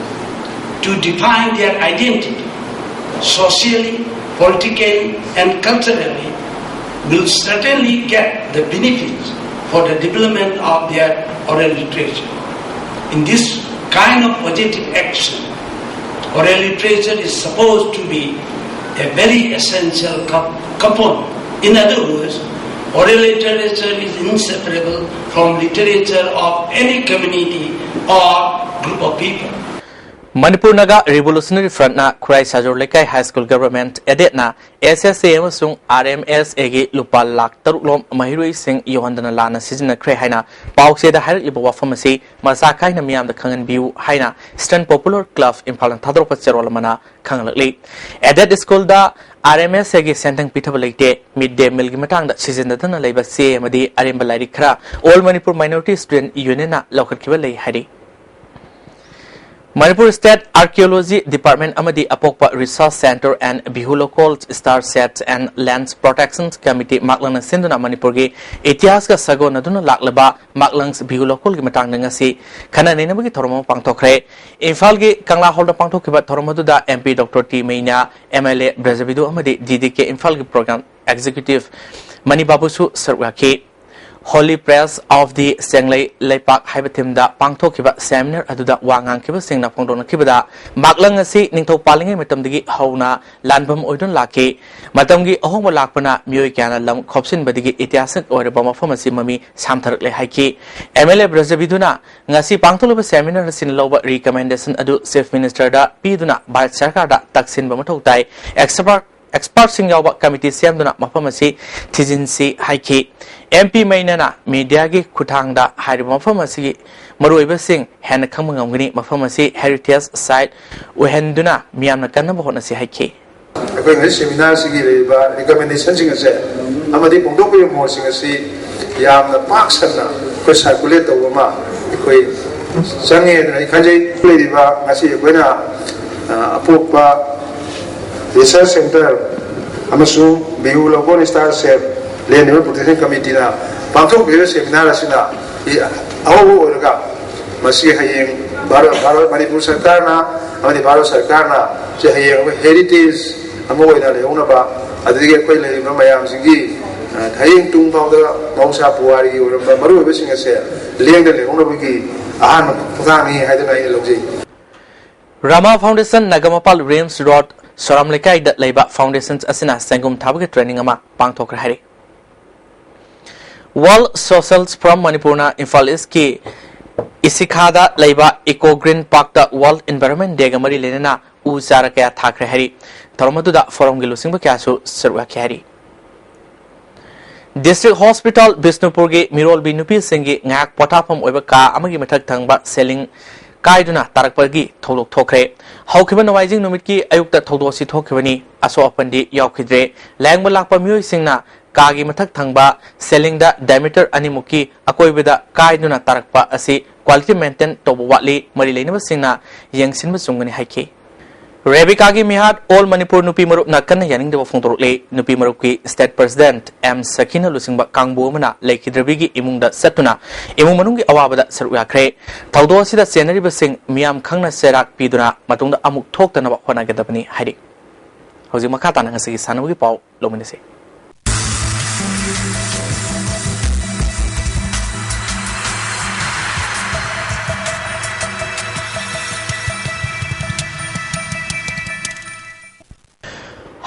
To define their identity socially, politically, and culturally will certainly get the benefits for the development of their oral literature. In this kind of positive action, oral literature is supposed to be a very essential component. In other words, oral literature is inseparable from literature of any community or group of people. Manipur Naga revolutionary ꯐ꯭ꯔꯟꯠꯅ ꯈꯨꯔꯥꯏ ꯁꯥꯖꯣꯔ ꯂꯩꯀꯥꯏ high school government ꯑꯦꯗꯦꯗꯅ ꯑꯦꯁ ꯑꯦꯁ ꯑꯦ ꯑꯃꯁꯨꯡ R M ꯑꯦꯁ ꯑꯦꯒꯤ ꯂꯨꯄꯥ ꯂꯥꯈ ꯇꯔꯨꯛ ꯂꯣꯝ ꯃꯍꯩꯔꯣꯏꯁꯤꯡ ꯌꯧꯍꯟꯗꯅ ꯂꯥꯟꯅ ꯁꯤꯖꯤꯟꯅꯈ꯭ꯔꯦ ꯍꯥꯏꯅ ꯄꯥꯎꯆꯦꯗ ꯍꯥꯏꯔꯛꯂꯤꯕ ꯋꯥꯐꯝ ꯑꯁꯤ ꯃꯁꯥ ꯈꯥꯏꯅ ꯃꯤꯌꯥꯝꯗ ꯈꯪꯍꯟꯕꯤꯌꯨ ꯍꯥꯏꯅ Eastern Popular Club ꯏꯝꯐꯥꯜꯅ ꯊꯥꯗꯣꯔꯛꯄ ꯆꯦꯔꯣꯜ ꯑꯃꯅ ꯈꯪꯍꯜꯂꯛꯂꯤ꯫ ꯑꯦꯗꯦꯗ ꯁ꯭ꯀꯨꯜꯗ ꯑꯥꯔ ꯑꯦꯝ ꯑꯦꯁ ꯑꯦꯒꯤ ꯁꯦꯟꯊꯪ ꯄꯤꯊꯕ ꯂꯩꯇꯦ꯫ ꯃꯤꯗ ꯗꯦ ꯃꯤꯜꯒꯤ ꯃꯇꯥꯡꯗ ꯁꯤꯖꯤꯟꯅꯗꯨꯅ ꯂꯩꯕ ꯆꯦ ꯑꯃꯗꯤ ꯑꯔꯦꯝꯕ ꯂꯥꯏꯔꯤꯛ ꯈꯔ All Manipur Minority Student Unionꯅ ꯂꯧꯈꯠꯈꯤꯕ ꯂꯩ ꯍꯥꯏꯔꯤ꯫ ꯃꯅꯤꯄꯨꯔ ꯁ꯭ꯇꯦꯠ ꯑꯥꯔꯀꯤꯑꯣꯂꯣꯖꯤ ꯗꯤꯄꯥꯔꯠꯃꯦꯟꯠ ꯑꯃꯗꯤ ꯑꯄꯣꯛꯄ ꯔꯤꯁꯔꯆ ꯁꯦꯟꯇꯔ ꯑꯦꯟ ꯕꯤꯍꯨ ꯂꯣꯀꯣꯜ ꯁ꯭ꯇꯥꯔ ꯁꯦꯠꯁ ꯑꯦꯟ ꯂꯦꯟꯁ ꯄ꯭ꯔꯣꯇꯦꯛꯁꯟ ꯀꯃꯤꯇꯤ ꯃꯥꯛꯂꯪꯅ ꯁꯤꯟꯗꯨꯅ ꯃꯅꯤꯄꯨꯔꯒꯤ ꯏꯇꯤꯍꯥꯁꯀ ꯁꯥꯒꯣꯟꯅꯗꯨꯅ ꯂꯥꯛꯂꯕ ꯃꯥꯛꯂꯪꯁ ꯕꯤꯍꯨ ꯂꯣꯀꯣꯜꯒꯤ ꯃꯇꯥꯡꯗ ꯉꯁꯤ ꯈꯟꯅ ꯅꯩꯅꯕꯒꯤ ꯊꯧꯔꯝ ꯑꯃ ꯄꯥꯡꯊꯣꯛꯈ꯭ꯔꯦ꯫ ꯏꯝꯐꯥꯜꯒꯤ ꯀꯪꯂꯥ ꯍꯣꯜꯗ ꯄꯥꯡꯊꯣꯛꯈꯤꯕ ꯊꯧꯔꯝ ꯑꯗꯨꯗ M P doctor T Meina, M L A Brajabidu ꯑꯃꯗꯤ ꯗꯤ ꯗꯤ ꯀꯦ ꯏꯝꯐꯥꯜꯒꯤ ꯄ꯭ꯔꯣꯒ꯭ꯔꯥꯝ ꯑꯦꯛꯖꯤꯀ꯭ꯌꯨꯇꯤꯚ ꯃꯅꯤ ꯕꯥꯕꯨꯁꯨ ꯁꯔꯨꯛ ꯌꯥꯈꯤ꯫ Holy Press of the ꯁꯦꯡꯂꯩ ꯂꯩꯄꯥꯛ ꯍꯥꯏꯕ ꯊꯤꯝꯗ ꯄꯥꯡꯊꯣꯛꯈꯤꯕ ꯁꯦꯃꯤꯅꯥꯔ ꯑꯗꯨꯗ ꯋꯥ ꯉꯥꯡꯈꯤꯕꯁꯤꯡꯅ ꯐꯣꯡꯗꯣꯛꯅꯈꯤꯕꯗ, ꯃꯥꯛꯂꯪ ꯑꯁꯤ ꯅꯤꯡꯊꯧ ꯄꯥꯜꯂꯤꯉꯩ ꯃꯇꯝꯗꯒꯤ ꯍꯧꯅ ꯂꯥꯟꯐꯝ ꯑꯣꯏꯗꯨꯅ ꯂꯥꯛꯈꯤ꯫ ꯃꯇꯝꯒꯤ ꯑꯍꯣꯡꯕ ꯂꯥꯛꯄꯅ ꯃꯤꯑꯣꯏ ꯀꯌꯥꯅ ꯂꯝ ꯈꯣꯞꯆꯤꯟꯕꯗꯒꯤ ꯏꯇꯤꯍꯥꯁꯤꯛ ꯑꯣꯏꯔꯕ ꯃꯐꯝ ꯑꯁꯤ ꯃꯃꯤ ꯁꯥꯝꯊꯔꯛꯂꯦ ꯍꯥꯏꯈꯤ꯫ ꯑꯦꯝ ꯑꯦꯜ ꯑꯦ ꯕ꯭ꯔꯖꯕꯤꯗꯨꯅ ꯉꯁꯤ ꯄꯥꯡꯊꯣꯛꯂꯤꯕ ꯁꯦꯃꯤꯅꯥꯔ ꯑꯁꯤꯅ ꯂꯧꯕ ꯔꯤꯀꯃꯦꯟꯗꯦꯁꯟ ꯑꯗꯨ ꯆꯤꯐ ꯃꯤꯅꯤꯁꯇꯔꯗ ꯄꯤꯗꯨꯅ ꯚꯥꯔꯠ ꯁꯔꯀꯥꯔꯗ ꯇꯛꯁꯤꯟꯕ ꯃꯊꯧ ꯇꯥꯏ꯫ ꯑꯦꯛꯁꯄꯔꯠ ꯑꯦꯛꯁꯄꯔꯠꯁꯤꯡ ꯌꯥꯎꯕ ꯀꯃꯤꯇꯤ ꯁꯦꯝꯗꯨꯅ ꯃꯐꯝ ꯑꯁꯤ ꯊꯤꯖꯤꯟꯁꯤ ꯍꯥꯏꯈꯤ꯫ ꯑꯦꯝ ꯄꯤ ꯃꯩꯅꯅ ꯃꯤꯗꯤꯌꯥꯒꯤ ꯈꯨꯠꯊꯥꯡꯗ ꯍꯥꯏꯔꯤꯕ ꯃꯐꯝ ꯑꯁꯤꯒꯤ ꯃꯔꯨꯑꯣꯏꯕꯁꯤꯡ ꯍꯦꯟꯅ ꯈꯪꯕ ꯉꯝꯒꯅꯤ, ꯃꯐꯝ ꯑꯁꯤ ꯍꯦꯔꯤꯇꯦꯖ ꯁꯥꯏꯠ ꯑꯣꯏꯍꯟꯗꯨꯅ ꯃꯤꯌꯥꯝꯅ ꯀꯟꯅꯕ ꯍꯣꯠꯅꯁꯤ ꯍꯥꯏꯈꯤ꯫ ꯑꯩꯈꯣꯏ ꯉꯁꯤ ꯁꯦꯃꯤꯅꯥꯔꯁꯤꯒꯤ ꯂꯩꯔꯤꯕ ꯔꯤꯀꯃꯦꯟꯗꯦꯁꯟꯁꯤꯡ ꯑꯁꯦ ꯑꯃꯗꯤ ꯐꯣꯡꯗꯣꯛꯄꯒꯤ ꯃꯣꯠꯁꯤꯡ ꯑꯁꯤ ꯌꯥꯝꯅ ꯄꯥꯛ ꯁꯟꯅ ꯑꯩꯈꯣꯏ ꯁꯥꯔꯀꯨꯂꯦꯠ ꯇꯧꯕ ꯑꯃ ꯑꯩꯈꯣꯏ ꯆꯪꯉꯦ ꯍꯥꯏꯗꯅ ꯑꯩ ꯈꯟꯖꯩ꯫ ꯂꯩꯔꯤꯕ ꯉꯁꯤ ꯑꯩꯈꯣꯏꯅ, ꯑ, ꯑꯄꯣꯛꯄ ꯔꯤꯁꯔꯁ ꯁꯦꯟꯇꯔ ꯑꯃꯁꯨꯡ ꯕꯤꯍꯨ ꯂꯧꯀꯣꯟ ꯁ꯭ꯇꯥꯔ ꯁꯦꯞ ꯂꯦꯟ ꯑꯦꯅꯤꯃꯦꯜ ꯄ꯭ꯔꯣꯇꯦꯛꯁꯟ ꯀꯃꯤꯇꯤꯅ ꯄꯥꯡꯊꯣꯛꯂꯤꯕ ꯁꯦꯃꯤꯅꯥꯔ ꯑꯁꯤꯅ ꯑꯍꯧꯕ ꯑꯣꯏꯔꯒ ꯃꯁꯤ ꯍꯌꯦꯡ ꯚꯥꯔꯠ, ꯚꯥꯔꯠ, ꯃꯅꯤꯄꯨꯔ ꯁꯔꯀꯥꯔꯅ ꯑꯃꯗꯤ ꯚꯥꯔꯠ ꯁꯔꯀꯥꯔꯅ ꯁꯤ ꯍꯌꯦꯡ ꯑꯩꯈꯣꯏ ꯍꯦꯔꯤꯇꯦꯖ ꯑꯃ ꯑꯣꯏꯅ ꯂꯩꯍꯧꯅꯕ, ꯑꯗꯨꯗꯒꯤ ꯑꯩꯈꯣꯏ ꯂꯩꯔꯤꯕ ꯃꯌꯥꯝꯁꯤꯒꯤ, ꯑ, ꯍꯌꯦꯡ ꯇꯨꯡ ꯐꯥꯎꯗ ꯃꯍꯧꯁꯥ ꯄꯨꯋꯥꯔꯤꯒꯤ ꯑꯣꯏꯔꯝꯕ ꯃꯔꯨꯑꯣꯏꯕꯁꯤꯡ ꯑꯁꯦ ꯂꯦꯡꯗꯅ ꯂꯩꯍꯧꯅꯕꯒꯤ ꯑꯍꯥꯟꯕ ꯈꯣꯡꯊꯥꯡꯅꯤ ꯍꯥꯏꯗꯨꯅ ꯑꯩꯅ ꯂꯧꯖꯩ꯫ ꯔꯃꯥ ꯐꯥꯎꯟꯗꯦꯁꯟ, ꯅꯒꯃꯄꯥꯜ ꯔꯤꯝꯁ ꯔꯣꯗ, ꯁꯣꯔꯥꯝ ꯂꯩꯀꯥꯏꯗ ꯂꯩꯕ ꯐꯥꯎꯟꯗꯦꯁꯟ ꯑꯁꯤꯅ ꯁꯦꯡꯒꯨꯝ ꯊꯥꯕꯒꯤ ꯇ꯭ꯔꯦꯅꯤꯡ ꯑꯃ ꯄꯥꯡꯊꯣꯛꯈ꯭ꯔꯦ ꯍꯥꯏꯔꯤ꯫ World Social Forum ꯃꯅꯤꯄꯨꯔꯅ ꯏꯝꯐꯥꯜ ꯏꯁꯀꯤ ꯏꯁꯤꯈꯥꯗ ꯂꯩꯕ ꯏꯀꯣ ꯒ꯭ꯔꯤꯟ ꯄꯥꯔꯛꯇ ꯋꯥꯔꯜꯗ ꯏꯟꯚꯥꯏꯔꯣꯟꯃꯦꯟ ꯗꯦꯒ ꯃꯔꯤ ꯂꯩꯅꯅ ꯎ ꯆꯥꯔ ꯀꯌꯥ ꯊꯥꯈ꯭ꯔꯦ ꯍꯥꯏꯔꯤ꯫ ꯊꯧꯔꯝ ꯑꯗꯨꯗ ꯐꯣꯔꯝꯒꯤ ꯂꯨꯆꯤꯡꯕ ꯀꯌꯥꯁꯨ ꯁꯔꯨꯛ ꯌꯥꯈꯤ ꯍꯥꯏꯔꯤ꯫ ꯗꯤꯁꯇ꯭ꯔꯤꯛ ꯍꯣꯁꯄꯤꯇꯥꯜ ꯕꯤꯁꯅꯨꯄꯨꯔꯒꯤ ꯃꯤꯔꯣꯜꯕꯤ ꯅꯨꯄꯤꯁꯤꯡꯒꯤ ꯉꯥꯏꯍꯥꯛ ꯄꯣꯊꯥꯐꯝ ꯑꯣꯏꯕ ꯀꯥ ꯑꯃꯒꯤ ꯃꯊꯛ ꯊꯪꯕ ꯁꯦꯂꯤꯡ ꯀꯥꯏꯗꯨꯅ ꯇꯥꯔꯛꯄꯒꯤ ꯊꯧꯗꯣꯛ ꯊꯣꯛꯈ꯭ꯔꯦ꯫ ꯍꯧꯈꯤꯕ ꯅꯣꯡꯃꯥꯏꯖꯤꯡ ꯅꯨꯃꯤꯠꯀꯤ ꯑꯌꯨꯛꯇ ꯊꯧꯗꯣꯛ ꯑꯁꯤ ꯊꯣꯛꯈꯤꯕꯅꯤ꯫ ꯑꯁꯣꯛ ꯑꯄꯟꯗꯤ ꯌꯥꯎꯈꯤꯗ꯭ꯔꯦ꯫ ꯂꯥꯌꯦꯡꯕ ꯂꯥꯛꯄ ꯃꯤꯑꯣꯏꯁꯤꯡꯅ ꯀꯥꯒꯤ ꯃꯊꯛ ꯊꯪꯕ ꯁꯦꯂꯤꯡꯗ ꯗꯥꯏꯃꯤꯇꯔ ꯑꯅꯤꯃꯨꯛꯀꯤ ꯑꯀꯣꯏꯕꯗ ꯀꯥꯏꯗꯨꯅ ꯇꯥꯔꯛꯄ ꯑꯁꯤ ꯀ꯭ꯋꯥꯂꯤꯇꯤ ꯃꯦꯟꯇꯦꯟ ꯇꯧꯕ ꯋꯥꯠꯂꯤ, ꯃꯔꯤ ꯂꯩꯅꯕꯁꯤꯡꯅ ꯌꯦꯡꯁꯤꯟꯕ ꯆꯨꯝꯒꯅꯤ ꯍꯥꯏꯈꯤ꯫ ꯔꯦꯕꯤꯀꯥꯒꯤ ꯃꯤꯍꯥꯠ ꯑꯣꯜ ꯃꯅꯤꯄꯨꯔ ꯅꯨꯄꯤ ꯃꯔꯨꯞꯅ ꯀꯟꯅ ꯌꯥꯅꯤꯡꯗꯕ ꯐꯣꯡꯗꯣꯔꯛꯂꯤ꯫ ꯅꯨꯄꯤ ꯃꯔꯨꯞꯀꯤ ꯁ꯭ꯇꯦꯠ ꯄ꯭ꯔꯁꯤꯗꯦꯟꯠ ꯑꯦꯝ ꯁꯈꯤꯅ ꯂꯨꯆꯤꯡꯕ ꯀꯥꯡꯕꯨ ꯑꯃꯅ ꯂꯩꯈꯤꯗ꯭ꯔꯕꯤꯒꯤ ꯏꯃꯨꯡꯗ ꯆꯠꯇꯨꯅ ꯏꯃꯨꯡ ꯃꯅꯨꯡꯒꯤ ꯑꯋꯥꯕꯗ ꯁꯔꯨꯛ ꯌꯥꯈ꯭ꯔꯦ꯫ ꯊꯧꯗꯣꯛ ꯑꯁꯤꯗ ꯆꯦꯟꯅꯔꯤꯕꯁꯤꯡ ꯃꯤꯌꯥꯝ ꯈꯪꯅ ꯆꯩꯔꯥꯛ ꯄꯤꯗꯨꯅ ꯃꯇꯨꯡꯗ ꯑꯃꯨꯛ ꯊꯣꯛꯇꯅꯕ ꯍꯣꯠꯅꯒꯗꯕꯅꯤ ꯍꯥꯏꯔꯤ꯫ ꯍꯧꯖꯤꯛ ꯃꯈꯥ ꯇꯥꯅ ꯉꯁꯤꯒꯤ ꯁꯥꯟꯅꯕꯒꯤ ꯄꯥꯎ ꯂꯧꯃꯤꯟꯅꯁꯤ꯫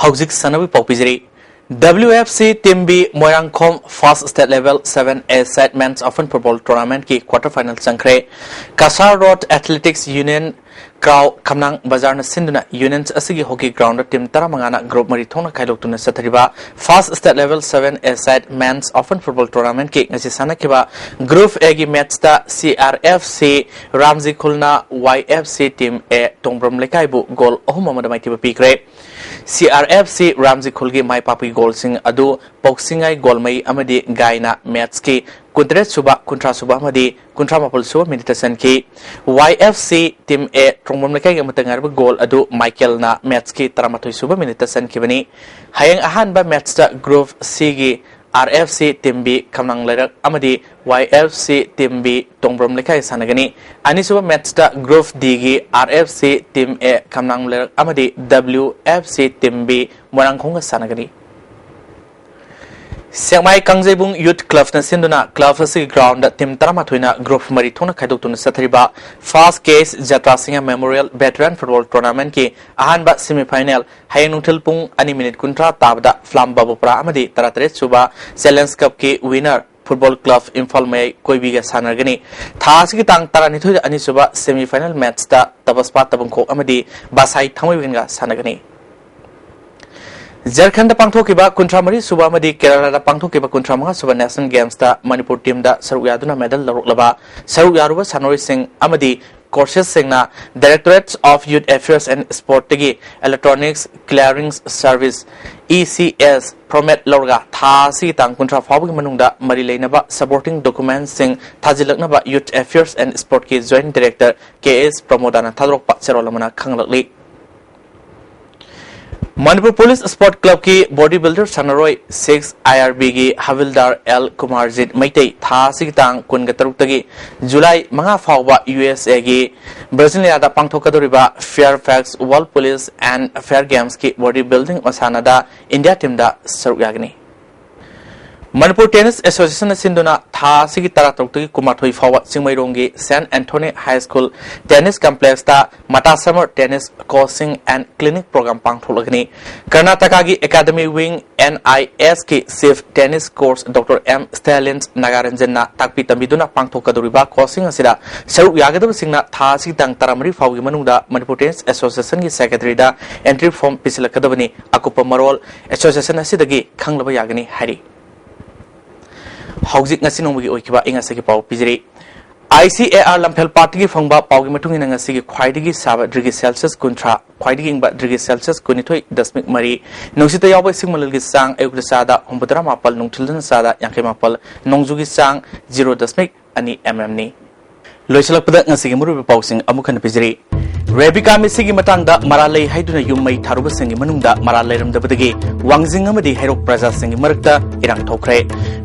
ꯍꯧꯖꯤꯛ ꯁꯥꯟꯅꯕꯒꯤ ꯄꯥꯎ ꯄꯤꯖꯔꯤ꯫ W F C Team B Moirangkhom First State Level seven A side Men's Open Football Tournament ꯀꯤ quarter final ꯆꯪꯈ꯭ꯔꯦ꯫ ꯀꯁꯥꯔ ꯔꯣꯗ ꯑꯦꯊꯂꯦꯇꯤꯛꯁ ꯌꯨꯅꯤꯌꯟ ꯀ꯭ꯔꯥꯎ ꯈꯝꯅꯥꯡ ꯕꯖꯥꯔꯅ ꯁꯤꯟꯗꯨꯅ ꯌꯨꯅꯤꯌꯟ ꯑꯁꯤꯒꯤ ꯍꯣꯀꯤ ꯒ꯭ꯔꯥꯎꯟꯗ ꯇꯤꯝ ꯇꯔꯥꯃꯉꯥꯅ ꯒ꯭ꯔꯨꯞ ꯃꯔꯤ ꯊꯣꯛꯅ ꯈꯥꯏꯗꯣꯛꯇꯨꯅ ꯆꯠꯊꯔꯤꯕ First State Level seven A side Men's Open Football Tournament ꯀꯤ ꯉꯁꯤ ꯁꯥꯟꯅꯈꯤꯕ ꯒ꯭ꯔꯨꯞ A ꯒꯤ ꯃꯦꯠꯁꯇ C R F C Ramji ꯈꯨꯜꯅ Y F C Team A ꯇꯣꯡꯕ꯭ꯔꯝ ꯂꯩꯀꯥꯏꯕꯨ ꯒꯣꯜ ꯑꯍꯨꯝ ꯑꯃꯗ ꯃꯥꯏꯊꯤꯕ ꯄꯤꯈ꯭ꯔꯦ꯫ C R F C ꯔꯥꯝꯖꯤ ꯈꯨꯜꯒꯤ ꯃꯥꯏ ꯄꯥꯛꯄꯒꯤ ꯒꯣꯜꯁꯤꯡ ꯑꯗꯨ ꯄꯣꯛꯁꯤꯡꯉꯥꯏ ꯒꯣꯜꯃꯩ ꯑꯃꯗꯤ ꯒꯥꯏꯅ ꯃꯦꯠꯁꯀꯤ ꯀꯨꯟꯇꯔꯦꯠ ꯁꯨꯕ, ꯀꯨꯟꯊ꯭ꯔꯥ ꯁꯨꯕ ꯑꯃꯗꯤ ꯀꯨꯟꯊ꯭ꯔꯥ ꯃꯥꯄꯜ ꯁꯨꯕ ꯃꯤꯅꯤꯠꯇ ꯆꯟꯈꯤ꯫ Y F C Team A ꯇ꯭ꯔꯣꯡꯕꯝ ꯂꯩꯀꯥꯏꯒꯤ ꯑꯃꯠꯇ ꯉꯥꯏꯔꯕ ꯒꯣꯜ ꯑꯗꯨ ꯃꯥꯏꯀꯦꯜꯅ ꯃꯦꯠꯁꯀꯤ ꯇꯔꯥꯃꯥꯊꯣꯏ ꯁꯨꯕ ꯃꯤꯅꯤꯠꯇ ꯆꯟꯈꯤꯕꯅꯤ꯫ ꯍꯌꯦꯡ ꯑꯍꯥꯟꯕ ꯃꯦꯠꯁꯇ ꯒ꯭ꯔꯨꯞ C ꯒꯤ R F C Team B ꯈꯝꯅꯥꯡ ꯂꯩꯔꯛ ꯑꯃꯗꯤ Y F C Team B ꯇꯣꯡꯕ꯭ꯔꯝ ꯂꯩꯀꯥꯏ ꯁꯥꯟꯅꯒꯅꯤ꯫ ꯑꯅꯤꯁꯨꯕ ꯃꯦꯠꯁꯇ ꯒ꯭ꯔꯨꯞ D ꯒꯤ R F C Team A ꯈꯝꯅꯥꯡ ꯂꯩꯔꯛ ꯑꯃꯗꯤ W F C Team B ꯃꯣꯏꯔꯥꯡꯈꯣꯡꯒ ꯁꯥꯟꯅꯒꯅꯤ꯫ ꯁꯦꯛꯃꯥꯏ ꯀꯥꯡꯖꯩꯕꯨꯡ ꯌꯨꯊ ꯀ꯭ꯂꯕꯅ ꯁꯤꯟꯗꯨꯅ ꯀ꯭ꯂꯕ ꯑꯁꯤꯒꯤ ꯒ꯭ꯔꯥꯎꯟꯗ ꯇꯤꯝ ꯇꯔꯥꯃꯥꯊꯣꯏꯅ ꯒ꯭ꯔꯨꯞ ꯃꯔꯤ ꯊꯣꯛꯅ ꯈꯥꯏꯗꯣꯛꯇꯨꯅ ꯆꯠꯊꯔꯤꯕ First K S ꯖꯇ꯭ꯔꯥ Singh Memorial Veteran Football Tournament ꯀꯤ ꯑꯍꯥꯟꯕ semi final ꯍꯌꯦꯡ ꯅꯨꯡꯊꯤꯜ ꯄꯨꯡ ꯑꯅꯤ ꯃꯤꯅꯤꯠ ꯀꯨꯟꯊ꯭ꯔꯥ ꯇꯥꯕꯗ ꯐ꯭ꯂꯥꯝ ꯕꯥꯕꯨꯄꯨꯔꯥ ꯑꯃꯗꯤ ꯇꯔꯥꯇꯔꯦꯠ ꯁꯨꯕ Challenge Cup ꯀꯤ winner Football Club ꯏꯝꯐꯥꯜ ꯃꯌꯥꯏ ꯀꯣꯏꯕꯤꯒ ꯁꯥꯟꯅꯔꯒꯅꯤ꯫ ꯊꯥ ꯑꯁꯤꯒꯤ ꯇꯥꯡ ꯇꯔꯥꯅꯤꯊꯣꯏꯗ ꯑꯅꯤꯁꯨꯕ semi final match ꯇ ꯇꯕꯁꯄꯥ ꯇꯕꯪꯈꯣꯛ ꯑꯃꯗꯤ ꯕꯥꯁꯥꯏ ꯊꯥꯡꯃꯩꯕꯟꯒ ꯁꯥꯟꯅꯒꯅꯤ꯫ ꯖꯔꯈꯟꯗ ꯄꯥꯡꯊꯣꯛꯈꯤꯕ ꯀꯨꯟꯊ꯭ꯔꯥ ꯃꯔꯤ ꯁꯨꯕ ꯑꯃꯗꯤ ꯀꯦꯔꯂꯥꯗ ꯄꯥꯡꯊꯣꯛꯈꯤꯕ ꯀꯨꯟꯊ꯭ꯔꯥ ꯃꯉꯥ ꯁꯨꯕ National Games ꯇ ꯃꯅꯤꯄꯨꯔ team ꯗ ꯁꯔꯨꯛ ꯌꯥꯗꯨꯅ medal ꯂꯧꯔꯛꯂꯕ ꯁꯔꯨꯛ ꯌꯥꯔꯨꯕ ꯁꯥꯟꯅꯔꯣꯏꯁꯤꯡ ꯑꯃꯗꯤ coaches ꯁꯤꯡꯅ Directorate of Youth Affairs and Sport ꯇꯒꯤ Electronics Clearance Service, E C S format ꯂꯧꯔꯒ ꯊꯥ ꯑꯁꯤꯒꯤ ꯇꯥꯡ ꯀꯨꯟꯊ꯭ꯔꯥ ꯐꯥꯎꯕꯒꯤ ꯃꯅꯨꯡꯗ ꯃꯔꯤ ꯂꯩꯅꯕ supporting document ꯁꯤꯡ ꯊꯥꯖꯤꯜꯂꯛꯅꯕ Youth Affairs and Sport ꯀꯤ Joint Director K S ꯄ꯭ꯔꯃꯣꯗꯥꯅ ꯊꯥꯗꯣꯔꯛꯄ ꯆꯦꯔꯣꯜ ꯑꯃꯅ ꯈꯪꯍꯜꯂꯛꯂꯤ꯫ ꯃꯅꯤꯄꯨꯔ ꯄꯨꯂꯤꯁ ꯁ꯭ꯄꯣꯔꯠ ꯀ꯭ꯂꯕꯀꯤ body builder ꯁꯥꯟꯅꯔꯣꯏ six I R B ꯒꯤ ꯍꯕꯤꯜꯗꯥꯔ ꯑꯦꯜ ꯀꯨꯃꯥꯔꯖꯤꯠ ꯃꯩꯇꯩ ꯊꯥ ꯑꯁꯤꯒꯤ ꯇꯥꯡ ꯀꯨꯟꯒ ꯇꯔꯨꯛꯇꯒꯤ ꯖꯨꯂꯥꯏ ꯃꯉꯥ ꯐꯥꯎꯕ U S A ꯒꯤ ꯕ꯭ꯔꯥꯖꯤꯂꯤꯌꯥꯗ ꯄꯥꯡꯊꯣꯛꯀꯗꯧꯔꯤꯕ Fairfax World Police and Fair Games ꯀꯤ body building ꯃꯁꯥꯟꯅꯗ ꯏꯟꯗꯤꯌꯥ team ꯗ ꯁꯔꯨꯛ ꯌꯥꯒꯅꯤ꯫ ꯃꯅꯤꯄꯨꯔ ꯇꯦꯅꯤꯁ ꯑꯦꯁꯣꯁꯤꯌꯦꯁꯟꯅ ꯁꯤꯟꯗꯨꯅ ꯊꯥ ꯑꯁꯤꯒꯤ ꯇꯔꯥꯇꯔꯨꯛꯇꯒꯤ ꯀꯨꯟꯃꯥꯊꯣꯏ ꯐꯥꯎꯕ ꯆꯤꯡꯃꯩꯔꯣꯡꯒꯤ saint Anthony high school tennis ꯀꯝꯄ꯭ꯂꯦꯛꯁꯇ ꯃꯇꯥ summer tennis coaching and clinic programme ꯄꯥꯡꯊꯣꯛꯂꯒꯅꯤ꯫ ꯀꯔꯅꯥꯇꯀꯥꯒꯤ ꯑꯦꯀꯥꯗꯃꯤ ꯋꯤꯡ ꯑꯦꯟ ꯑꯥꯏ ꯑꯦꯁꯀꯤ chief tennis coach doctor M Sterling ꯅꯥꯒꯥꯔꯟꯖꯟꯅ ꯇꯥꯛꯄꯤ ꯇꯝꯕꯤꯗꯨꯅ ꯄꯥꯡꯊꯣꯛꯀꯗꯧꯔꯤꯕ ꯀꯣꯆꯤꯡ ꯑꯁꯤꯗ ꯁꯔꯨꯛ ꯌꯥꯒꯗꯕꯁꯤꯡꯅ ꯊꯥ ꯑꯁꯤꯒꯤ ꯇꯥꯡ ꯇꯔꯥꯃꯔꯤ ꯐꯥꯎꯒꯤ ꯃꯅꯨꯡꯗ ꯃꯅꯤꯄꯨꯔ ꯇꯦꯅꯤꯁ ꯑꯦꯁꯣꯁꯤꯌꯦꯁꯟꯒꯤ ꯁꯦꯀ꯭ꯔꯦꯇꯔꯤꯗ ꯑꯦꯟꯇ꯭ꯔꯤ ꯐꯣꯔꯝ ꯄꯤꯁꯤꯜꯂꯛꯀꯗꯕꯅꯤ꯫ ꯑꯀꯨꯞꯄ ꯃꯔꯣꯜ ꯑꯦꯁꯣꯁꯤꯌꯦꯁꯟ ꯑꯁꯤꯗꯒꯤ ꯈꯪꯂꯕ ꯌꯥꯒꯅꯤ ꯍꯥꯏꯔꯤ꯫ ꯍꯧꯖꯤꯛ ꯉꯁꯤ ꯅꯣꯡꯃꯒꯤ ꯑꯣꯏꯈꯤꯕ ꯑꯏꯪ ꯑꯁꯥꯒꯤ ꯄꯥꯎ ꯄꯤꯖꯔꯤ꯫ ꯑꯥꯏ ꯁꯤ ꯑꯦ ꯑꯥꯔ ꯂꯝꯐꯦꯜ ꯄꯥꯠꯇꯒꯤ ꯐꯪꯕ ꯄꯥꯎꯒꯤ ꯃꯇꯨꯡ ꯏꯟꯅ ꯉꯁꯤꯒꯤ ꯈ꯭ꯋꯥꯏꯗꯒꯤ ꯁꯥꯕ ꯗꯤꯒ꯭ꯔꯤ ꯁꯦꯜꯁꯤꯌꯁ ꯀꯨꯟꯊ꯭ꯔꯥ, ꯈ꯭ꯋꯥꯏꯗꯒꯤ ꯏꯪꯕ ꯗꯤꯒ꯭ꯔꯤ ꯁꯦꯜꯁꯤꯌꯁ ꯀꯨꯟꯅꯤꯊꯣꯏ ꯗꯁꯃꯤꯛ ꯃꯔꯤ, ꯅꯨꯡꯁꯤꯠꯇ ꯌꯥꯎꯕ ꯏꯁꯤꯡ ꯃꯅꯤꯜꯒꯤ ꯆꯥꯡ ꯑꯌꯨꯛꯇ ꯆꯥꯗ ꯍꯨꯝꯐꯨꯇꯔꯥ ꯃꯥꯄꯜ, ꯅꯨꯡꯊꯤꯜꯗꯅ ꯆꯥꯗ ꯌꯥꯡꯈꯩ ꯃꯥꯄꯜ, ꯅꯣꯡꯖꯨꯒꯤ ꯆꯥꯡ ꯖꯤꯔꯣ ꯗꯁꯃꯤꯛ ꯑꯅꯤ ꯑꯦꯝ ꯑꯦꯝꯅꯤ꯫ ꯂꯣꯏꯁꯤꯜꯂꯛꯄꯗ ꯉꯁꯤꯒꯤ ꯃꯔꯨꯑꯣꯏꯕ ꯄꯥꯎꯁꯤꯡ ꯑꯃꯨꯛ ꯍꯟꯅ ꯄꯤꯖꯔꯤ꯫ ꯔꯦꯕꯤꯀꯥ ꯃꯤꯁꯤꯒꯤ ꯃꯇꯥꯡꯗ ꯃꯔꯥꯜ ꯂꯩ ꯍꯥꯏꯗꯨꯅ ꯌꯨꯝ ꯃꯩ ꯊꯥꯔꯨꯕꯁꯤꯡꯒꯤ ꯃꯅꯨꯡꯗ ꯃꯔꯥꯜ ꯂꯩꯔꯝꯗꯕꯗꯒꯤ ꯋꯥꯡꯖꯤꯡ ꯑꯃꯗꯤ ꯍꯩꯔꯣꯛ ꯄ꯭ꯔꯖꯥꯁꯤꯡꯒꯤ ꯃꯔꯛꯇ ꯏꯔꯥꯡ ꯊꯣꯛꯈ꯭ꯔꯦ꯫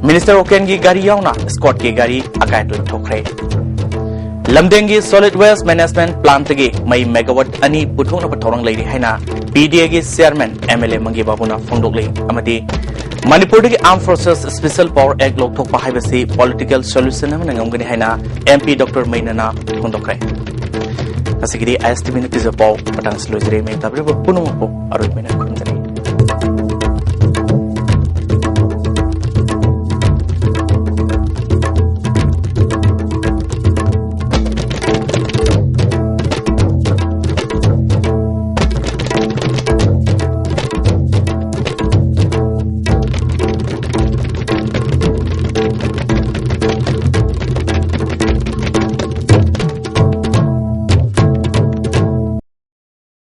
ꯃꯤꯅꯤꯁꯇꯔ ꯑꯣꯀꯦꯟꯒꯤ ꯒꯥꯔꯤ ꯌꯥꯎꯅ ꯁ꯭ꯀꯣꯠꯀꯤ ꯒꯥꯔꯤ ꯑꯀꯥꯏ ꯑꯇꯣꯏ ꯊꯣꯛꯈ꯭ꯔꯦ꯫ ꯂꯝꯗꯦꯡꯒꯤ solid waste management plantꯇꯒꯤ ꯃꯩ megawatt ꯑꯅꯤ ꯄꯨꯊꯣꯛꯅꯕ ꯊꯧꯔꯥꯡ ꯂꯩꯔꯤ ꯍꯥꯏꯅ ꯄꯤ ꯗꯤ ꯑꯦꯒꯤ chairman ꯑꯦꯝ ꯑꯦꯜ ꯑꯦ ꯃꯪꯒꯤ ꯕꯥꯕꯨꯅ ꯐꯣꯡꯗꯣꯛꯂꯤ꯫ ꯑꯃꯗꯤ ꯃꯅꯤꯄꯨꯔꯗꯒꯤ Armed Forces Special Power Act ꯂꯧꯊꯣꯛꯄ ꯍꯥꯏꯕꯁꯤ political solution ꯑꯃꯅ ꯉꯝꯒꯅꯤ ꯍꯥꯏꯅ ꯑꯦꯝ ꯄꯤ ꯗꯣꯛꯇꯔ ꯃꯩꯅꯅ ꯐꯣꯡꯗꯣꯛꯈ꯭ꯔꯦ꯫ ꯉꯁꯤꯒꯤꯗꯤ ꯑꯥꯏ ꯑꯦꯁ ꯇꯤ ꯚꯤꯅ ꯄꯤꯖꯕ ꯄꯥꯎ ꯃꯇꯥꯡꯁꯤ ꯂꯣꯏꯖꯔꯦ꯫ ꯃꯌꯦꯛ ꯇꯥꯕꯤꯔꯕ ꯄꯨꯝꯅꯃꯛꯄꯨ ꯑꯔꯣꯏꯕ ꯑꯣꯏꯅ ꯈꯨꯔꯨꯝꯖꯔꯤ꯫